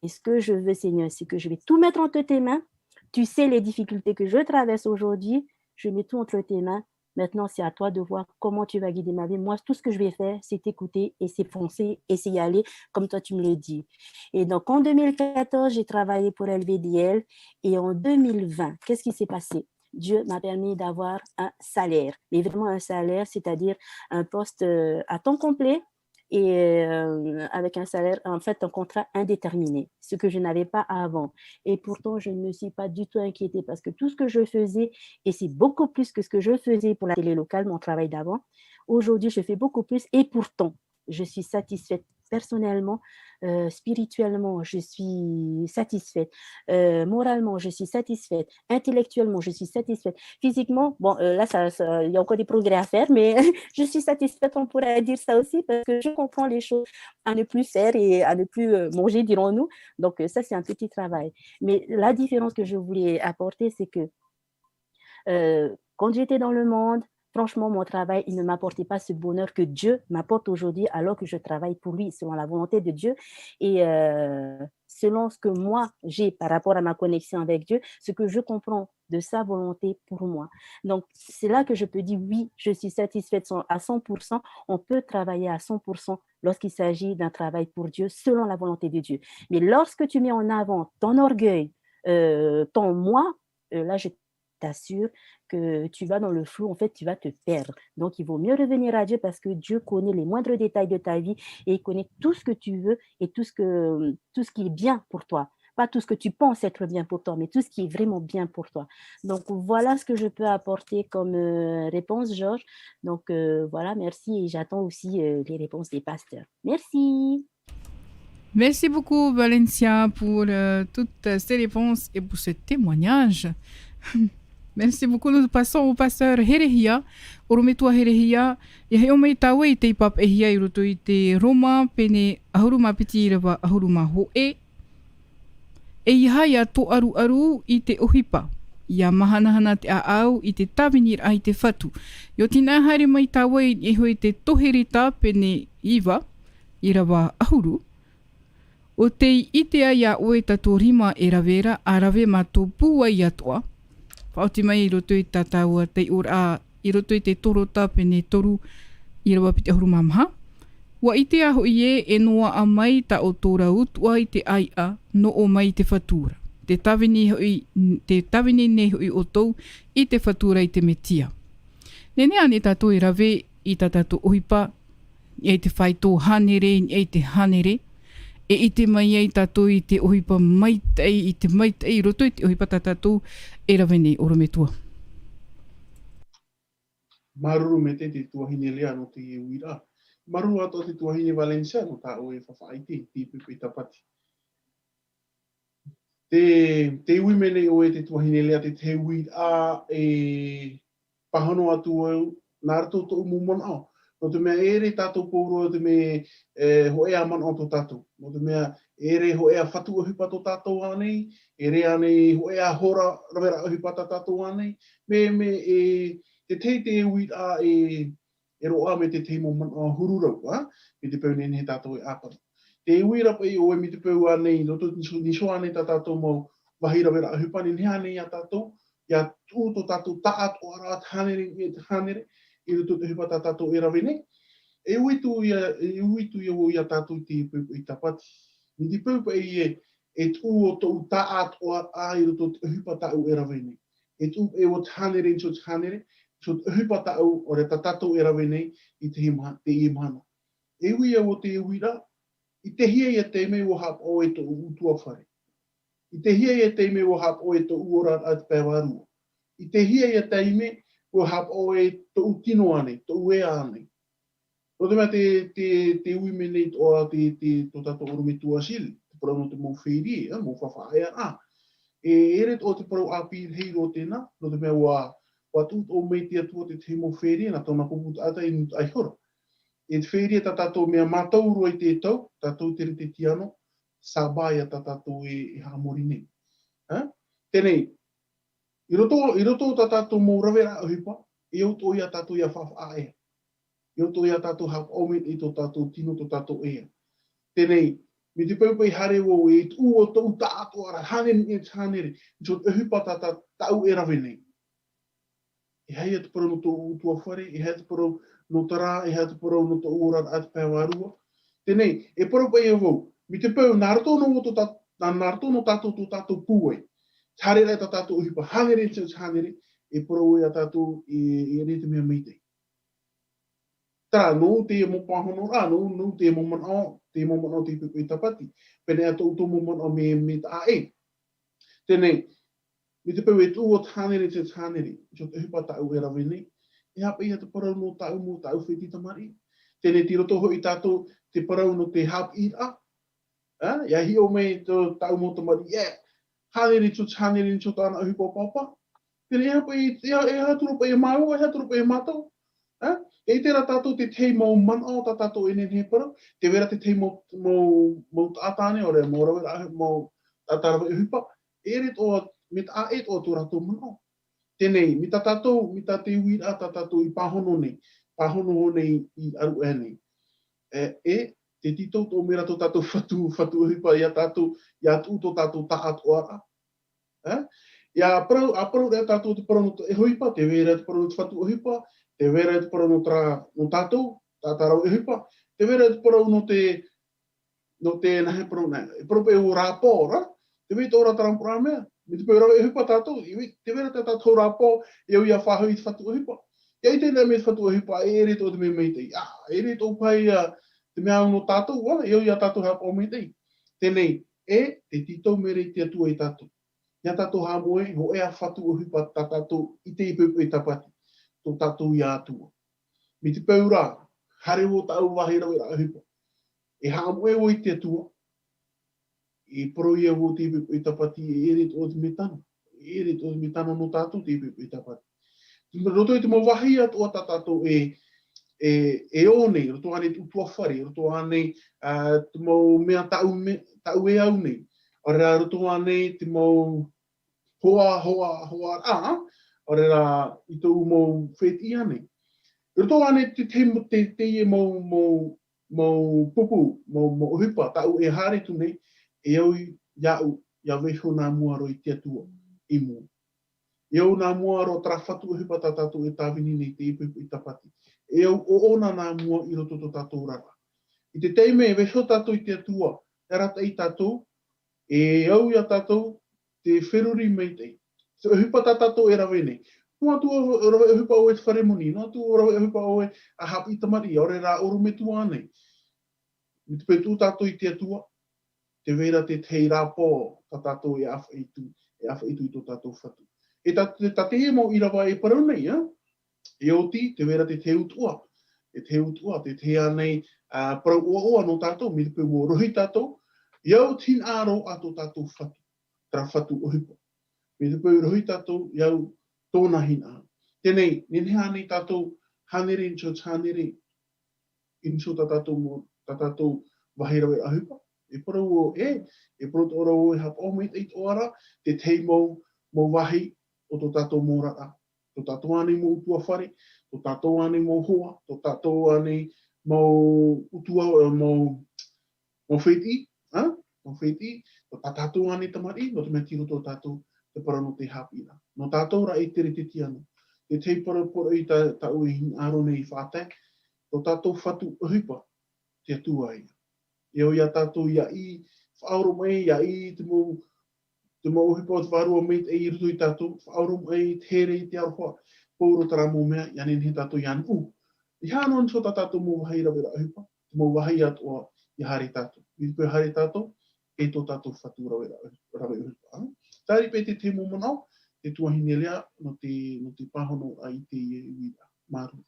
Et ce que je veux, Seigneur, c'est que je vais tout mettre entre tes mains. Tu sais les difficultés que je traverse aujourd'hui, je mets tout entre tes mains. Maintenant, c'est à toi de voir comment tu vas guider ma vie. Moi, tout ce que je vais faire, c'est t'écouter et c'est foncer et c'est y aller comme toi tu me le dis. » Et donc, en deux mille quatorze, j'ai travaillé pour L V D L. Et en deux mille vingt, qu'est-ce qui s'est passé ? Dieu m'a permis d'avoir un salaire, mais vraiment un salaire, c'est-à-dire un poste euh, à temps complet et euh, avec un salaire, en fait, un contrat indéterminé, ce que je n'avais pas avant. Et pourtant, je ne me suis pas du tout inquiétée parce que tout ce que je faisais, et c'est beaucoup plus que ce que je faisais pour la télé locale, mon travail d'avant, aujourd'hui, je fais beaucoup plus et pourtant, je suis satisfaite personnellement, euh, spirituellement, je suis satisfaite, euh, moralement, je suis satisfaite, intellectuellement, je suis satisfaite, physiquement, bon, euh, là, ça, ça, il y a encore des progrès à faire, mais je suis satisfaite, on pourrait dire ça aussi, parce que je comprends les choses à ne plus faire et à ne plus euh, manger, dirons-nous. Donc, euh, ça, c'est un petit travail. Mais la différence que je voulais apporter, c'est que euh, quand j'étais dans le monde, franchement, mon travail, il ne m'apportait pas ce bonheur que Dieu m'apporte aujourd'hui alors que je travaille pour lui, selon la volonté de Dieu et euh, selon ce que moi, j'ai par rapport à ma connexion avec Dieu, ce que je comprends de sa volonté pour moi. Donc, c'est là que je peux dire, oui, je suis satisfaite à cent pour cent. On peut travailler à cent pour cent lorsqu'il s'agit d'un travail pour Dieu, selon la volonté de Dieu. Mais lorsque tu mets en avant ton orgueil, euh, ton moi, euh, là, je t'assure que tu vas dans le flou, en fait, tu vas te perdre. Donc, il vaut mieux revenir à Dieu parce que Dieu connaît les moindres détails de ta vie et il connaît tout ce que tu veux et tout ce que, tout ce qui est bien pour toi. Pas tout ce que tu penses être bien pour toi, mais tout ce qui est vraiment bien pour toi. Donc, voilà ce que je peux apporter comme euh, réponse, Georges. Donc, euh, voilà, merci et j'attends aussi euh, les réponses des pasteurs. Merci. Merci beaucoup, Valencia, pour euh, toutes ces réponses et pour ce témoignage. Merci beaucoup. Nous passons au pasteur Herehia, ʻorometua Herehia. ʻIa hiʻo mai tāua i te pāpaʻihia i roto i te Roma, pene ʻahuru mā piti ʻīrava ʻahuru mā hōʻē. ʻEiaha ʻia tōʻaruʻaru i te ʻohipa, ʻia mahanahana te ʻāʻau i te tāviniraʻa i te Fatu. ʻIa ʻoti na haere mai tāua i niʻa iho i te Tohereta pene iva, ʻīrava ʻahuru. ʻO tei ʻite ai iā ʻoe tā tō rima e rave ra, ʻa rave mā tō pūai atoʻa. Faʻaoti mai i roto i tā tāua taiʻoraʻa, i roto i te Torota pene toru, ʻīrava piti ʻahuru mā maha. ʻUa ʻite ā hoʻi ē, e noaʻa mai tā ʻoutou ra utuʻa i te ʻāiʻa, nō ʻō mai i te Fatu ra. Te tāvini hoʻi, te tāvini nei hoʻi ʻoutou i te Fatu ra, i te Metia. Nehenehe ānei tātou e rave i tā tātou ʻohipa, i te faito hānere, i te hānere, e ʻite mai ai tātou i te ʻohipa maitaʻi, i te maitaʻi, i roto i te ʻohipa tā tātou e rave nei, ʻorometua. Māuruuru maitaʻi te tuahine Lea nō te uiraʻa. Māuruuru atoʻa te tuahine Valencia nō tā ʻoe e faʻaʻite i te pupu i Tāpati. Te, te ui mai nei ʻoe te tuahine Lea, te, te uiraʻa e pāhono atu au, nā roto tōʻu mau manaʻo. Nō te mea ʻere tātou pauroa te mea e hōʻē ā manaʻo tō tātou. Nō te mea ʻere hōʻē ā fatu ʻohipa tō tātou ānei, ʻere ānei hōʻē ā hora raveraʻa ʻohipa tā tātou ānei. Me, me e, te tei te uiraʻa e, e roaʻa mai te tei mau manaʻo huru rau, ā? Me te peu nehenehe tātou e ʻāpara. Te uiraʻa paʻi ʻoe me te peu ānei, nō tō niso, niso ānei tā tātou mau vāhi raveraʻa ʻohipa nehenehe ānei iā tātou, ʻia tuʻu tō tātou taʻatoʻaraʻa te hānere, i te hānere, i roto i te ʻohipa tā tātou e rave nei. E ui atu ia, e ui atu ia vau iā tātou i te pupu i Tāpati. Me te peu paʻi e, e tuʻu ʻo tōʻu taʻatoʻaraʻa i roto i te ʻohipa tāʻu e rave nei. E tuʻu e ʻo te hānere, i te hānere, i te ʻohipa tāʻu, ʻaore tā tātou e rave nei, i te hima, te ia mahana. E ui ia ʻo te uiraʻa, i te hia ia taime ʻua haʻapaʻo e tōʻu ʻutuāfare. I te hia ia taime ʻua haʻapaʻo e tōʻu oraraʻa i te pae vārua. I te hia ia taime ʻua haʻapaʻo e tōʻu tino ānei, tōʻu ea ānei. Nō te mea te, te, te ui mai nei tō, te, te, tō tātou ʻorometua Sil, te parau nō te mau fērie, ā, mau faʻaea, ā. E, ʻere tō te parau ʻāpī rahi roa tēnā, nō te mea ʻua, ʻua tuʻu atoʻa mai te Atua te tahi mau fērie, nā tōna pupu taʻata i Nuta Aihora. E te fērie tā tātou mea mātau roa i te tau, tātou te rite tiano, sābā ia tā tātou e, e haʻamori nei. Ā? Teie nei, i roto, i roto tā tātou mau raveraʻa ʻohipa, e au tō ia tātou ia faʻafaʻaea. E au tō ia tātou haʻapaʻo mai i tō tātou tino, tō tātou ea. Teie nei, me te peu paʻi haere vau e tuʻu ʻo tōʻu taʻatoʻaraʻa, hānere, e hānere, i te ʻohipa tā, tā, tāʻu e rave nei. E aha ia te parau nō tōʻu ʻutuāfare, e aha ia te parau nō terā, e aha ia te parau nō tōʻu oraraʻa i te pae vārua. Teie nei, e parau paʻi ia vau, me te peu, nā roto noa tō tā, nā, nā roto noa tātou tō tātou pūai. Te haereraʻa tā tātou ʻohipa, hānere, te hānere, e parau ia tātou, e, e ʻere te mea maitaʻi. Terā, nō te mau pāhonoraʻa, nō, nō te mau manaʻo, te mau manaʻo te pupu i Tāpati. Pēnei ā tō, tō mau manaʻo me, me taʻa ʻē. Teie nei, me te peu e tuʻu ʻo te hānere, te hānere, i te ʻohipa tāʻu e rave nei, e aha paʻi ia te parau nō tāʻu mau, tāʻu fētiʻi tamariʻi. Teie nei, tei roto hoʻi tātou te parau nō te haʻapiʻiraʻa, ā, ʻia hiʻo mai tō tāʻu mau tamariʻi, e, hānere, te hānere, i te tāna ʻohipa pāpā. Teie nei, e aha paʻi, e aha, e aha atu ra paʻi ia māua, e aha atu ra paʻi ia mātou. Ā? E ʻite ra tātou te tahi mau manaʻo tā tātou e nehenehe e parau, tē vai ra te tahi mau, mau, mau taʻata ānei, ʻaore, mau raveraʻa, mau taʻata rave ʻohipa, e ʻere atoʻa, me taʻa ʻē atoʻa tō rātou manaʻo. Teie nei, mai tā tātou, mai tā te uiraʻa tā tātou i pāhono nei, pāhono nei i ʻaruʻe nei. E, e, te tītau atoʻa mai ra tō tātou fatu, fatu ʻohipa ia tātou, ʻia tuʻu tō tātou taʻatoʻaraʻa. Ā? ʻIa parau, ʻa parau ra tātou te parau nō te ʻohipa, tē vai ra te parau nō te fatu ʻohipa, tē vai ra te parau nō terā, nō tātou, tā, tā rāua ʻohipa, tē vai ra te parau nō te, nō te, e aha te parau nei, e parau paʻi ʻo rapport, ā? Tē vai atoʻa ra terā, terā mea, Mai te peu rave ʻohipa tātou, i, tē vai ra tā tātou rāpae, e au ʻia faʻahoʻi i te fatu ʻohipa. ʻIa ʻite nei mai te fatu ʻohipa, e ʻere tō te mea maitaʻi. ʻĀ, e ʻere tō paʻi, ā, te mea nō tātou, ʻua, e au ʻia tātou rāpae maitaʻi. Teie nei, e, tē tītau mai ra te Atua ia tātou. ʻIa tātou haʻamoʻe, hōʻē ā fatu ʻohipa tā tātou i teie poʻipoʻi tāpati. Tō tātou ia Atua. Mai te peu ra, haere vau tāʻu vāhi raveraʻa ʻohipa. E haʻamoʻe vau i te Atua. E parau ia vau teie poʻipoʻi tāpati, e ʻere tō te mea tano. E ʻere tō te mea tano nō tātou teie poʻipoʻi tāpati. Roto i te mau vāhi atoʻa tā tātou e, e, e ō nei, roto ānei te ʻutuāfare, roto ānei, ā, te mau mea tāʻu me-, tāʻu e au nei. ʻAore rā roto ānei te mau hoa, hoa, hoa, ā, ʻaore rā i tōʻu mau fētiʻi ānei. Roto ānei te, te, te, teie mau, mau, mau pupu, mau, mau ʻohipa, tāʻu e haere atu nei, e au iāʻu, ʻia vaiiho nā mua roa i te Atua, i mua. E au nā mua roa terā fatu ʻohipa tā tātou e tāvini nei teie poʻipoʻi tāpati. E au ʻoʻona nā mua i roto tō tātou oraraʻa. I te taime e vaiiho tātou i te Atua, e arataʻi tātou, e au ia tātou te feruri maitaʻi. Te ʻohipa tā tātou e rave nei. Noa atu ʻo rave ʻohipa ʻoe i te fare moni, noa atu ʻo rave ʻohipa ʻoe ʻa haʻapiʻi tamariʻi, ʻaore rā ʻorometua ānei. Mai te peu tō tātou i te Atua, tē vai ra te tahi rāpae tā tātou e ʻāfaʻi atu, e ʻāfaʻi atu i tō tātou fatu. E tā, tā teie mau ʻīrava e parau nei, ā? E oti, tē vai ra te tahi utuʻa. E tahi utuʻa, te tahi ānei, ā, parau ʻoaʻoa nō tātou, mai te peu ʻua rohi tātou, e au te hinaʻaro a tō tātou fatu, terā fatu ʻohipa. Mai te peu rohi tātou, e au tōna hinaʻaro. Teie nei, nehenehe ānei tātou, hānere, in church hānere, in church tā tātou mau, tā tātou vāhi raveraʻa ʻohipa. E parau ʻoe, e, e parau atoʻa ra ʻoe e haʻapaʻo maitaʻi atoʻa ra, te tahi mau, mau vāhi o tō tātou mau oraraʻa. Tō tātou ānei mau ʻutuāfare, tō tātou ānei mau hoa, tō tātou ānei mau utuā, mau, mau fētiʻi, ā? Mau fētiʻi, tō tā tātou ānei tamariʻi, nō te mea tei roto tātou te parau nō te haʻapiʻiraʻa. Nō tātou rā e tere te tiano. Te tahi parau, parau i tā, tāʻu e hinaʻaro nei i faʻatae, tō tātou fatu ʻohipa, te Atua ia. E au ia tātou ʻia ʻī, faʻaoromaʻi, ʻia ʻī te mau, te mau ʻohipa o te Vārua Maitaʻi i roto ia tātou, faʻaoromaʻi, te here, te aroha, pauroa terā mau mea, ʻia nehenehe tātou ʻia nuʻu. ʻEiaha noa atu tā tātou mau vāhi raveraʻa ʻohipa, te mau vāhi atoʻa ʻia haere tātou. Mai te peu haere tātou, e tō tātou fatu raveraʻa, rave ʻohipa. Terā paʻi te tahi mau manaʻo, te tuahine Lea, nō te, nō te pāhonoraʻa i teie uiraʻa. Māuruuru.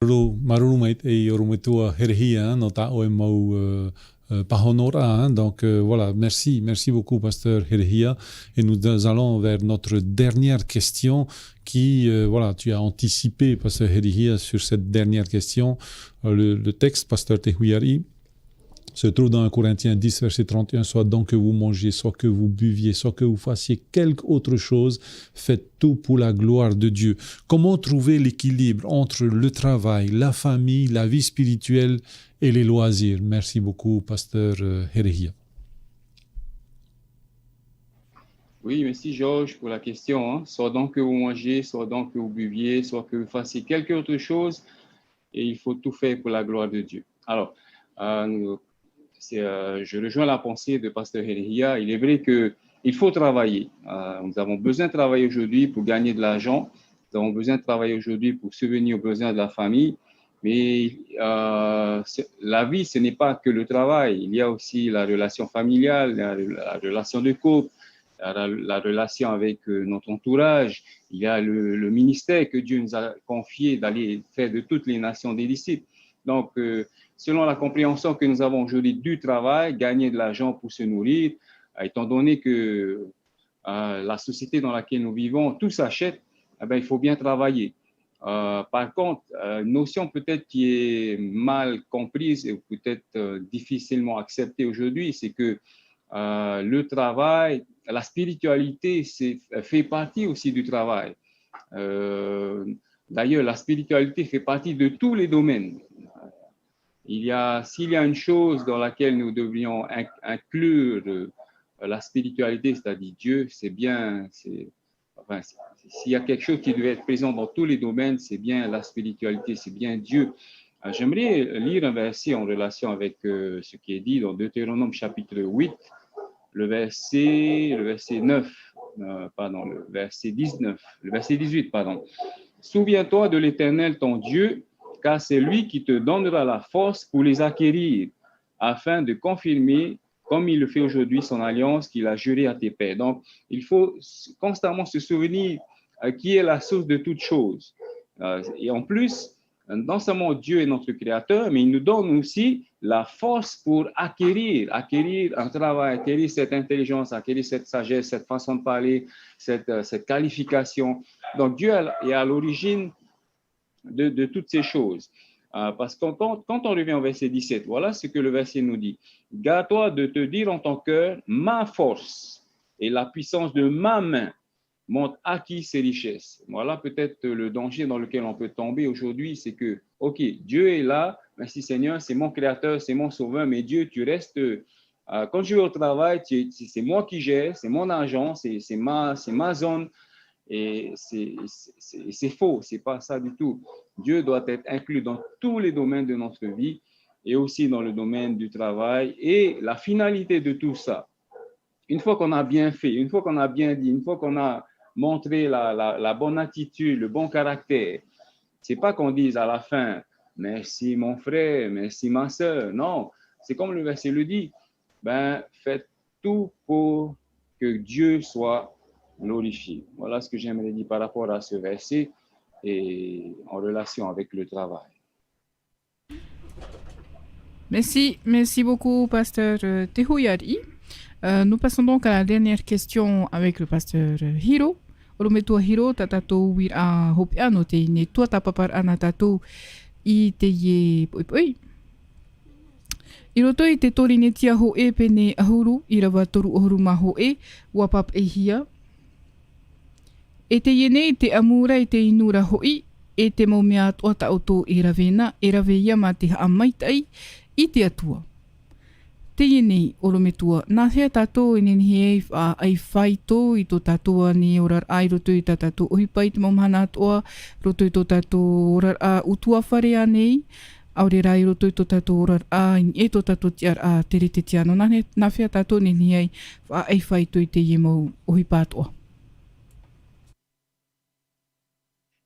Māuruuru, māuruuru maitaʻi ʻorometua Herehia, hein, nō tā ʻoe mau, euh, euh, pāhonoraʻa, hein. Donc, euh, voilà, merci, merci beaucoup, pasteur Herehia. Et nous allons vers notre dernière question qui, euh, voilà, tu as anticipé, pasteur Herehia, sur cette dernière question. Euh, le, le texte, pasteur Te Huiariʻi, se trouve dans un Corinthiens dix, verset trente et un, soit donc que vous mangiez, soit que vous buviez, soit que vous fassiez quelque autre chose, faites tout pour la gloire de Dieu. Comment trouver l'équilibre entre le travail, la famille, la vie spirituelle et les loisirs ? Merci beaucoup, pasteur, euh, Herehia. Oui, merci Georges pour la question, hein. Soit donc que vous mangiez, soit donc que vous buviez, soit que vous fassiez quelque autre chose, et il faut tout faire pour la gloire de Dieu. Alors, euh, c'est, euh, je rejoins la pensée de pasteur Herehia. Il est vrai que il faut travailler. Euh, nous avons besoin de travailler aujourd'hui pour gagner de l'argent. Nous avons besoin de travailler aujourd'hui pour subvenir aux besoins de la famille. Mais, euh, c'est, la vie, ce n'est pas que le travail. Il y a aussi la relation familiale, la, la relation de couple, la, la, la relation avec, euh, notre entourage. Il y a le, le ministère que Dieu nous a confié d'aller faire de toutes les nations des disciples. Donc, euh, selon la compréhension que nous avons aujourd'hui du travail, gagner de l'argent pour se nourrir, euh, étant donné que, euh, la société dans laquelle nous vivons, tout s'achète, eh ben, il faut bien travailler. Euh, par contre, euh, une notion peut-être qui est mal comprise et peut-être, euh, difficilement acceptée aujourd'hui, c'est que, euh, le travail, la spiritualité, c'est, fait partie aussi du travail. Euh, d'ailleurs, la spiritualité fait partie de tous les domaines. Il y a, s'il y a une chose dans laquelle nous devrions inc-, inclure, euh, la spiritualité, c'est-à-dire Dieu, c'est bien, c'est, enfin, c'est, s'il y a quelque chose qui devait être présent dans tous les domaines, c'est bien la spiritualité, c'est bien Dieu. Euh, j'aimerais lire un verset en relation avec, euh, ce qui est dit dans Deutéronome chapitre huit, le verset, le verset neuf, euh, pardon, le verset dix-neuf, le verset dix-huit, pardon. Souviens-toi de l'Éternel ton Dieu, car c'est lui qui te donnera la force pour les acquérir, afin de confirmer, comme il le fait aujourd'hui, son alliance qu'il a jurée à tes pères. Donc, il faut s- constamment se souvenir euh, qui est la source de toutes choses. Euh, et en plus, non seulement Dieu est notre créateur, mais il nous donne aussi la force pour acquérir, acquérir un travail, acquérir cette intelligence, acquérir cette sagesse, cette façon de parler, cette, euh, cette qualification. Donc Dieu est à l'origine de, de toutes ces choses. Euh, parce que quand, quand on revient au verset dix-sept, voilà ce que le verset nous dit. Garde-toi de te dire en ton cœur, ma force et la puissance de ma main m'ont acquis ces richesses. Voilà peut-être le danger dans lequel on peut tomber aujourd'hui, c'est que, ok, Dieu est là, merci Seigneur, c'est mon créateur, c'est mon sauveur, mais Dieu, tu restes, euh, quand je vais au travail, tu- c'est c'est moi qui gère, c'est mon agent, c'est c'est ma, c'est ma zone. Et c'est- c'est c'est faux, c'est pas ça du tout. Dieu doit être inclus dans tous les domaines de notre vie et aussi dans le domaine du travail. Et la finalité de tout ça, une fois qu'on a bien fait, une fois qu'on a bien dit, une fois qu'on a montré la, la- la bonne attitude, le bon caractère, c'est pas qu'on dise à la fin, merci mon frère, merci ma sœur. Non, c'est comme le verset le dit, ben, faites tout pour que Dieu soit glorifié. Voilà ce que j'aimerais dire par rapport à ce verset et en relation avec le travail. Merci, merci beaucoup, pasteur euh, Te Huiari. Euh, nous passons donc à la dernière question avec le pasteur euh, Hiro. Orometua Hiro, tā tātou uiraʻa hopeʻa nō teie nei tuatāpaparaʻa nā tātou i teie poʻipoʻi. I roto i te Torinetia hōʻē pene ʻahuru, ʻīrava toru ʻahuru mā hōʻē, ua pāpaʻihia. E teie nei te ʻamura, e te inura hoʻi, e te mau mea atoʻa tā ʻoutou e rave na, e rave ia mā te haʻamaitaʻi i te Atua. Teie nei, orometua, nā hea tātou e nehenehe ai faʻaʻai faito i tō tātou nei oraraʻa i roto i tā tātou ʻohipa i te mau mahana atoʻa, roto i tō tātou oraraʻa utuafare ānei, ʻaore rā i roto i tō tātou oraraʻa, i niʻa i tō tātou tiʻaraʻa teretetiano, nā hea, nā hea tātou e nehenehe ai faʻaʻai faito i teie mau ʻohipa atoʻa.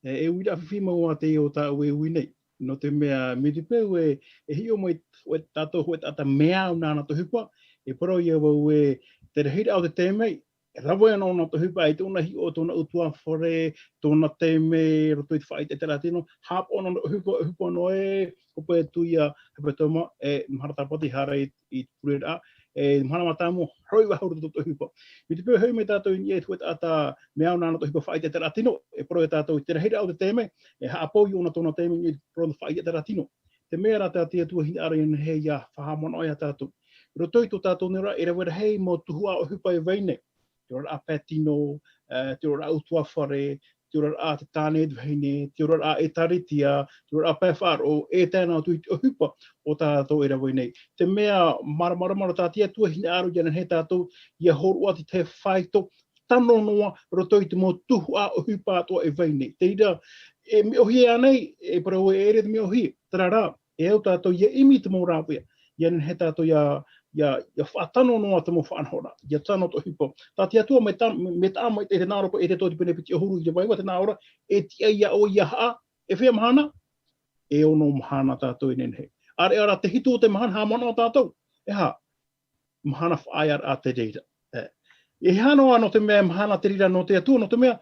E, e uiraʻa fifi mau ā teie o tāʻu e ui nei. Nō te mea, mai te peu e, e hiʻo mai, e tātou hōʻē taʻata mea au nāna te ʻohipa, e parau ia vau ē, te rahiraʻa o te taime, e rave ana ōna te ʻohipa, e tōna hiʻo, tōna utuafare, tōna taime, roto i te faʻaʻite te rā tino, haʻapaʻo nōna ʻohipa, ʻohipa noa e, hope atu ia, hepetoma, e, mahana tāpati haere i, i te pureraʻa, e, mahana mātāmua, hoi vahuru tō te ʻohipa. Mai te peu hoʻi mai tātou i niʻa i te hōʻē taʻata mea au nāna te ʻohipa faʻaʻite te rā tino, e parau ia tātou i te rahiraʻa o te taime, e haʻapaʻo i ōna tōna taime i niʻa i te parau faʻaʻite te rā tino. Te mea rā tā te Atua hinaʻaro ia nehenehe ia faʻahaʻamanaʻo ia tātou. Roto i tō tātou nei oraraʻa, e rave rahi mau tuhaʻa ʻohipa e vai nei. Te oraraʻa pae tino, e, te oraraʻa utuafare, te oraraʻa te tāne, te vahine, te oraraʻa ʻētāretia, te oraraʻa pae faʻaroʻo, e tae noa atu i te ʻohipa o tā tātou e rave nei. Te mea māramarama ra tā te Atua hinaʻaro ia nehenehe tātou ia hōroʻa i te faito tano noa roto i te mau tuhaʻa ʻohipa atoʻa e vai nei. Te reira, e mea ʻōhie ānei, e parau e ʻere te mea ʻōhie, terā rā, e au tātou ia ʻimi i te mau rāveʻa, ia nehenehe tātou ia, ia, ia faʻatano noa te mau faʻanahoraʻa, ia tano te ʻohipa. Tā te Atua mea tā, mea taʻa maitaʻi te nā ʻō ra, e te tō te pene piti ʻahuru i te vaiva, te nā ʻō ra, e tiʻa ia ʻoe ia haʻa, e fiha mahana, e ono mahana tātou e nehenehe. ʻĀreʻa rā te hitu o te mahana haʻamanaʻo tātou, e aha, mahana faʻaearaʻa te reira. E, e aha noa nō te mea e mahana te reira nō te Atua, nō te mea,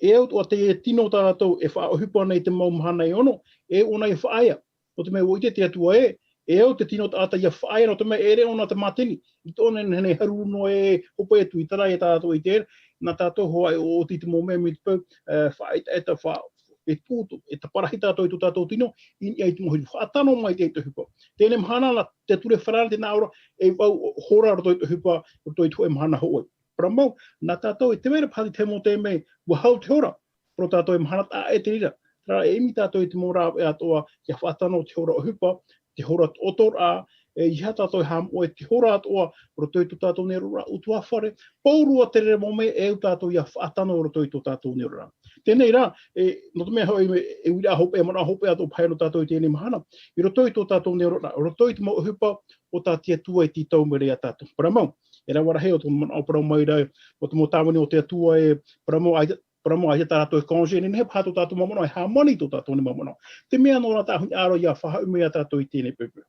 e au atoʻa te tino tā rātou e faʻaʻohipa nei i te mau mahana e ono, e ʻōna e faʻaea. Nō te mea ʻua ʻite te Atua ē, e au te tino taʻata ia faʻaea, nō te mea e ʻere ʻōna te mātini, i tōna e nehenehe e haruru noa e hope atu i terā ia tā rātou e ʻite ra, nā tātou hoʻi e ʻoʻoti i te mau mea mai te peu, e, faʻaetaeta, faʻa-, e tū-, e taparahi tātou i tō tātou tino, i niʻa i te mau hitu. Faʻatano maitaʻi te ʻohipa. Teie mahana nā te ture farāni te nā ʻō ra, e vau hora roto i te ʻohipa, roto i te hōʻē mahana hoʻi. Parau mau, nā tātou e te mea ra paha te mau taime, ʻua hau te hora, parau tātou e mahana taʻa ʻē te reira. Terā rā, e ʻimi tātou i te mau rāveʻa atoʻa, ia faʻatano te hora ʻohipa, te hora toʻotoʻoraʻa, e, ʻeiaha tātou e haʻamoʻe i te hora atoʻa, roto i tō tātou nei oraraʻa utuafare, pauroa te reira mau mea e au tātou ia faʻatano roto i tō tātou nei oraraʻa. Teie rā, e, nō te mea hoʻi, e, e uiraʻa hopeʻa, manaʻo hopeʻa atoʻa paha nō tātou i teie mahana, i roto i tō tātou nei oraraʻa, roto i te mau ʻohipa o tā te Atua e tītau mai ra ia tātou. Parau mau, E rave rahi o tō manaʻo parau mai ra, o te mau tāvini o te Atua e parau mau ai, parau mau ai tā rātou e congé, e nehenehe paha tō tātou mau manaʻo e hāmani tō tātou nei mau manaʻo. Te mea nō rā tāʻu hinaʻaro ia faʻahoʻi mai ia tātou i teie nei poʻipoʻi.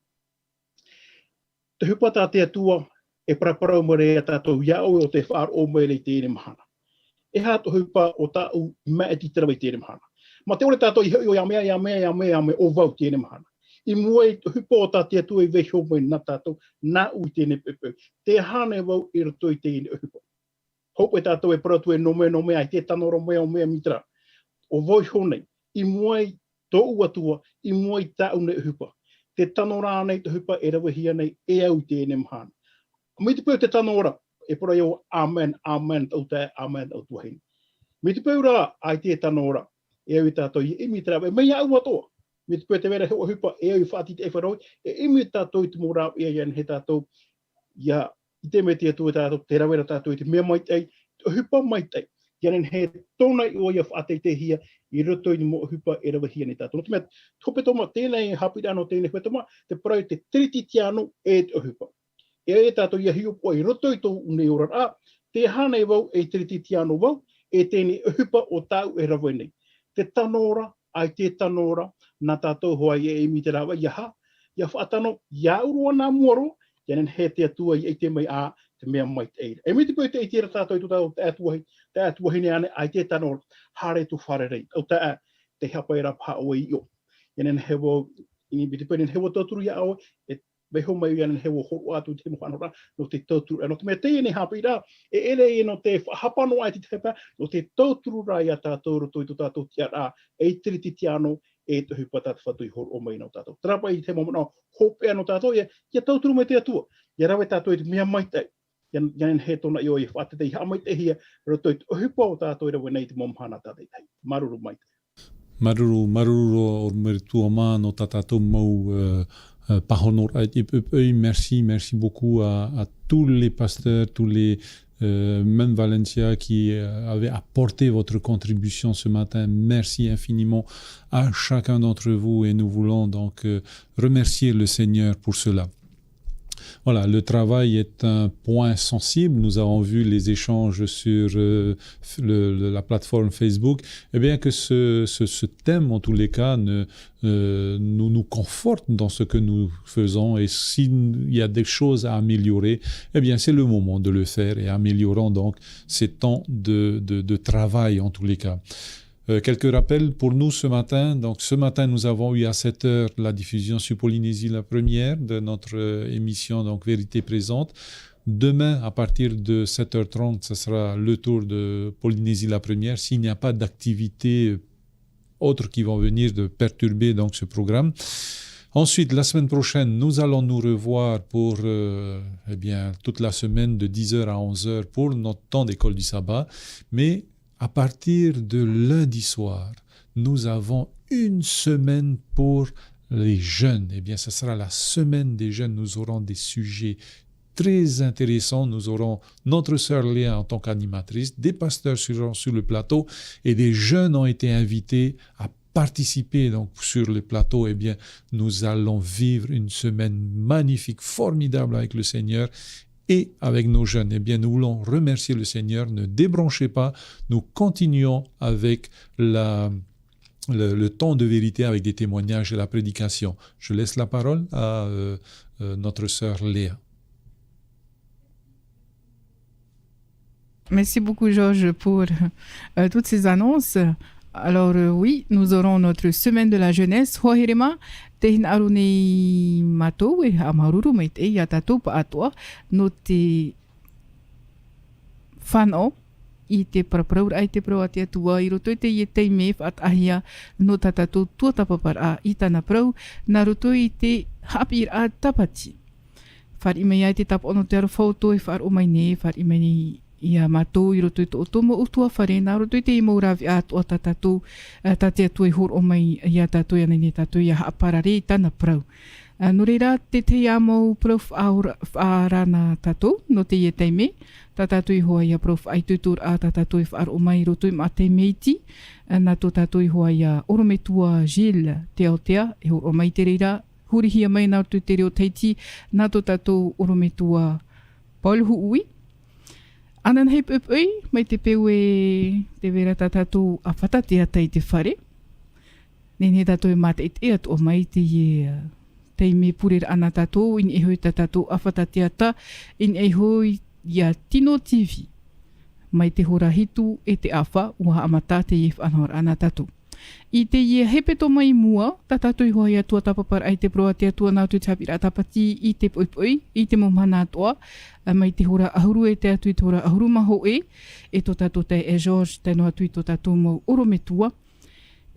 Te ʻohipa tā te Atua e paraparau mai ra ia tātou ia ʻoe ʻo tē faʻaroʻo mai ra i teie nei mahana. E aha te ʻohipa o tāʻu i maʻiti te rave i teie nei mahana? Mā te ʻore tātou i hoʻi ʻo ia mea, ia mea, ia mea, ia mea, ʻo vau i teie nei mahana. I mua i te ʻohipa o tā te Atua i vaiiho mai nā tātou, nāʻu i teie nei poʻipoʻi. Tē aha nei vau i roto i teie nei ʻohipa? Hoʻi tātou e parau atu e nō mea, nō mea, ʻaita e tano ra mea, ʻo mea mai terā. ʻO vau iho nei, i mua i tōʻu Atua, i mua i tāʻu nei ʻohipa. Tē tano ra ānei te ʻohipa e ravehia nei e au i teie nei mahana? Mai te peu tē tano ra, e parau ai au, ʻāmene, ʻāmene, tau taeaʻe, ʻāmene, tau tuahine. Mai te peu rā, ʻaita e tano ra, e au ia tātou, ia ʻimi i te rāveʻa, mai iāʻu atoʻa. Mai te peu tē vai ra hōʻē ʻohipa, e au ia faʻatītaʻi faʻaroʻo, e ʻimi tātou i te mau rāveʻa, ia nehenehe tātou, ia ʻite mai te Atua ia tātou, tē rave ra tātou i te mea maitaʻi, te ʻohipa maitaʻi. Ia nehenehe tōna iʻoa ia faʻateiteihia i roto i te mau ʻohipa e ravehia nei tātou. Nō te mea, te hepetoma, teie nei haʻapiʻiraʻa nō teie nei hepetoma, te parau i te Teretetiāno e te ʻohipa. E ai tātou ia hiʻopoʻa i roto i tōʻu nei oraraʻa, tē aha nei vau ei Teretetiāno vau, e teie nei ʻohipa o tāʻu e rave nei. Tē tano ra, ʻaita e tano ra, nā tātou hoʻi e ʻimi i te rāveʻa, ia aha, ia faʻatano, iāʻu roa nā mua roa, ia nehenehe te Atua ia ʻite mai, ā, te mea maitaʻi ra. E mai te peu tē ʻite ra tātou i tō tātou taeaʻe tuahine, taeaʻe tuahine ānei, ʻaita e tano ra, haere tō fārerei, tau taeaʻe, tē haʻapae ra paha ʻoe i ʻō. Ia nehenehe vau, i mai te peu nehenehe vau tauturu iā ʻoe, e vaiiho mai ia nehenehe vau hōroʻa atu i te mau faʻanahoraʻa, nō te tauturu, nō te mea teie nei haʻapiʻiraʻa, e ʻere ia nō te faʻahapa noa aʻe i te tahi pae, nō te tauturu ra ia tātou i roto i tō tātou tiʻaraʻa, ei Teretetiāno, e te ʻohipa tā te Fatu i hōroʻa mai nō tātou. Terā paʻi te mau manaʻo hopeʻa nō tātou, ia, ia tauturu mai te Atua, ia rave tātou i te mea maitaʻi, ia, ia nehenehe tōna iʻoa ia faʻateitei, ia haʻamaitaʻihia, i roto i te ʻohipa o tātou e rave nei i te mau mahana tātaʻitahi. Māuruuru maitaʻi. Māuruuru, māuruuru roa ʻorometua mā nō tā tātou mau, euh, euh, pāhonoraʻa i te poʻipoʻi. Merci, merci beaucoup à, à tous les pasteurs, tous les, euh, même Valencia qui, euh, avait apporté votre contribution ce matin. Merci infiniment à chacun d'entre vous et nous voulons donc, euh, remercier le Seigneur pour cela. Voilà, le travail est un point sensible. Nous avons vu les échanges sur, euh, f-, le, le, la plateforme Facebook. Eh bien, que ce, ce, ce thème, en tous les cas, ne, euh, nous, nous conforte dans ce que nous faisons. Et s'il y a des choses à améliorer, eh bien, c'est le moment de le faire et améliorons donc ces temps de, de, de travail, en tous les cas. Euh, quelques rappels pour nous ce matin. Donc, ce matin, nous avons eu à sept heures la diffusion sur Polynésie la Première de notre, euh, émission, donc Vérité Présente. Demain, à partir de sept heures trente, ce sera le tour de Polynésie la Première. S'il n'y a pas d'activité, euh, autres qui vont venir de perturber donc ce programme. Ensuite, la semaine prochaine, nous allons nous revoir pour, euh, eh bien, toute la semaine de dix heures à onze heures pour notre temps d'école du sabbat. Mais à partir de lundi soir, nous avons une semaine pour les jeunes. Eh bien, ce sera la semaine des jeunes. Nous aurons des sujets très intéressants. Nous aurons notre sœur Léa en tant qu'animatrice. Des pasteurs seront sur le plateau et des jeunes ont été invités à participer donc sur le plateau. Eh bien, nous allons vivre une semaine magnifique, formidable avec le Seigneur et avec nos jeunes. Eh bien, nous voulons remercier le Seigneur. Ne débranchez pas. Nous continuons avec la, le, le temps de vérité avec des témoignages et la prédication. Je laisse la parole à, euh, euh, notre sœur Léa. Merci beaucoup, Georges, pour, euh, toutes ces annonces. Alors, euh, oui, nous aurons notre semaine de la jeunesse. Hoa here mā, tē hinaʻaro nei mātou e haʻamāuruuru maitaʻi ia tātou pāʻatoʻa nō te fānaʻo i te paraparauraʻa, i te parau a te Atua i roto i teie taime faʻataʻahia nō tā tātou tuatāpaparaʻa i tāna parau, nā roto i te haʻapiʻiraʻa Tāpati. Fāriʻi mai ai te tāpaʻo nō te aroha faʻaroʻo e faʻaroʻo mai nei, fāriʻi mai nei ia mātou i roto i tō, tō mau ʻutuāfare, nā roto i te mau rāveʻa atoʻa tā tātou, ā, tā te Atua i hōroʻa mai ia tātou, ia nei nei tātou ia haʻaparare i tāna parau. Ā, nō reira, te tahi ā mau parau faʻaora-, faʻaara nā tātou, nō teie taime, tā tātou iho ā ia parau faʻaitoitoraʻa tā tātou e faʻaroʻo mai i roto i Maʻatae Meiti, ā, nā tō tātou iho ā ia ʻorometua Gilles Teaotea, e hōroʻa mai te reira, hurihia mai nā roto i te reo Tahiti, nā tō tātou ʻorometua Paul Huʻui. Ananahi poʻipoʻi, mai te peu e tē vai ra tā tātou ʻāfata teata i te fare. Nehenehe tātou e mātaʻitaʻi atoʻa mai teie, ā, taime pureraʻa nā tātou, i niʻa iho i tā tātou ʻāfata teata, i niʻa iho ia Tino T V. Mai te hora hitu e te ʻāfa, ʻua haʻamata teie faʻanahoraʻa nā tātou. I teie hepetoma i mua, tā tātou i hōhoʻa atu ā tāpaparaʻa i te parau a te Atua nā roto i te haʻapiʻiraʻa tāpati i te poʻipoʻi, i te mau mahana atoʻa, ā, mai te hora ʻahuru e tae atu i te hora ʻahuru mā hōʻē, e tō tātou taeaʻe Georges, tae noa atu i tō tātou mau ʻorometua.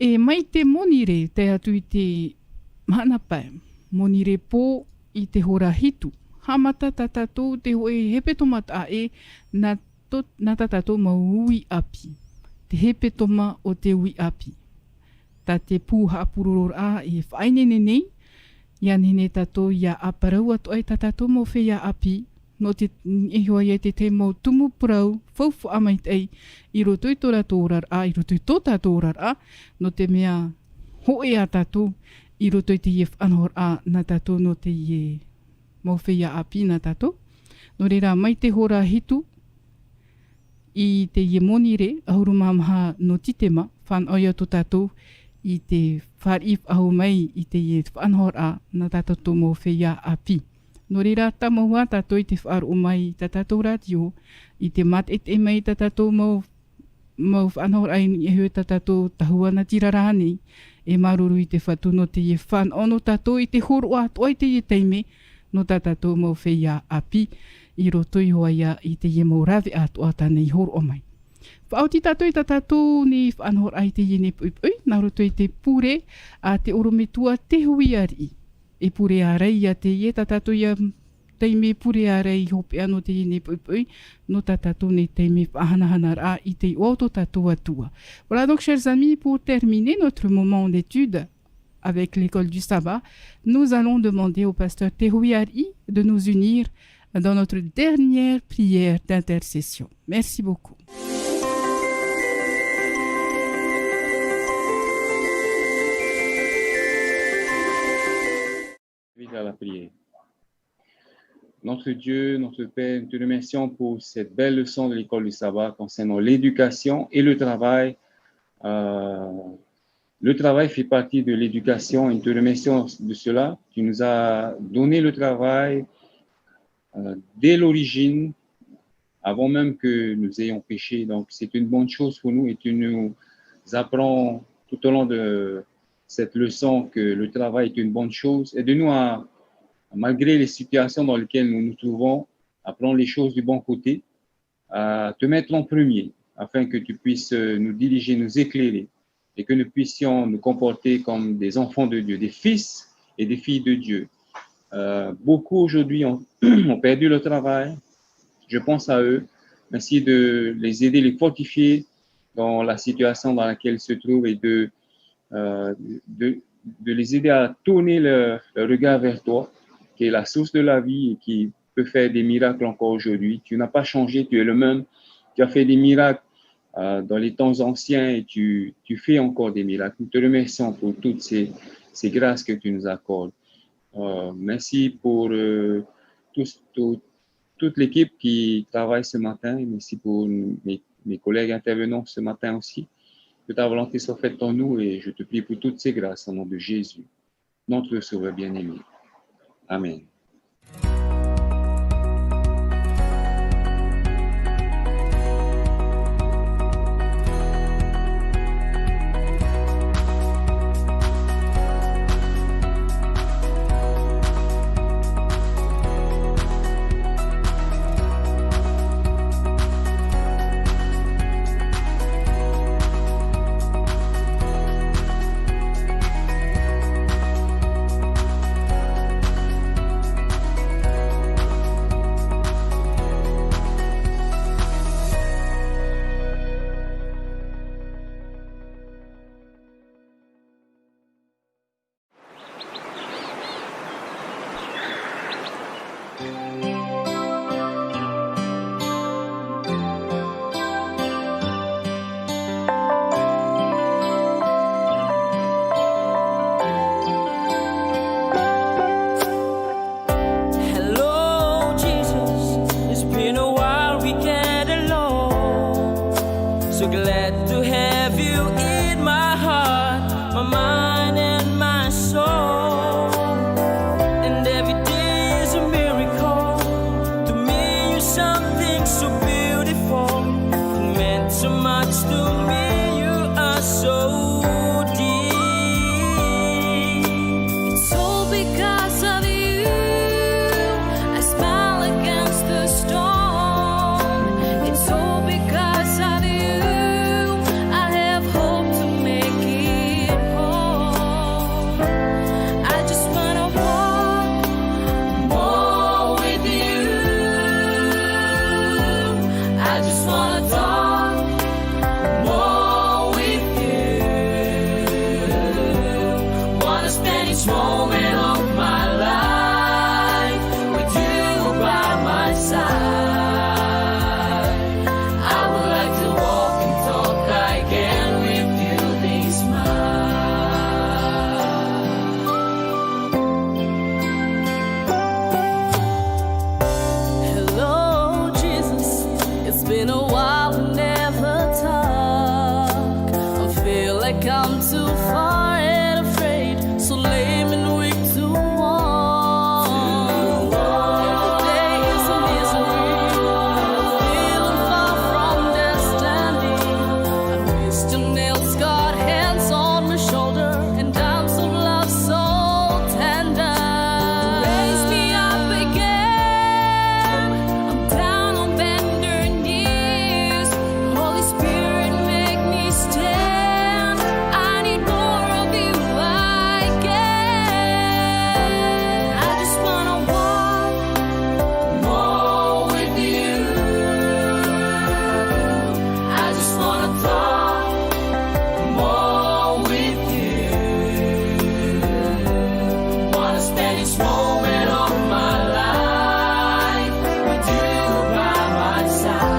E mai te monirē, tae atu i te mahana pae, monirē pō i te hora hitu. Haʻamata tā tātou te hōʻē hepetoma taʻa ʻē, nā tō, nā tā tātou mau uʻi ʻāpī. Te hepetoma o te uʻi ʻāpī. Tā te pū haʻapurororaʻa e faʻaineine nei, ʻia nehenehe tātou ʻia ʻāparau atoʻa i tā tātou mau feiā ʻāpī, nō te, e hoa ia te tahi mau tumu parau, faufaʻa maitaʻi, i roto i tō rātou oraraʻa, i roto i tō tātou oraraʻa, nō te mea hōʻē ā tātou, i roto i teie faʻanahoraʻa nā tātou nō teie mau feiā ʻāpī nā tātou. Nō reira, mai te hora hitu, i teie monirē, ʻahuru mā maha nō tītema, fānaʻo ia tō tātou i te fāriʻi faʻahou mai i teie faʻanahoraʻa nā tā tātou mau feiā ʻāpī. Nō reira, tāmau ā tātou i te faʻaroʻo mai i tā tātou rātio, i te mātaʻitaʻi mai i tā tātou mau, mau faʻanahoraʻa i niʻa iho i tā tātou tahua nā tīraraʻa nei, e māuruuru i te Fatu nō teie fānaʻo nō tātou i te hōroʻa atoʻa i teie taime, nō tā tātou mau feiā ʻāpī, i roto i hōhoʻa ia i teie mau rāveʻa atoʻa tāna i hōroʻa mai. Faʻaoti tātou i tā tātou nei faʻanahoraʻa i teie nei poʻipoʻi, nā roto i te pure a te ʻorometua Te Hui Ariʻi. E pure ārai ia teie tā tātou ia taime pure ārai i hopeʻa nō teie nei poʻipoʻi, nō tā tātou nei taime faʻahanahanaraʻa i te iʻoa o tō tātou Atua. Voilà donc, chers amis, pour terminer notre moment d'étude avec l'école du sabbat, nous allons demander au pasteur Te Hui Ariʻi de nous unir dans notre dernière prière d'intercession. Merci beaucoup. Invite à la prière. Notre Dieu, notre Père, nous te remercions pour cette belle leçon de l'école du sabbat concernant l'éducation et le travail. Euh, le travail fait partie de l'éducation et nous te remercions de cela. Tu nous as donné le travail, euh, dès l'origine, avant même que nous ayons péché. Donc, c'est une bonne chose pour nous et tu nous apprends tout au long de cette leçon que le travail est une bonne chose. Aide-nous à, malgré les situations dans lesquelles nous nous trouvons, à prendre les choses du bon côté, à te mettre en premier, afin que tu puisses, euh, nous diriger, nous éclairer, et que nous puissions nous comporter comme des enfants de Dieu, des fils et des filles de Dieu. Euh, beaucoup aujourd'hui ont, ont perdu le travail. Je pense à eux. Merci de les aider, les fortifier dans la situation dans laquelle ils se trouvent et de, euh, de, de les aider à tourner leur, leur regard vers toi, qui est la source de la vie et qui peut faire des miracles encore aujourd'hui. Tu n'as pas changé, tu es le même. Tu as fait des miracles, euh, dans les temps anciens et tu, tu fais encore des miracles. Nous te remercions pour toutes ces, ces grâces que tu nous accordes. Euh, merci pour, euh, tout, tout, toute l'équipe qui travaille ce matin. Merci pour mes, mes collègues intervenants ce matin aussi. Que ta volonté soit faite en nous et je te prie pour toutes ces grâces au nom de Jésus, notre Sauveur bien-aimé. Amen. Glad to have you in my heart, my mind and my soul. And every day is a miracle. To me, you're something so beautiful. It meant so much to me, you are so deep. It's all because of you. I smile against the storm. It's all because of you. I have hope to make it home. I just wanna walk more with you. I just wanna talk more with you. Wanna spend each moment of my life with you by my side. I would like to walk and talk again with you this month. Hello, Jesus. It's been a while we never talk. I feel like I'm too far and afraid, so lame and weak to walk. Every day is a misery. I'm feeling far from destiny. I miss your nail scarred hands on my shoulder, and arms of love so tender. Raise me up again. I'm down on bended knees. Holy Spirit, make me stand. I need more of you again. I just wanna walk more with you. I just wanna talk more with you. Wanna spend each moment of my life with you by my side.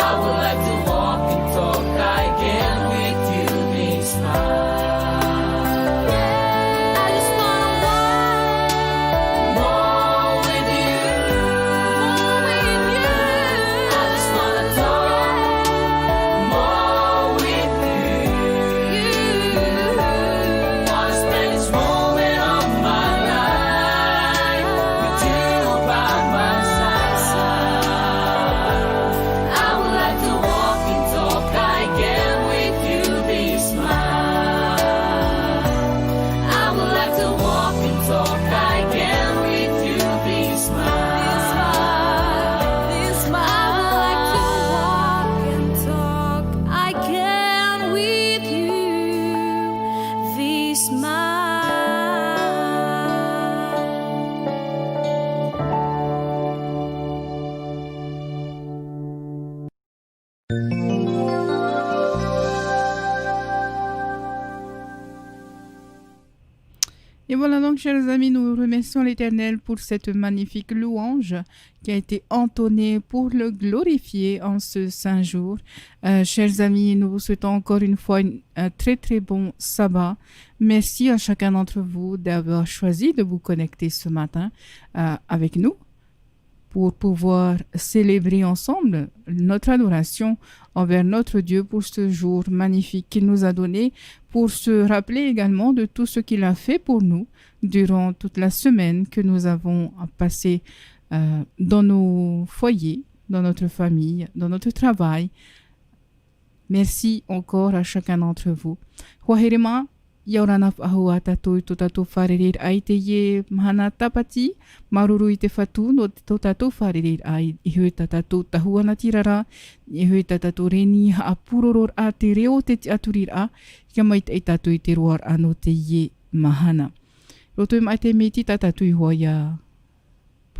I would like to walk and talk again with you this night. I just wanna walk more with you. More with you. I just wanna talk more with you. Wanna spend each moment of my life with you by my side. I would like to walk and talk again with you this month. I would like to walk and talk again with you this month. I would like to walk and talk again with you this month. Et voilà donc, chers amis, nous remercions l'Éternel pour cette magnifique louange qui a été entonnée pour le glorifier en ce saint jour. Euh, chers amis, nous vous souhaitons encore une fois une, un très, très bon sabbat. Merci à chacun d'entre vous d'avoir choisi de vous connecter ce matin, euh, avec nous pour pouvoir célébrer ensemble notre adoration envers notre Dieu pour ce jour magnifique qu'il nous a donné, pour se rappeler également de tout ce qu'il a fait pour nous durant toute la semaine que nous avons passée, euh, dans nos foyers, dans notre famille, dans notre travail. Merci encore à chacun d'entre vous. Hoa here mā, ʻia ora na faʻahou ā tātou i tō tātou fārereiraʻa i teie mahana tāpati, māuruuru i te Fatu nō tō tātou fārereiraʻa, i, i hoʻi tā tātou tahuana tirara, i hoʻi tā tātou reni haʻapūrororaʻa te reo o te tiʻaturiraʻa, ʻia maitaʻi tātou i te roaraʻa nō teie mahana. Roto i maʻa te miti tā tātou i hoa ʻia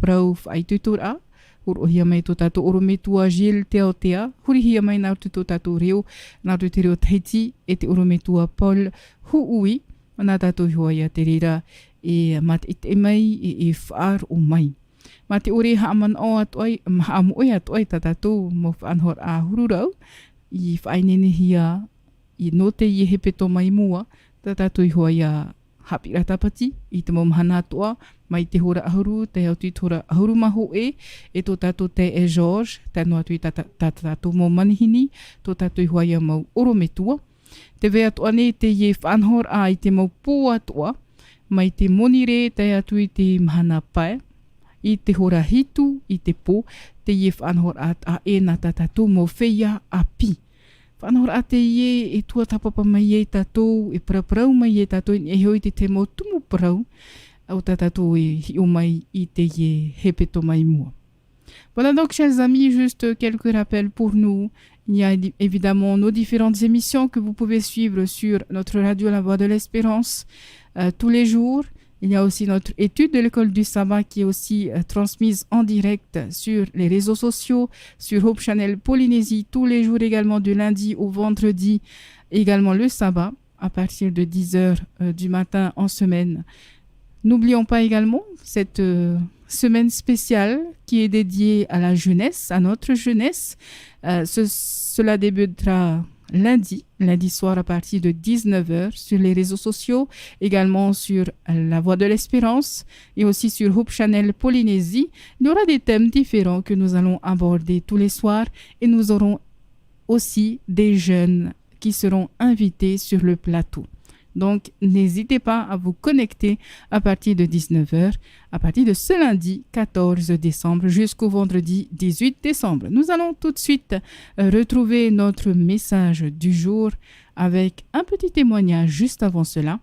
parau faʻaitoitoraʻa, hōroʻahia mai tō tātou ʻorometua Gilles Teotea, hurihia mai nā roto i tō tātou reo, nā roto i te reo Tahiti, e te ʻorometua Paul Huʻui, nā tātou i hoa ʻia te reira, e mātaʻitaʻi mai, e, e faʻaroʻo mai. Mā te ʻore haʻamanaʻo atoʻa, haʻamoʻe atoʻa i tā tātou mau faʻanahoraʻa hururau, i faʻaineinehia, i nō teie hepetoma i mua, tā tātou i hoa ʻia haʻapiʻiraʻa tāpati, i te mau mahana atoʻa, mai te hora ʻahuru, tae atu i te hora ʻahuru mā hōʻē, e tō tātou taeaʻe Georges, tae noa atu i tā, tā, tā tātou mau manihini, tō tātou iho ā mau ʻorometua. Tē vai atoʻa nei teie faʻanahoraʻa i te mau pō atoʻa, mai te monirē tae atu i te mahana pae, i te hora hitu i te pō, teie faʻanahoraʻa taʻa ʻē nā tā tātou mau feiā ʻāpī. Faʻanahoraʻa teie e tuatāpapa mai ai tātou, e paraparau mai ai tātou, i niʻa iho i te tahi mau tumu parau, o tā tātou e hiʻo mai i teie hepetoma i mua. Voilà donc, chers amis, juste quelques rappels pour nous. Il y a di-, évidemment nos différentes émissions que vous pouvez suivre sur notre radio La Voix de l'Espérance, euh, tous les jours. Il y a aussi notre étude de l'école du sabbat qui est aussi, euh, transmise en direct sur les réseaux sociaux, sur Hope Channel Polynésie, tous les jours également, du lundi au vendredi, également le sabbat, à partir de dix heures, euh, du matin en semaine. N'oublions pas également cette, euh, semaine spéciale qui est dédiée à la jeunesse, à notre jeunesse. Euh, ce, cela débutera lundi, lundi soir à partir de dix-neuf heures sur les réseaux sociaux, également sur La Voix de l'Espérance et aussi sur Hope Channel Polynésie. Il y aura des thèmes différents que nous allons aborder tous les soirs et nous aurons aussi des jeunes qui seront invités sur le plateau. Donc, n'hésitez pas à vous connecter à partir de dix-neuf heures, à partir de ce lundi quatorze décembre jusqu'au vendredi dix-huit décembre. Nous allons tout de suite, euh, retrouver notre message du jour avec un petit témoignage juste avant cela.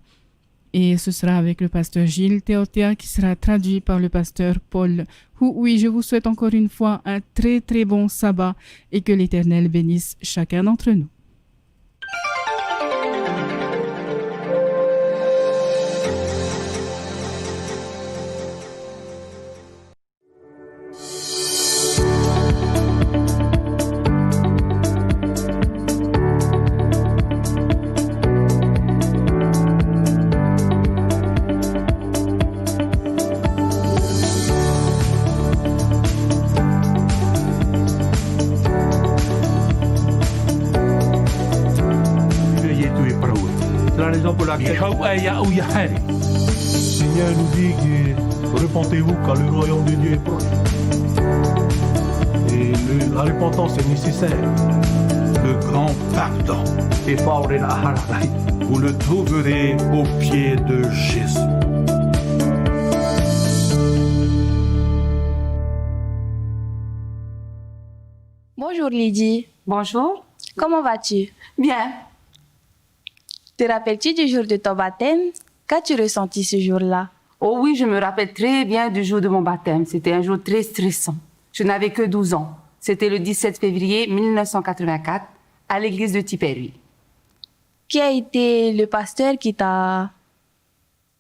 Et ce sera avec le pasteur Gilles Théotéa qui sera traduit par le pasteur Paul Hu. Oui, je vous souhaite encore une fois un très, très bon sabbat et que l'Éternel bénisse chacun d'entre nous. Seigneur nous dit que repentez-vous car le royaume de Dieu est proche. Et le, la repentance est nécessaire. Le grand pardon. E faʻaora ra hara rahi. Vous le trouverez au pied de Jésus. Bonjour Lydie. Bonjour. Comment vas-tu ? Bien. Te rappelles-tu du jour de ton baptême ? Qu'as-tu ressenti ce jour-là ? Oh oui, je me rappelle très bien du jour de mon baptême. C'était un jour très stressant. Je n'avais que douze ans. C'était le dix-sept février mille neuf cent quatre-vingt-quatre, à l'église de Tiperui. Qui a été le pasteur qui t'a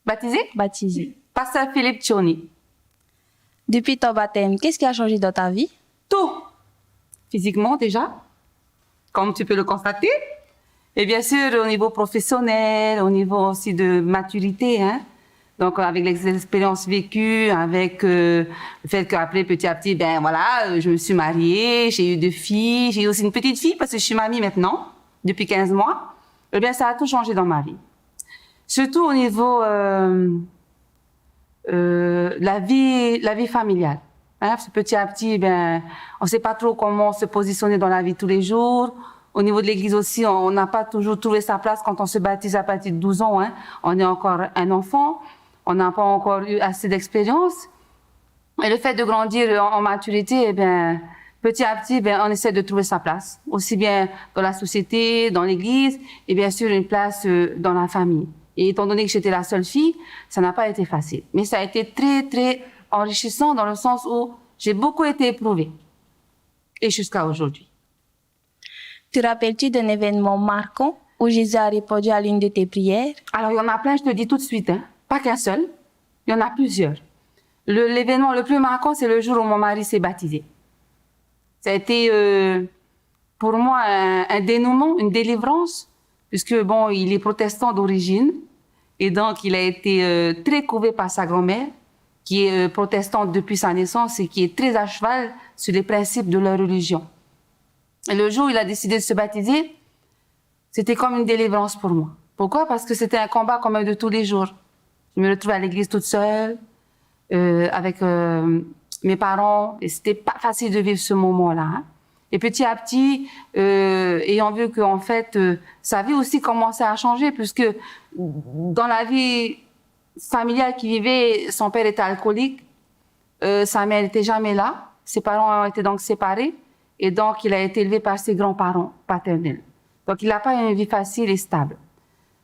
baptisé ? Baptisé. Pasteur Philippe Tchoni. Depuis ton baptême, qu'est-ce qui a changé dans ta vie ? Tout. Physiquement déjà, comme tu peux le constater. Et bien sûr, au niveau professionnel, au niveau aussi de maturité, hein. Donc, avec les expériences vécues, avec, euh, le fait qu'après, petit à petit, ben voilà, euh, je me suis mariée, j'ai eu deux filles, j'ai eu aussi une petite fille parce que je suis mamie maintenant, depuis quinze mois. Eh bien, ça a tout changé dans ma vie. Surtout au niveau, euh, euh, la vie, la vie familiale. Hein, parce que petit à petit, ben, on sait pas trop comment se positionner dans la vie tous les jours. Au niveau de l'église aussi, on n'a pas toujours trouvé sa place quand on se baptise à partir de douze ans, hein. On est encore un enfant, on n'a pas encore eu assez d'expérience. Et le fait de grandir en, en maturité, eh ben, petit à petit, ben, on essaie de trouver sa place, aussi bien dans la société, dans l'église, et bien sûr une place, euh, dans la famille. Et étant donné que j'étais la seule fille, ça n'a pas été facile. Mais ça a été très, très enrichissant dans le sens où j'ai beaucoup été éprouvée. Et jusqu'à aujourd'hui. Te rappelles-tu d'un événement marquant où Jésus a répondu à l'une de tes prières ? Alors, il y en a plein, je te dis tout de suite, hein. Pas qu'un seul, il y en a plusieurs. Le, l'événement le plus marquant, c'est le jour où mon mari s'est baptisé. Ça a été, euh, pour moi, un, un dénouement, une délivrance, puisque, bon, il est protestant d'origine, et donc il a été, euh, très couvé par sa grand-mère, qui est, euh, protestante depuis sa naissance et qui est très à cheval sur les principes de leur religion. Et le jour où il a décidé de se baptiser, c'était comme une délivrance pour moi. Pourquoi ? Parce que c'était un combat quand même de tous les jours. Je me retrouvais à l'église toute seule, euh, avec euh, mes parents. Et c'était pas facile de vivre ce moment-là, hein. Et petit à petit, euh, ayant vu que en fait, euh, sa vie aussi commençait à changer, puisque dans la vie familiale qu'il vivait, son père était alcoolique, euh, sa mère n'était jamais là, ses parents ont été donc séparés, et donc il a été élevé par ses grands-parents paternels. Donc il n'a pas eu une vie facile et stable.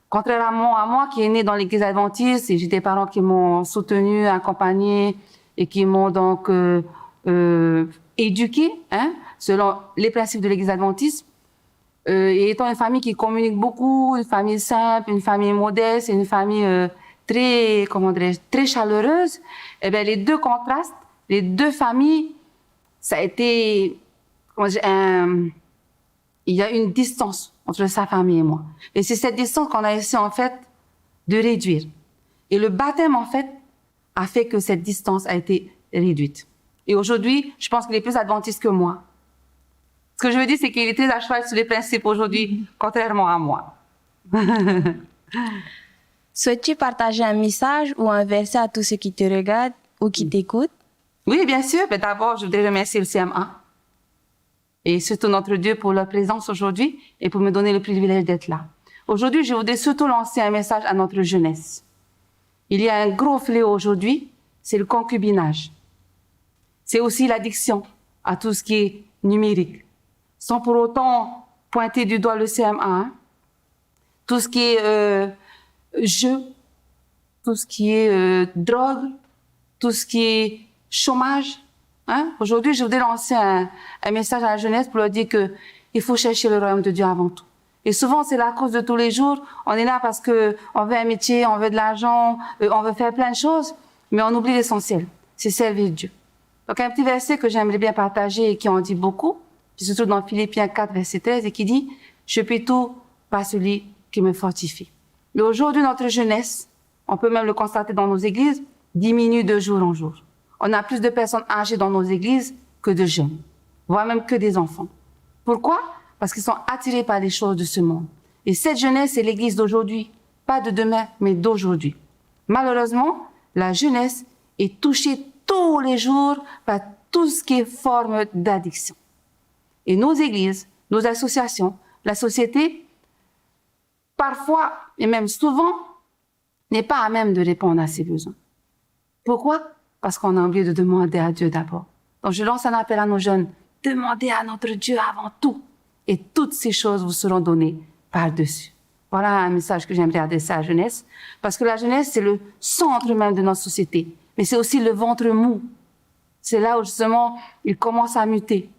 Contrairement à moi, qui est né dans l'église adventiste, et j'ai des parents qui m'ont soutenu, accompagné, et qui m'ont donc euh, euh, éduqué, hein, selon les principes de l'église adventiste. Euh, et étant une famille qui communique beaucoup, une famille simple, une famille modeste, une famille euh, très, comment dirais-je, très chaleureuse, eh bien, les deux contrastes, les deux familles, ça a été, comment dire, un, il y a une distance entre sa famille et moi. Et c'est cette distance qu'on a essayé en fait de réduire. Et le baptême, en fait, a fait que cette distance a été réduite. Et aujourd'hui, je pense qu'il est plus adventiste que moi. Ce que je veux dire, c'est qu'il est très à cheval sur les principes aujourd'hui, contrairement à moi. Souhaites-tu partager un message ou un verset à tous ceux qui te regardent ou qui t'écoutent ? Oui, bien sûr. Mais d'abord, je voudrais remercier le C M A et surtout notre Dieu pour leur présence aujourd'hui et pour me donner le privilège d'être là. Aujourd'hui, je voudrais surtout lancer un message à notre jeunesse. Il y a un gros fléau aujourd'hui, c'est le concubinage. C'est aussi l'addiction à tout ce qui est numérique. Sans pour autant pointer du doigt le C M A, hein. Tout ce qui est euh, jeu, tout ce qui est euh, drogue, tout ce qui est chômage, hein. Aujourd'hui, je voudrais lancer un, un message à la jeunesse pour leur dire que il faut chercher le royaume de Dieu avant tout. Et souvent, c'est la course de tous les jours. On est là parce que on veut un métier, on veut de l'argent, euh, on veut faire plein de choses, mais on oublie l'essentiel, c'est servir Dieu. Donc, un petit verset que j'aimerais bien partager et qui en dit beaucoup, qui se trouve dans Philippiens quatre, verset treize, et qui dit : « Je puis tout par celui qui me fortifie. » Mais aujourd'hui, notre jeunesse, on peut même le constater dans nos églises, diminue de jour en jour. On a plus de personnes âgées dans nos églises que de jeunes, voire même que des enfants. Pourquoi ? Parce qu'ils sont attirés par les choses de ce monde. Et cette jeunesse, c'est l'église d'aujourd'hui, pas de demain, mais d'aujourd'hui. Malheureusement, la jeunesse est touchée tous les jours par tout ce qui est forme d'addiction. Et nos églises, nos associations, la société, parfois, et même souvent, n'est pas à même de répondre à ces besoins. Pourquoi ? Parce qu'on a oublié de demander à Dieu d'abord. Donc je lance un appel à nos jeunes, demandez à notre Dieu avant tout, et toutes ces choses vous seront données par-dessus. Voilà un message que j'aimerais adresser à la jeunesse, parce que la jeunesse, c'est le centre même de notre société, mais c'est aussi le ventre mou. C'est là où justement ils commencent à muter.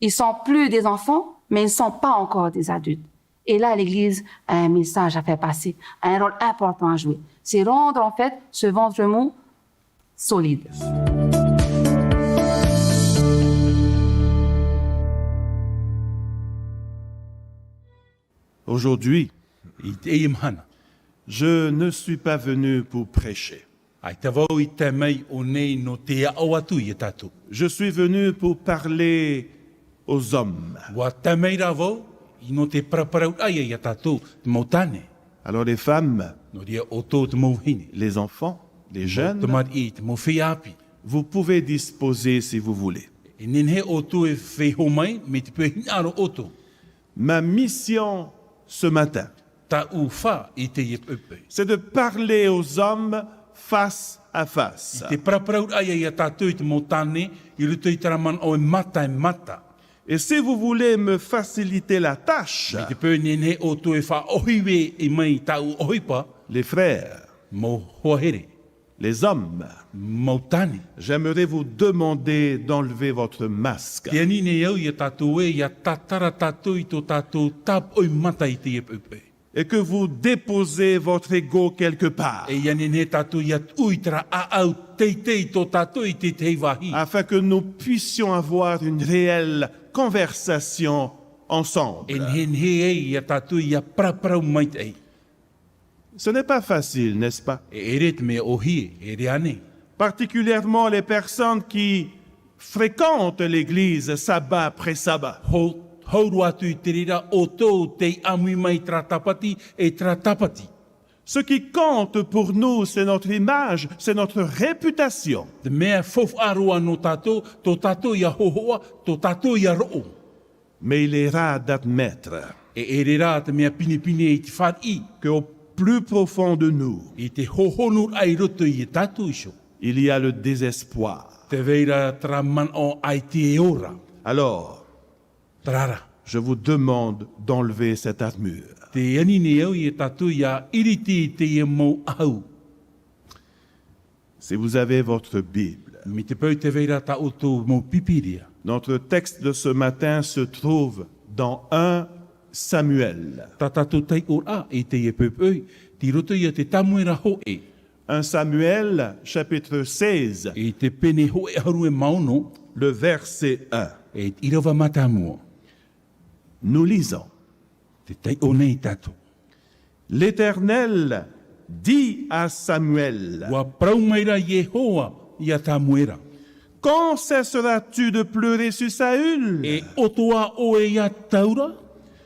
Ils sont plus des enfants, mais ils ne sont pas encore des adultes. Et là, l'Église a un message à faire passer, a un rôle important à jouer. C'est rendre en fait ce ventre mou solide. Aujourd'hui, i teie mahana, je ne suis pas venu pour prêcher. ʻAita vau i tae mai i ʻō nei nō te aʻo atu iā tātou. Je suis venu pour parler aux hommes. ʻUa tae mai rā vau i nō te paraparau ʻaia iā tātou, te mau tāne. Alors les femmes, nō reira ʻoutou te mau vahine, les enfants, les jeunes, te tamariʻi, te mau feiā ʻāpī, vous pouvez disposer si vous voulez. E nehenehe ʻoutou e feiā mai, mai te peu e hinaʻaro ʻoutou. Ma mission ce matin, tāʻu fā i teie poʻipoʻi, c'est de parler aux hommes face à face. I te paraparau ʻaia iā tātou, i te mau tāne, i roto i terā manaʻo e mata e mata. Et si vous voulez me faciliter la tâche, mai te peu e nehenehe ʻoutou e faʻaʻohipa mai tāʻu ʻohipa, les frères, mau hoa here, les hommes, mau tāne, j'aimerais vous demander d'enlever votre masque. Tē ani nei au iā tātou ē, ʻia tātara tātou i tō tātou tāpaʻo mata i teie poʻipoʻi. Et que vous déposez votre ego quelque part. E ʻia nehenehe tātou ʻia tuʻu i terā ʻāʻau teitei tō tātou i te tahi vāhi. Afin que nous puissions avoir une réelle conversation ensemble. E nehenehe ai iā tātou ʻia paraparau maitaʻi. Ce n'est pas facile, n'est-ce pas ? E ʻere te mea ʻōhie, e ʻere ānei ? Particulièrement les personnes qui fréquentent l'église sabbat après sabbat. Hou, hou roa atu i te reira ʻoutou tei ʻāmui mai i terā tāpati, e terā tāpati. Ce qui compte pour nous, c'est notre image, c'est notre réputation. Te mea faufaʻa roa nō tātou, tō tātou ia hōhoʻa, tō tātou ia roʻo. Mais il est rare d'admettre E ʻere rā te mea pinepine i te fāriʻi. Qu'au plus profond de nous, I te hōhonu raʻa i roto ia tātou iho. Il y a le désespoir. Tē vai ra terā manaʻo ʻaita e ora. Alors, Terā rā. Je vous demande d'enlever cette armure. Tē ani nei au ia tātou ia ʻiriti i teie mau ʻahu. Si vous avez votre Bible, Mai te peu tē vai ra tā ʻoutou mau Pīpīria. Notre texte de ce matin se trouve dans un Samuel. Tā tātou taiʻoraʻa i teie poʻipoʻi, tei roto ia te Tāmuera hōʻē. Un Samuel, chapitre seize. I te pene hōʻē ʻahuru e mā ono. Le verset un. E te ʻīrava mātāmua. Nous lisons. Tē taiʻo nei tātou. L'Éternel dit à Samuel, ʻUa parau mai ra Iehova ia Tāmuera. Quand cesseras-tu de pleurer sur Saül ? E ʻoto ā ʻoe ia Saula?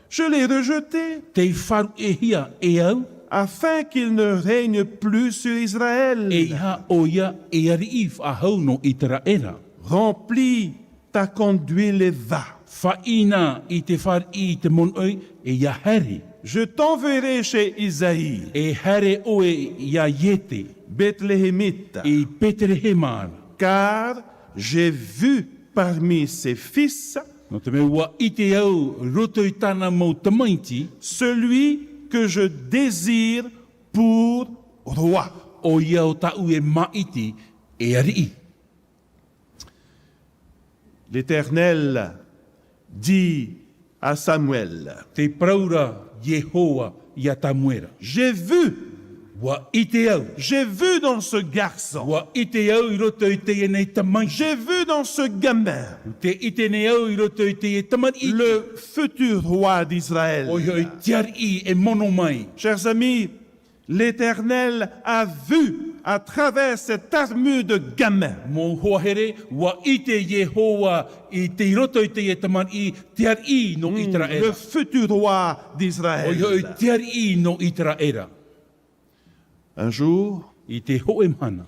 Je l'ai rejeté. Tei faʻaruʻehia e au. Afin qu'il ne règne plus sur Israël. ʻEiaha ʻoia e ariʻi faʻahou nō Iteraera. Remplis ta corne d'huile et va. Faʻaʻī na i te fāriʻi i te monoʻi, e ia haere. Je t'enverrai chez Isaï, E haere ʻoe ia Iese, Bethléhémite, i Peterehema. Car j'ai vu parmi ses fils Nō te mea ʻua ʻite au i roto i tāna mau tamaiti, celui que je désire pour roi. ʻOia ʻo tāʻu e māʻiti e ariʻi. L'Éternel dit à Samuel, Tē parau ra Iehova ia Tāmuera. J'ai vu, ʻUa ʻite au. J'ai vu dans ce garçon, ʻUa ʻite au i roto i teie nei tamaiti. J'ai vu dans ce gamin Tē ʻite nei au i roto i teie tamariʻi. Le futur roi d'Israël. ʻOia hoʻi te ariʻi e mono mai. Chers amis, L'Éternel a vu à travers cette armure de gamin. Mau hoa here, ʻua ʻite Iehova i te, i roto i teie tamariʻi, te ariʻi nō Mm, Iteraera. Le futur roi d'Israël. ʻOia hoʻi te ariʻi nō Iteraera. Un jour, I te hōʻē mahana.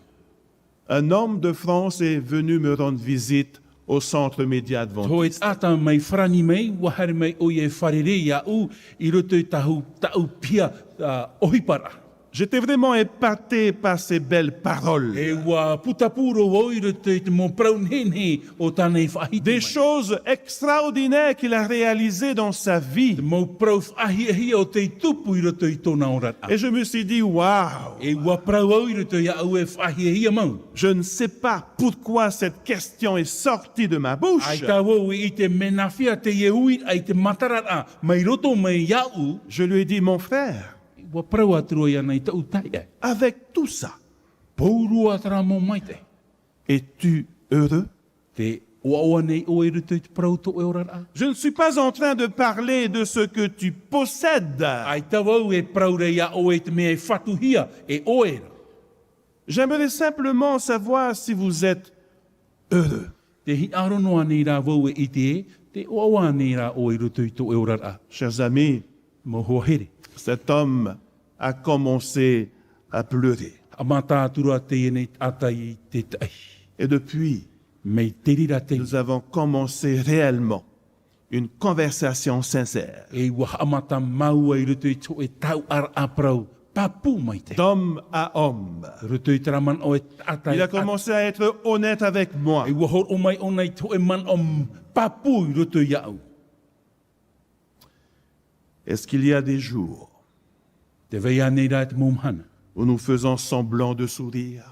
Un homme de France est venu me rendre visite au centre média Hōʻē adventiste. Taʻata mai Farani mai, ʻua haere mai ʻoia e fārerei iāʻu i roto i tāʻu, tāʻu piha, ā, ʻohiparaʻa. J'étais vraiment épaté par ces belles paroles. E ʻua putapū roa vau i roto i te mau parau nehenehe o tāna i faʻahiti mai. Des choses extraordinaires qu'il a réalisées dans sa vie. Te mau parau faʻahiahia ʻo tei tupu i roto i tōna oraraʻa. Et je me suis dit, waouh, E ʻua parau au i roto iāʻu e faʻahiahia mau. Je ne sais pas pourquoi cette question est sortie de ma bouche. ʻAita vau e ʻite mea nāhea teie uiraʻa i te matararaʻa mai roto mai iāʻu. Je lui ai dit, mon frère, ʻUa parau atu roa iāna i tāʻu taeaʻe. Avec tout ça, Pauroa terā mau maitaʻi. Es-tu heureux ? Tē ʻoaʻoa nei ʻoe i roto i te parau o tō ʻoe oraraʻa? Je ne suis pas en train de parler de ce que tu possèdes. ʻAita vau e parau ra iā ʻoe i te mea e fatuhia e ʻoe ra. J'aimerais simplement savoir si vous êtes heureux. Tē hinaʻaro noa nei rā vau e ʻite ē, tē ʻoaʻoa nei rā ʻoe i roto i tō ʻoe oraraʻa? Chers amis, Mau hoa here. Cet homme a commencé à pleurer. Haʻamata atu ra teie nei taʻata i te taʻi. Et depuis, Mai te reira tei. Nous avons commencé réellement une conversation sincère. E ʻua haʻamata māua i roto i te hōʻē tauʻaraʻa parau pāpū maitaʻi. D'homme à homme. Roto i terā manaʻo e taʻata i taʻata. Il a commencé à être honnête avec moi. E ʻua hōroʻa mai ʻōna i te hōʻē manaʻo pāpū i roto iāʻu. Est-ce qu'il y a des jours Tē vai ānei rā te mau mahana. Où nous faisons semblant de sourire ?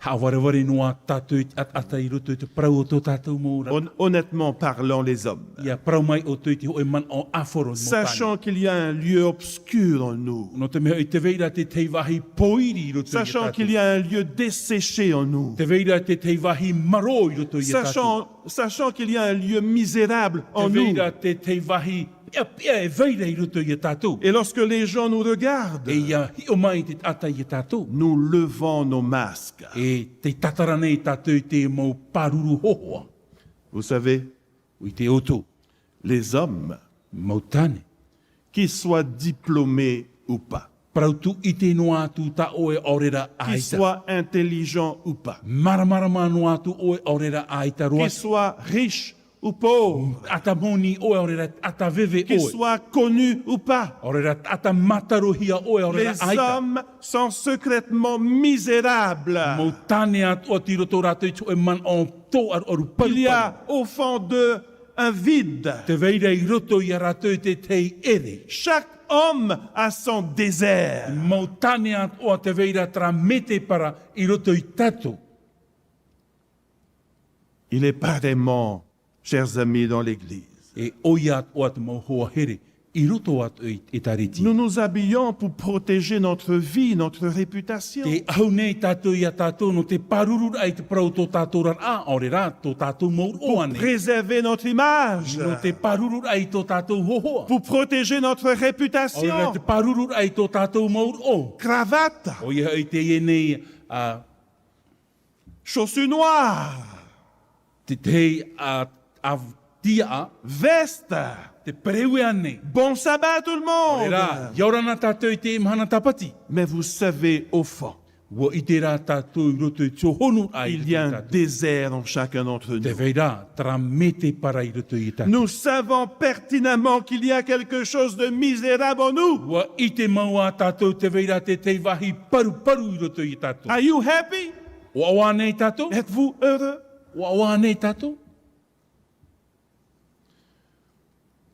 Haʻavarevare noa tātou i te taʻata i roto i te parau o tō tātou mau oraraʻa. Hon-, honnêtement parlant, les hommes. ʻIa parau mai ʻoutou i te hōʻē manaʻo ʻāfaro mau tāne. Sachant qu'il y a un lieu obscur en nous. Nō te mea hoʻi tē vai ra te tahi vāhi pōiri i roto iā tātou. Sachant qu'il y a un lieu desséché en nous. Tē vai ra te tahi vāhi marō i roto iā tātou. Sachant Sachant qu'il y a un lieu misérable en nous. Tē vai ra te tahi vāhi peʻapeʻa e vai ra i roto iā tātou. Et lorsque les gens nous regardent, E ʻia hiʻo mai te taʻata iā tātou. Nous levons nos masques. E tē tātara nei tātou i te mau pāruru hōhoʻa. Vous savez, ʻUa ʻite ʻoutou. Les hommes, Mau tāne. Qu'ils soient diplômés ou pas. Parau tūʻite noa atu tā ʻoe ʻaore rā ʻaita. Qu'il soit intelligent ou pas. Māramarama noa atu ʻoe ʻaore rā ʻaita roa. Qu'il soit riche ou pauvre. Taʻata moni ʻoe ʻaore rā taʻata veve ʻoe. Qu'il soit connu ou pas. ʻAore rā taʻata mātarohia ʻoe ʻaore rā ʻaita. Les hommes sont secrètement misérables. Mau tāne atoʻa tei roto rātou i te hōʻē manaʻo tō ʻaruʻaru paruparu. Il y a au fond d'eux un vide. Tē vai ra i roto ia rātou te tahi ʻere. Chaque homme a son désert. Mau tāne atoʻa tē vai ra terā mētēpara i roto ia tātou. Il est pareillement, chers amis, dans l'Église. E ʻoia atoʻa te mau hoa here i roto atu i ʻĒtārētia. Nous nous habillons pour protéger notre vie, notre réputation. Tē ʻahu nei tātou ia tātou nō te pārururaʻa i te parau o tō tātou oraraʻa, ʻaore rā, tō tātou mau roʻo ānei. Pour préserver notre image. Nō te pārururaʻa i tō tātou hōhoʻa. Pour protéger notre réputation. ʻAore rā te pārururaʻa i tō tātou mau roʻo. Cravate. ʻOia hoʻi teie nei, ā, Chaussures noires. Te, te, ā, ā, tiaʻa. Veste. Te pereue ānei. Bon sabbat tout le monde. ʻAore rā, ʻia ora na tātou i te mahana tāpati. Mais vous savez, au fond, ʻUa ʻite rā tātou i roto i te hōhonu ā i roto ia tātou. Il y a un désert en chacun d'entre nous. Tē vai ra terā mētēpara i roto ia tātou. Nous savons pertinemment qu'il y a quelque chose de misérable en nous. ʻUa ʻite mau ā tātou tē vai ra te tahi vāhi paruparu i roto ia tātou. Are you happy? ʻOaʻoa ānei tātou? Êtes-vous heureux? ʻOaʻoa ānei tātou?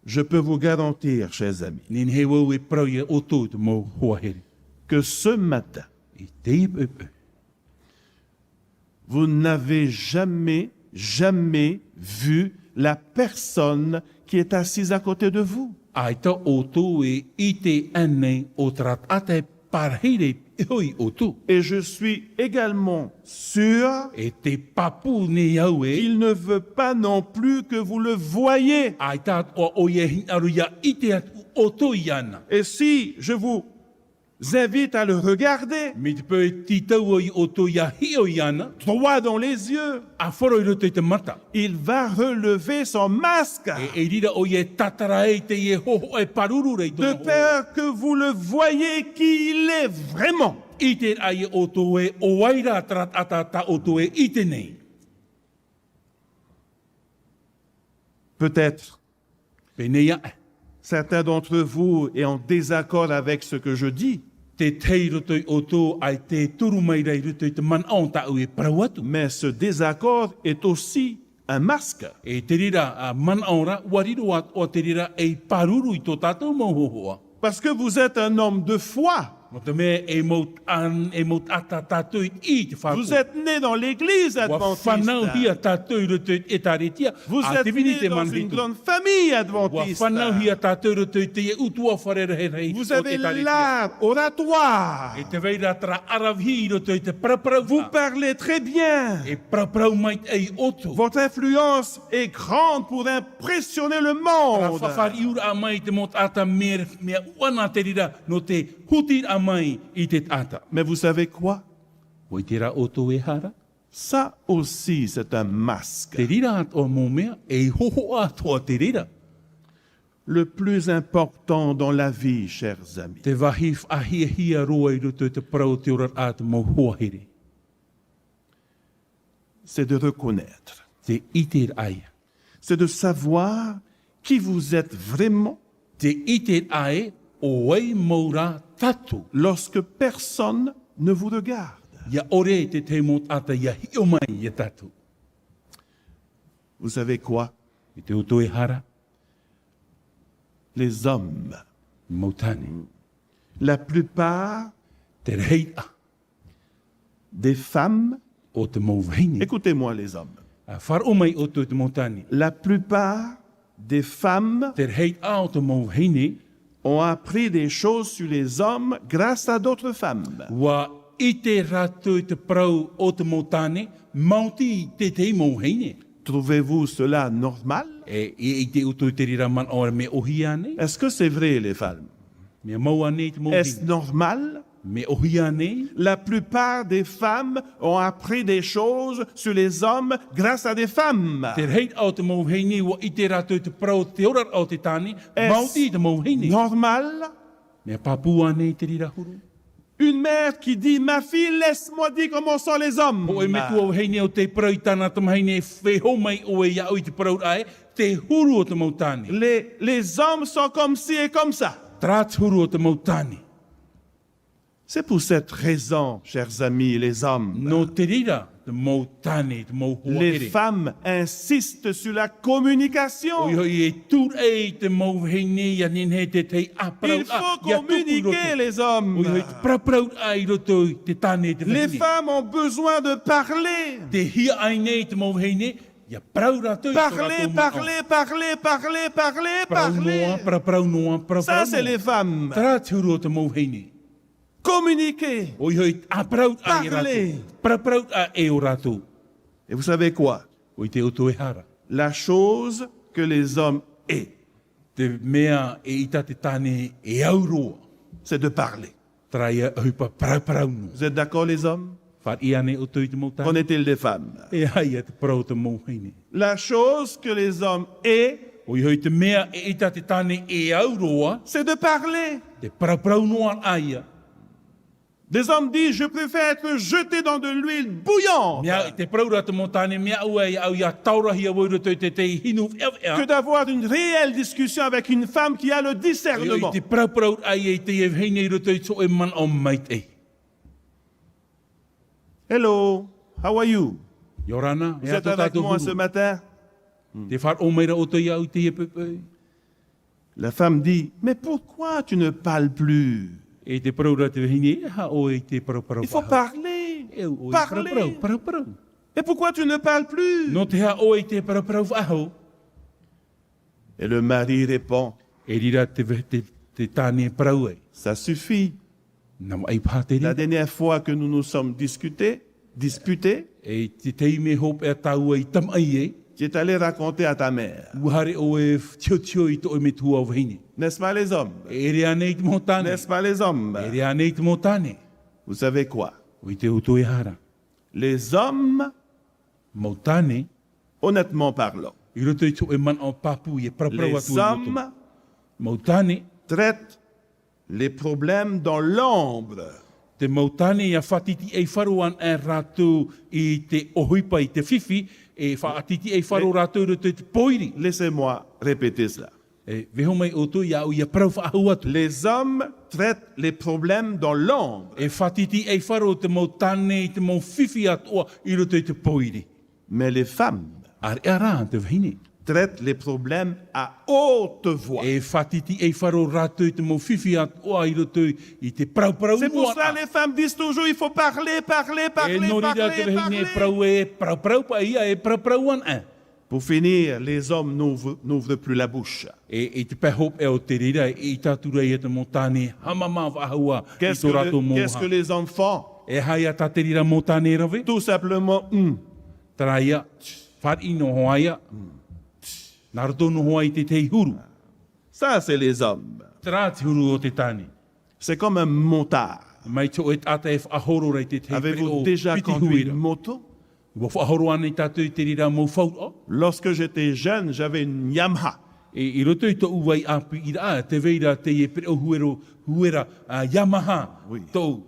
Je peux vous garantir, chers amis, Nehenehe vau e parau ia ʻoutou te mau hoa here. Que ce matin, I teie poʻipoʻi. Vous n'avez jamais, jamais vu la personne qui est assise à côté de vous. ʻAita ʻoutou e ʻite ānei ʻo terā taʻata e pārahi ra i ʻō ia ʻoutou. Et je suis également sûr E tē pāpū nei au ē. Qu'il ne veut pas non plus que vous le voyiez. ʻAita atoʻa ʻoia e hinaʻaro ʻia ʻite atu ʻoutou iāna. Et si je vous invite à le regarder, Mai te peu e tītau au ia ʻoutou ʻia hiʻo iāna. Droit dans les yeux, ʻA horo i roto i te mata. Il va relever son masque. E, e riro ʻoia e tātara ai teie hōhoʻa e pāruru ra i tōna hōhoʻa. De peur que vous le voyiez qui il est vraiment. ʻIte ra ia ʻoutou ē ʻo vai ra terā taʻata tā ʻoutou e ʻite nei. Peut-être Pēnei aʻe. Certains d'entre vous est en désaccord avec ce que je dis. Te tahi i roto ia ʻoutou ʻaita e turu mai ra i roto i te manaʻo tāʻu e parau atu. Mais ce désaccord est aussi un masque. E te reira, ā, manaʻo ra, ʻua riro atoʻa te reira ei pāruru i tō tātou mau hōhoʻa. Parce que vous êtes un homme de foi. Nō te mea e mau, ā, e mau taʻata tātou i te faʻaroʻo. Vous êtes né dans l'église adventiste. ʻUa fānauhia tātou i roto i te ʻĒtārētia ʻĀtevini te Mānahitū. Vous êtes né dans une grande famille adventiste. ʻUa fānauhia tātou i roto i te ʻutuāfare rahirahi o te ʻĒtārētia. Vous avez l'art oratoire. E te vai ra terā ʻaravihi i roto i te paraparau. Vous parlez très bien. E paraparau maitaʻi ʻoutou. Votre influence est grande pour impressionner le monde. Terā faʻafāriʻiraʻa mai i te mau taʻata mea, mea ʻuʻana te reira nō te hutiraʻa mai i te taʻata. Mais vous savez quoi? ʻUa ʻite ra ʻoutou e aha ra? Ça aussi, c'est un masque. Te reira atoʻa mau mea, ei hōhoʻa atoʻa te reira. Le plus important dans la vie, chers amis, Te vāhi faʻahiahia roa i roto i te parau o te oraraʻa, te mau hoa here. C'est de reconnaître. Te ʻite ra ia. C'est de savoir qui vous êtes vraiment. Te ʻite ra ē ʻo vai mau ra tātou. Lorsque personne ne vous regarde. ʻIa ʻore te tahi mau taʻata ʻia hiʻo mai ia tātou. Vous savez quoi? E ʻite ʻoutou e aha ra? Les hommes. Mau tāne. La plupart Te rahiraʻa. Des femmes. O te mau vahine. Écoutez-moi, les hommes. Ā, faʻaroʻo mai ʻoutou te mau tāne. La plupart des femmes Te rahiraʻa o te mau vahine. ont appris des choses sur les hommes grâce à d'autres femmes. ʻUa ʻite rātou i te parau o te mau tāne, maoti i te tahi mau vahine. Trouvez-vous cela normal? E, e, e ʻite ʻoutou i te reira manaʻo ra, mea ʻōhie ānei? Est-ce que c'est vrai, les femmes? Mea mau ānei te mau vahine? Est-ce normal? Mea ʻōhie ānei? La plupart des femmes ont appris des choses sur les hommes grâce à des femmes. Te rahiraʻa o te mau vahine, ʻua ʻite rātou i te parau o te oraraʻa o te tāne, maoti i te mau vahine. Est-ce normal? Mea pāpū ānei te reira huru? Une mère qui dit, « Ma fille, laisse-moi dire comment sont les hommes. » Hōʻē metua vahine ʻo tē parau i tāna tamahine, e feiā mai ʻoe iāʻu i te parauraʻa ē, te huru o te mau tāne. Les, les hommes sont comme ci et comme ça. Terā te huru o te mau tāne. C'est pour cette raison, chers amis, les hommes. Nō te reira, te mau tāne, te mau hoa here. Les femmes insistent sur la communication. ʻOia hoʻi, e tūraʻi te mau vahine ʻia nehenehe te tahi ʻāparauraʻa. Il faut communiquer, les hommes. ʻOia hoʻi, te paraparau i roto i te tāne, te vahine. Les femmes ont besoin de parler. Tē hiaʻai nei te mau vahine, ʻia parau rātou i tō rātou manaʻo. Parler, parler, parler, parler, parler, parler. Parau noa, paraparau noa, paraparau noa. Ça, c'est les femmes. Terā te huru o te mau vahine. Communiquer. ʻOia hoʻi, ʻāparauraʻa ia rātou. Parler. Paraparau ia rātou. Et vous savez quoi? ʻUa ʻite ʻoutou e aha ra? La chose que les hommes aient. Te mea ʻeita te tāne e au roa. C'est de parler. Terā ia ʻohipa paraparau noa. Vous êtes d'accord, les hommes? Fāriʻi ānei ʻoutou i te mau tāne? Qu'en est-il des femmes? E aha ia te parau o te mau vahine? La chose que les hommes aient, ʻOia hoʻi, te mea ʻeita te tāne e au roa. C'est de parler. Te paraparau noa ia. Des hommes disent, « Je préfère être jeté dans de l'huile bouillante. » Mea, te parau ra te mau tāne, mea ʻua, ʻia au ʻia taorahia vau i roto i te, te hinu veʻaveʻa. Que d'avoir une réelle discussion avec une femme qui a le discernement. ʻOia hoʻi, te paraparau ia i te vahine i roto i te hōʻē manaʻo maitaʻi. Hello, how are you? ʻIa ora na, e aha tō tātou huru? Vous êtes avec moi ce matin? Tē faʻaroʻo mai ra ʻoutou iāʻu i teie poʻipoʻi? La femme dit, « Mais pourquoi tu ne parles plus? ʻE te parau ra te vahine, e aha ʻoe i te paraparau faʻahou? Il faut parler. E au ʻoe i te paraparau, paraparau. Et pourquoi tu ne parles plus? Nō te aha ʻoe i te paraparau faʻahou? » Et le mari répond, E reira te ve-, te, te tāne e parau ai. « Ça suffit. Nā vāʻai paha te reira. La dernière fois que nous nous sommes discutés, disputés, ʻE i te taime hopeʻa tāua i tamaʻi ai, tu es allé raconter à ta mère. ʻUa haere ʻoe e tiotio i tō ʻoe metua vahine. » N'est-ce pas, les hommes? E ʻere ānei te mau tāne? N'est-ce pas, les hommes? E ʻere ānei te mau tāne? Vous savez quoi? ʻUa ʻite ʻoutou e aha ra? Les hommes, Mau tāne, honnêtement parlant, i roto i te hōʻē manaʻo pāpū, e paraparau atu i roto. Les hommes, Mau tāne, traitent les problèmes dans l'ombre. Te mau tāne ʻia faʻatitiʻaifaro anaʻe rātou i te ʻohipa, i te fifi, e faʻatitiʻaifaro rātou i roto i te pōiri. Laissez-moi répéter cela. E vaiiho mai ʻoutou iāʻu ʻia parau faʻahou atu. Les hommes traitent les problèmes dans l'ombre. E faʻatitiʻaifaro te mau tāne i te mau fifi atoʻa i roto i te pōiri. Mais les femmes, ʻĀreʻa rā te vahine, traitent les problèmes à haute voix. E faʻatitiʻaifaro rātou i te mau fifi atoʻa i roto i te paraparau noa. C'est pour cela les femmes disent toujours, « Il faut parler, parler, parler, parler, parler. » E nō reira te vahine e parau, e paraparau paʻi ia, e paraparau anaʻe. Pour finir, les hommes n'ouvrent, n'ouvrent plus la bouche. E, i te pae hopeʻa o te reira, e ʻaita atu ra ia te mau tāne e haʻamāmā faʻahou i tō rātou mau hā. Qu'est-ce que le, qu'est-ce que les hommes font? E aha ia tā te reira mau tāne e rave? Tout simplement, hmm. Terā ia, fāriʻi noa hoʻi ia. Nā roto noa hoʻi i te tahi huru. Ça, c'est les hommes. Terā te huru o te tāne. C'est comme un motard. Mai te hōʻē taʻata e faʻahoro ra i te tahi pereʻoʻo piti huira. Avez-vous déjà conduit une moto? ʻUa faʻahoro ānei tātou i te reira mau fauraʻa? Lorsque j'étais jeune, j'avais une Yamaha. E, i roto i tōʻu vai ʻāpīraʻa, tē vai ra teie pereʻoʻo huero-, huera, ā, Yamaha. Oui. Tōʻu.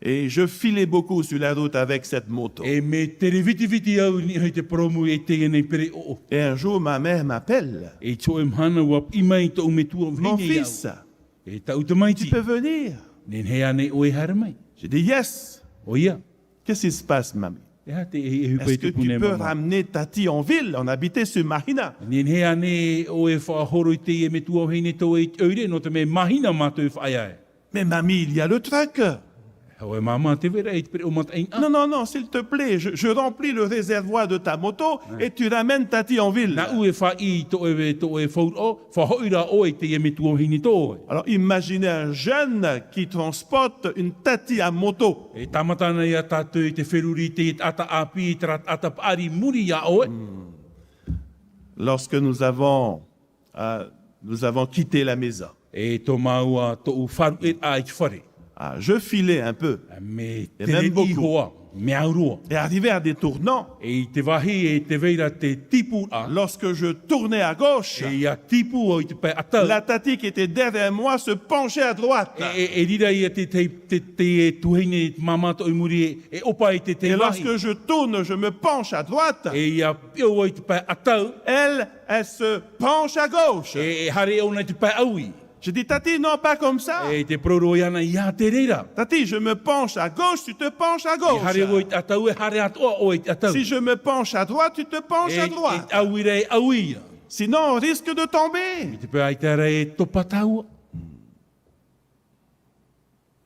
Et je filais beaucoup sur la route avec cette moto. E mea tere vitiviti au i niʻa i te purōmu e teie nei pereʻoʻo. Et un jour, ma mère m'appelle. E i te hōʻē mahana ʻua piʻi mai tōʻu metua vahine iāʻu. Mon fils, E tāʻu tamaiti. Tu peux venir? Nehenehe ānei ʻoe e haere mai? J'ai dit, yes. ʻOia. Qu'est-ce qui se passe, mamie? E aha te, e, e ʻohipa i tōʻu nei māmā? Est-ce que tu peux ramener Tati en ville? On habitait sur Mahina. Nehenehe ānei ʻoe e faʻahoro i teie metua vahine tō ʻoe i te ʻoire, nō te mea Mahina mātou e faʻaea ai. Mais mamie, il y a le truck. ʻOe māmā, tē vai ra i te pereʻoʻo mataʻi na. Non, non, non, s'il te plaît, je, je remplis le réservoir de ta moto et tu ramènes Tati en ville. Nāʻu e faʻaʻī i tō ʻoe, tō ʻoe fauraʻa, faʻahoʻi rā ʻoe i teie metua vahine tō ʻoe. Alors, imaginez un jeune qui transporte une Tati à moto. E tāmata na ia tātou i te feruri i te taʻata ʻāpī, i terā taʻata paʻari i muri iā ʻoe. Hmm. Lorsque nous avons, euh, nous avons quitté la maison. E tō māua tōʻu faʻaruʻeraʻa i te fare. Ah, je filais un peu. E mea tere ihoa. Et même beaucoup. Mea au roa. Et arrivé à des tournants, E i te vāhi e tē vai ra te tīpūraʻa. Lorsque je tournais à gauche, E ia tīpū au i te pae ʻatau. La Tati qui était derrière moi se penchait à droite. E, e, e riro ia te, te, te, te tuahine māmā tō i muri e, e ʻopa i te, te Et vāhi. Lorsque je tourne, je me penche à droite. E ia piʻo au i te pae ʻatau. Elle, elle se penche à gauche. E, e haere ʻōna i te pae ʻaui. Je dis, Tati, non, pas comme ça. E tē parau roa iāna, ʻia haere i te reira. Tati, je me penche à gauche, tu te penches à gauche. E haere au i te ʻatau, e haere atoʻa ʻoe i te ʻatau. Si je me penche à droite, tu te penches à droite. E, e ʻaui ra, e ʻaui ia. Sinon, on risque de tomber. I te pae ʻaita ra e topa tāua.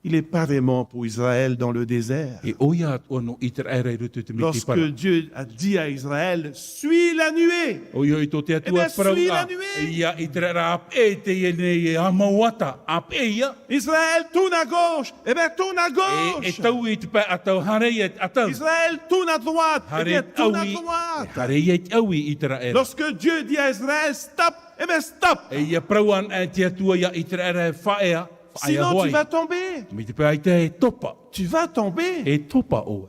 Il est pareillement pour Israël dans le désert. E ʻoia atoʻa nō ʻĪteraʻera i roto i te mētēpara. Lorsque Dieu a dit à Israël, suis la nuée. ʻOia hoʻi tō te Atua e parau ra. Eh bien, suis la nuée. Ia ʻĪteraʻera, ʻāpeʻe teie nei e ʻāmau ata, ʻāpeʻe ia. Israël, tourne à gauche. Eh bien, tourne à gauche. E, e taui i te pae ʻatau, haere ia i te ʻatau. Israël, tourne à droite. Eh bien, tourne à droite. Haere ʻaui, haere ia i te ʻaui ʻĪteraʻera. Lorsque Dieu dit à Israël, stop, eh bien, stop. E ia parau ana te Atua ia ʻĪteraʻera, faʻaea. Sinon, tu vas tomber. Mai te pae ʻaita e topa. Tu vas tomber. E topa ʻoe.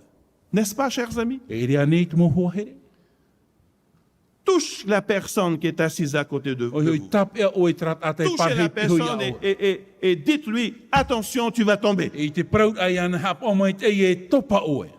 N'est-ce pas, chers amis ? E ʻere ānei te mau hoa here ? Touche la personne qui est assise à côté de vous. ʻOia hoʻi, tāpeʻa ʻoe i terā taʻata e pārahi i te hōʻē iā ʻoe. Touchez la personne et, et, et, et dites-lui, attention, tu vas tomber. E i te parau ai ana, haʻapaʻo maitaʻi, e topa ʻoe.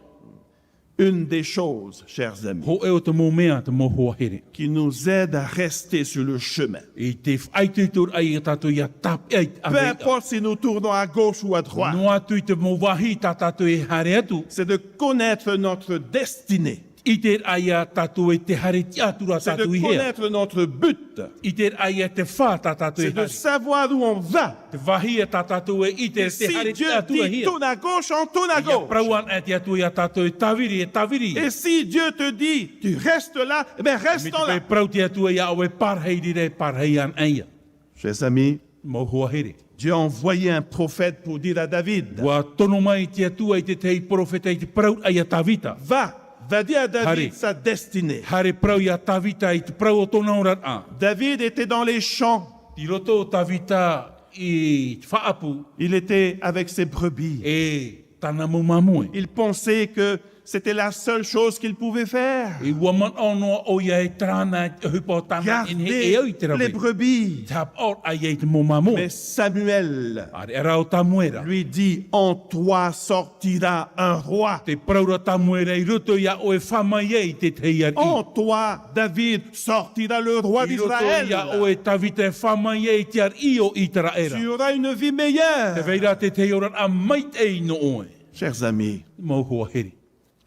Une des choses, chers amis, Hōʻē o te mau mea, te mau hoa here, qui nous aide à rester sur le chemin, i te faʻaitoitoraʻa ia tātou ia tāpeʻa i te peu ʻāvaʻe. Importe si nous tournons à gauche ou à droite, Noa atu i te mau vāhi tā tātou e haere atu, c'est de connaître notre destinée. ʻIteraʻa ia tātou e tē haere tiʻa atu ra tātou i hea. C'est de connaître notre but. ʻIteraʻa ia te fā tā tātou e haere. C'est de savoir où on va. Te vāhi ia tā tātou e ʻite, e tē haere tiʻa atu ra hea. Et si Dieu dit tourne à gauche, on tourne à gauche. E ia parau ana te Atua ia tātou e tāviri, e tāviri. Et si Dieu te dit, tu restes là, eh bien, restons là. Mai te parau te Atua iā ʻoe e pārahi i reira, e pārahi ana ia. Chers amis, Mau hoa here. Dieu a envoyé un prophète pour dire à David, ʻUa tono mai te Atua i te tahi perofeta i te parau ia Tāvita. Va, va dire à David sa destinée. Haere, haere parau ia Tāvita i te parau o tōna oraraʻa. David était dans les champs. I roto Tāvita i te faʻaʻapu. Il était avec ses brebis. E tāna mau māmoe. Il pensait que c'était la seule chose qu'il pouvait faire. E ʻua manaʻo noa ʻoia e terā na te ʻohipa o tāna e nehenehe e au i te rave. Garder les brebis. Te haʻapaʻoraʻa i te mau māmoe. Mais Samuel lui dit, en toi sortira un roi. Āreʻa rā ʻo Tamuera, tē parau ra Tamuera, i roto iā ʻoe e fā mai ai te tahi ariʻi. En toi, David, sortira le roi d'Israël. I roto iā ʻoe Tāvita e fā mai ai te ariʻi o ʻĪteraʻera. Tu auras une vie meilleure. Tē vai ra te tahi oraraʻa maitaʻi nō ʻoe. Chers amis, Mau hoa here.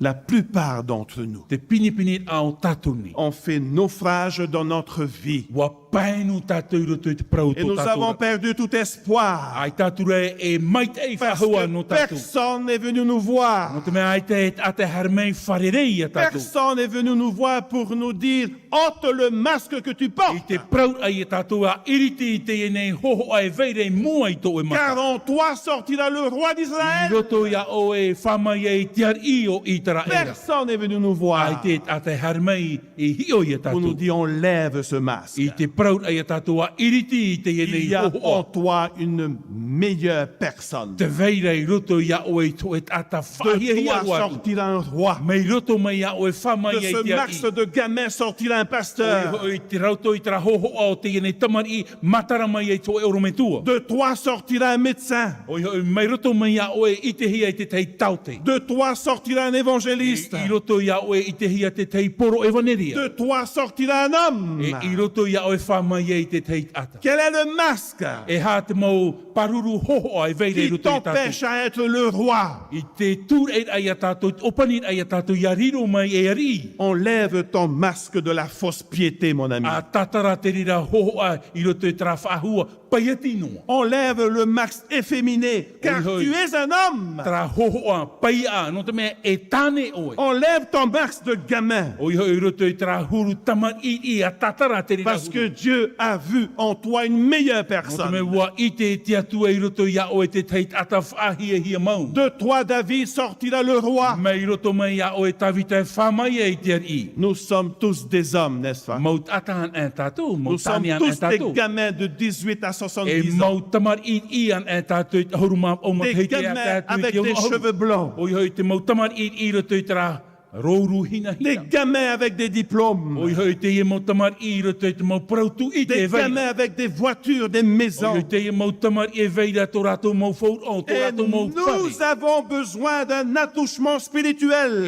La plupart d'entre nous, Te pinepine o tātou nei, on fait naufrage dans notre vie. ʻUa pae noa tātou i roto i te parau o tō tātou oraraʻa. Et nous avons perdu tout espoir. ʻAita atu ra e maitaʻi faʻahou nō tātou. Parce que personne n'est venu nous voir. Nō te mea ʻaita e taʻata e haere mai e fārerei iā tātou. Personne n'est venu nous voir pour nous dire, ôte le masque que tu portes. I te parau ai iā tātou, ʻa ʻiriti i teie nei hōhoʻa e vai ra i mua i tō ʻoe mata. Car en toi sortira le roi d'Israël. I roto iā ʻoe e fā mai ai te ariʻi o ʻĪteraʻera. Personne n'est venu nous voir. ʻAita e taʻata e haere mai e hiʻo iā tātou. Pour nous dire, enlève ce masque. I te parau ai iā tātou, ʻa ʻiriti i teie nei hōhoʻa. Il y a en toi une meilleure personne. Tē vai ra i roto iā ʻoe i te hōʻē taʻata faʻahiahia roa atu. De toi sortira un roi. Mai roto mai iā ʻoe e fā mai ai te ariʻi. De ce masque de gamin sortira un pasteur. ʻOia hoʻi, i roto i terā hōhoʻa o teie nei tamariʻi, matara mai ai te hōʻē ʻorometua. De toi sortira un médecin. ʻOia hoʻi, mai roto mai iā ʻoe e ʻitehia ai te tahi taote. De toi sortira un évangéliste. E i roto iā ʻoe e ʻitehia te tahi poro ʻevaneria. De toi sortira un homme. E i roto iā ʻoe e fā mai ai te tahi taʻata. Quel est le masque ? E aha te mau pāruru hōhoʻa e vai ra i roto iā tātou. Qui t'empêche à être le roi. I te tūraʻiraʻa iā tātou, i te ʻōpaniraʻa iā tātou, ʻia riro mai ei ariʻi. Enlève ton masque de la fausse piété, mon ami. ʻA tātara te reira hōhoʻa i roto i terā faʻahou paiati noa. Enlève le masque efféminé, car tu es un homme. ʻOia hoʻi, terā hōhoʻa paiaʻa, nō te mea e tāne ʻoe. Enlève ton masque de gamin. ʻOia hoʻi, i roto i terā huru tamariʻi, ʻa tātara te reira huru. Parce que Dieu a vu en toi une meilleure personne. Nō te mea ʻua ʻite te Atua i roto iā ʻoe te tahi taʻata faʻahiahia mau. De toi, David, sortira le roi. Mai roto mai iā ʻoe Tavita e fā mai ai te ariʻi. Nous sommes tous des hommes, n'est-ce pas? Mau taʻata anaʻe tātou, mau tāne anaʻe tātou. Nous sommes tous des gamins de dix-huit à soixante-dix ans. E mau tamariʻi anaʻe tātou i te ʻahuru mā vaʻu matahiti e tae atu i te ono ʻahuru. Des gamins avec des cheveux blancs. ʻOia hoʻi te mau tamariʻi i roto i te rā rōuru hinahina. Des gamins avec des diplômes. ʻOia hoʻi teie mau tamariʻi i roto i te mau parau tūʻite e vai ra. Des gamins avec des voitures, des maisons. ʻOia hoʻi teie mau tamariʻi e vai ra tō rātou mau fauraʻo, tō rātou mau fare. Et nous avons besoin d'un attouchement spirituel.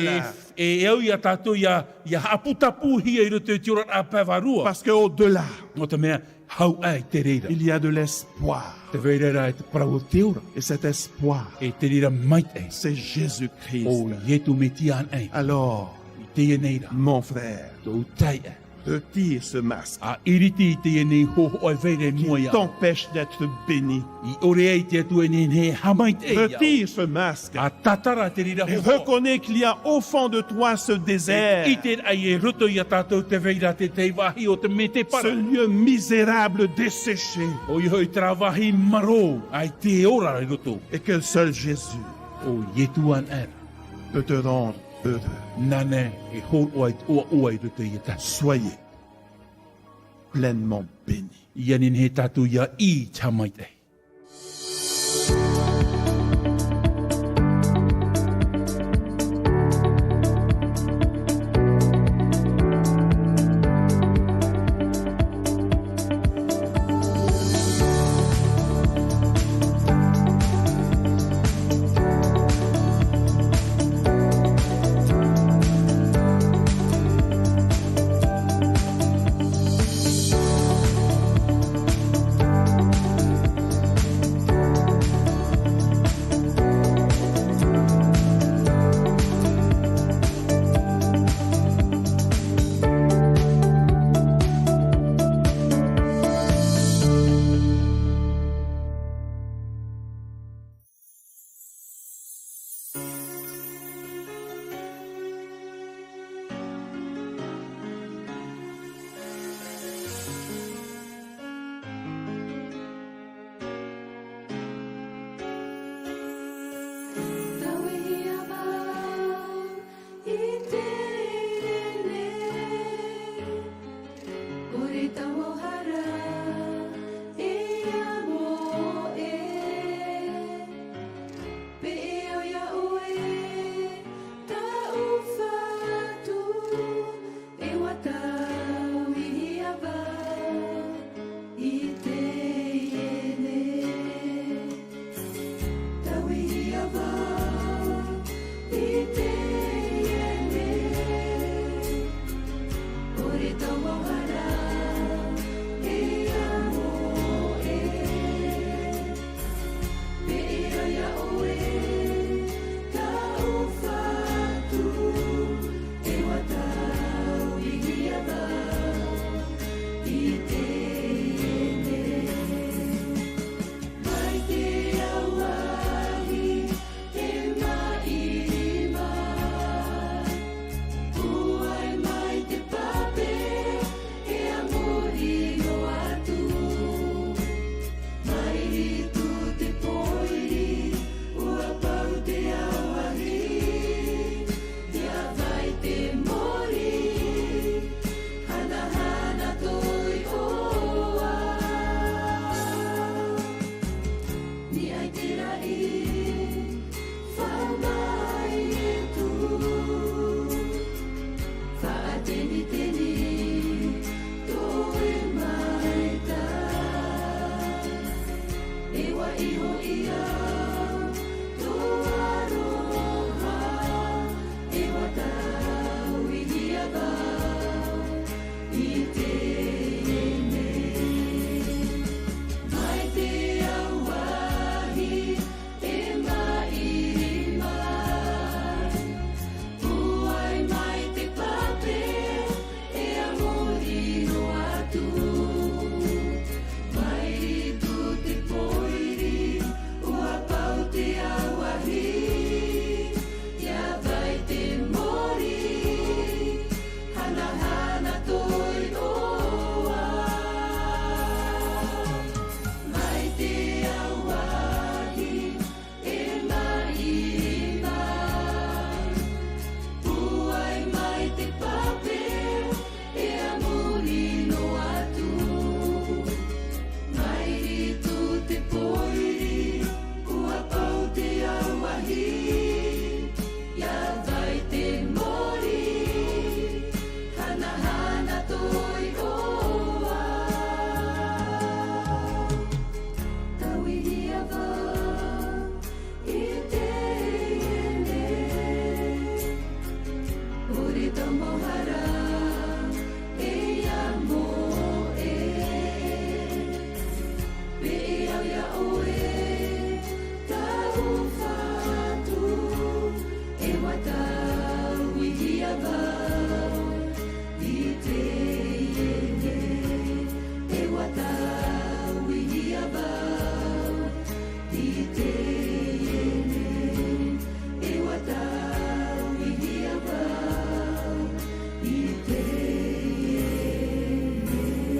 E, e au iā tātou ʻia, ʻia haʻaputapūhia i roto i te oraraʻa pae vārua. Parce que au-delà, nō te mea, hau aʻe i te reira, il y a de l'espoir. Tē vai ra e te parau o te ora. Et cet espoir, e te reira maitaʻi, c'est Jésus-Christ. ʻO Ietu Metia anaʻe. Alors, i teie nei rā, mon frère, tōʻu taeaʻe, retire ce masque, ʻa ʻiriti i teie nei hōhoʻa e vai ra i mua iā ʻoe, qui t'empêche d'être béni. I ʻore ai te Atua e nehenehe e haʻamaitaʻi iā ʻoe. Retire ce masque. ʻA tātara te reira hōhoʻa. Et reconnais qu'il y a au fond de toi ce désert. E ʻite ai i roto iā tātou tē vai ra te tahi vāhi o te metepara. Ce lieu misérable, desséché. ʻOia hoʻi terā vāhi marō, ʻaita e ora i roto. Et que seul Jésus, ʻo Ietu anaʻe, peut te rendre heureux. Nāna e hōroʻa i te ʻoaʻoa i roto iā tātou. Soyez pleinement bénis. ʻIa nehenehe tātou ʻia ʻī i te haʻamaitaʻi. Tauihia vau i teie nei. ʻOre taua hara e amo ʻē. Peʻe au iā ʻoe, tāʻu Fatu, e ʻua tauihia vau i teie nei. Tauihia vau i teie nei. ʻOre taua hara e amo ʻē. Peʻe au iā ʻoe, tāʻu Fatu, e ʻua tauihia vau i teie nei. Mai te auahi e maʻiri mai, puai mai te pape, e a mōrī noa atu. Maʻiri tū te pōiri, ʻua pau te auahi, ʻia vai te mōrī, hanahana toiʻoa. Niʻa i te raʻi, fā mai e tū. Faʻateniteni, toe mai tā. E ʻua iho ia, tō aroha, e ʻua tauihia vau i teie nei. Mai te auahi e maʻiri mai, puai mai te pape, e a mōrī noa atu. Maʻiri tū te pōiri, ʻua pau Te auahi e maʻiri mai, puai mai te pape e a muri noa atu. Mai roto te pōiri, ʻua pau te auahi, ʻia vai te mōrī, hanahana toi ʻoa. Tauihia vau i teie nei. ʻOre tau mau hara e ia moʻe. Pēʻe au iā ʻoe, tau fatu, e ʻua tauihia vau i teie nei. E ʻua tauihia vau i teie nei. E ʻua tauihia vau i teie nei.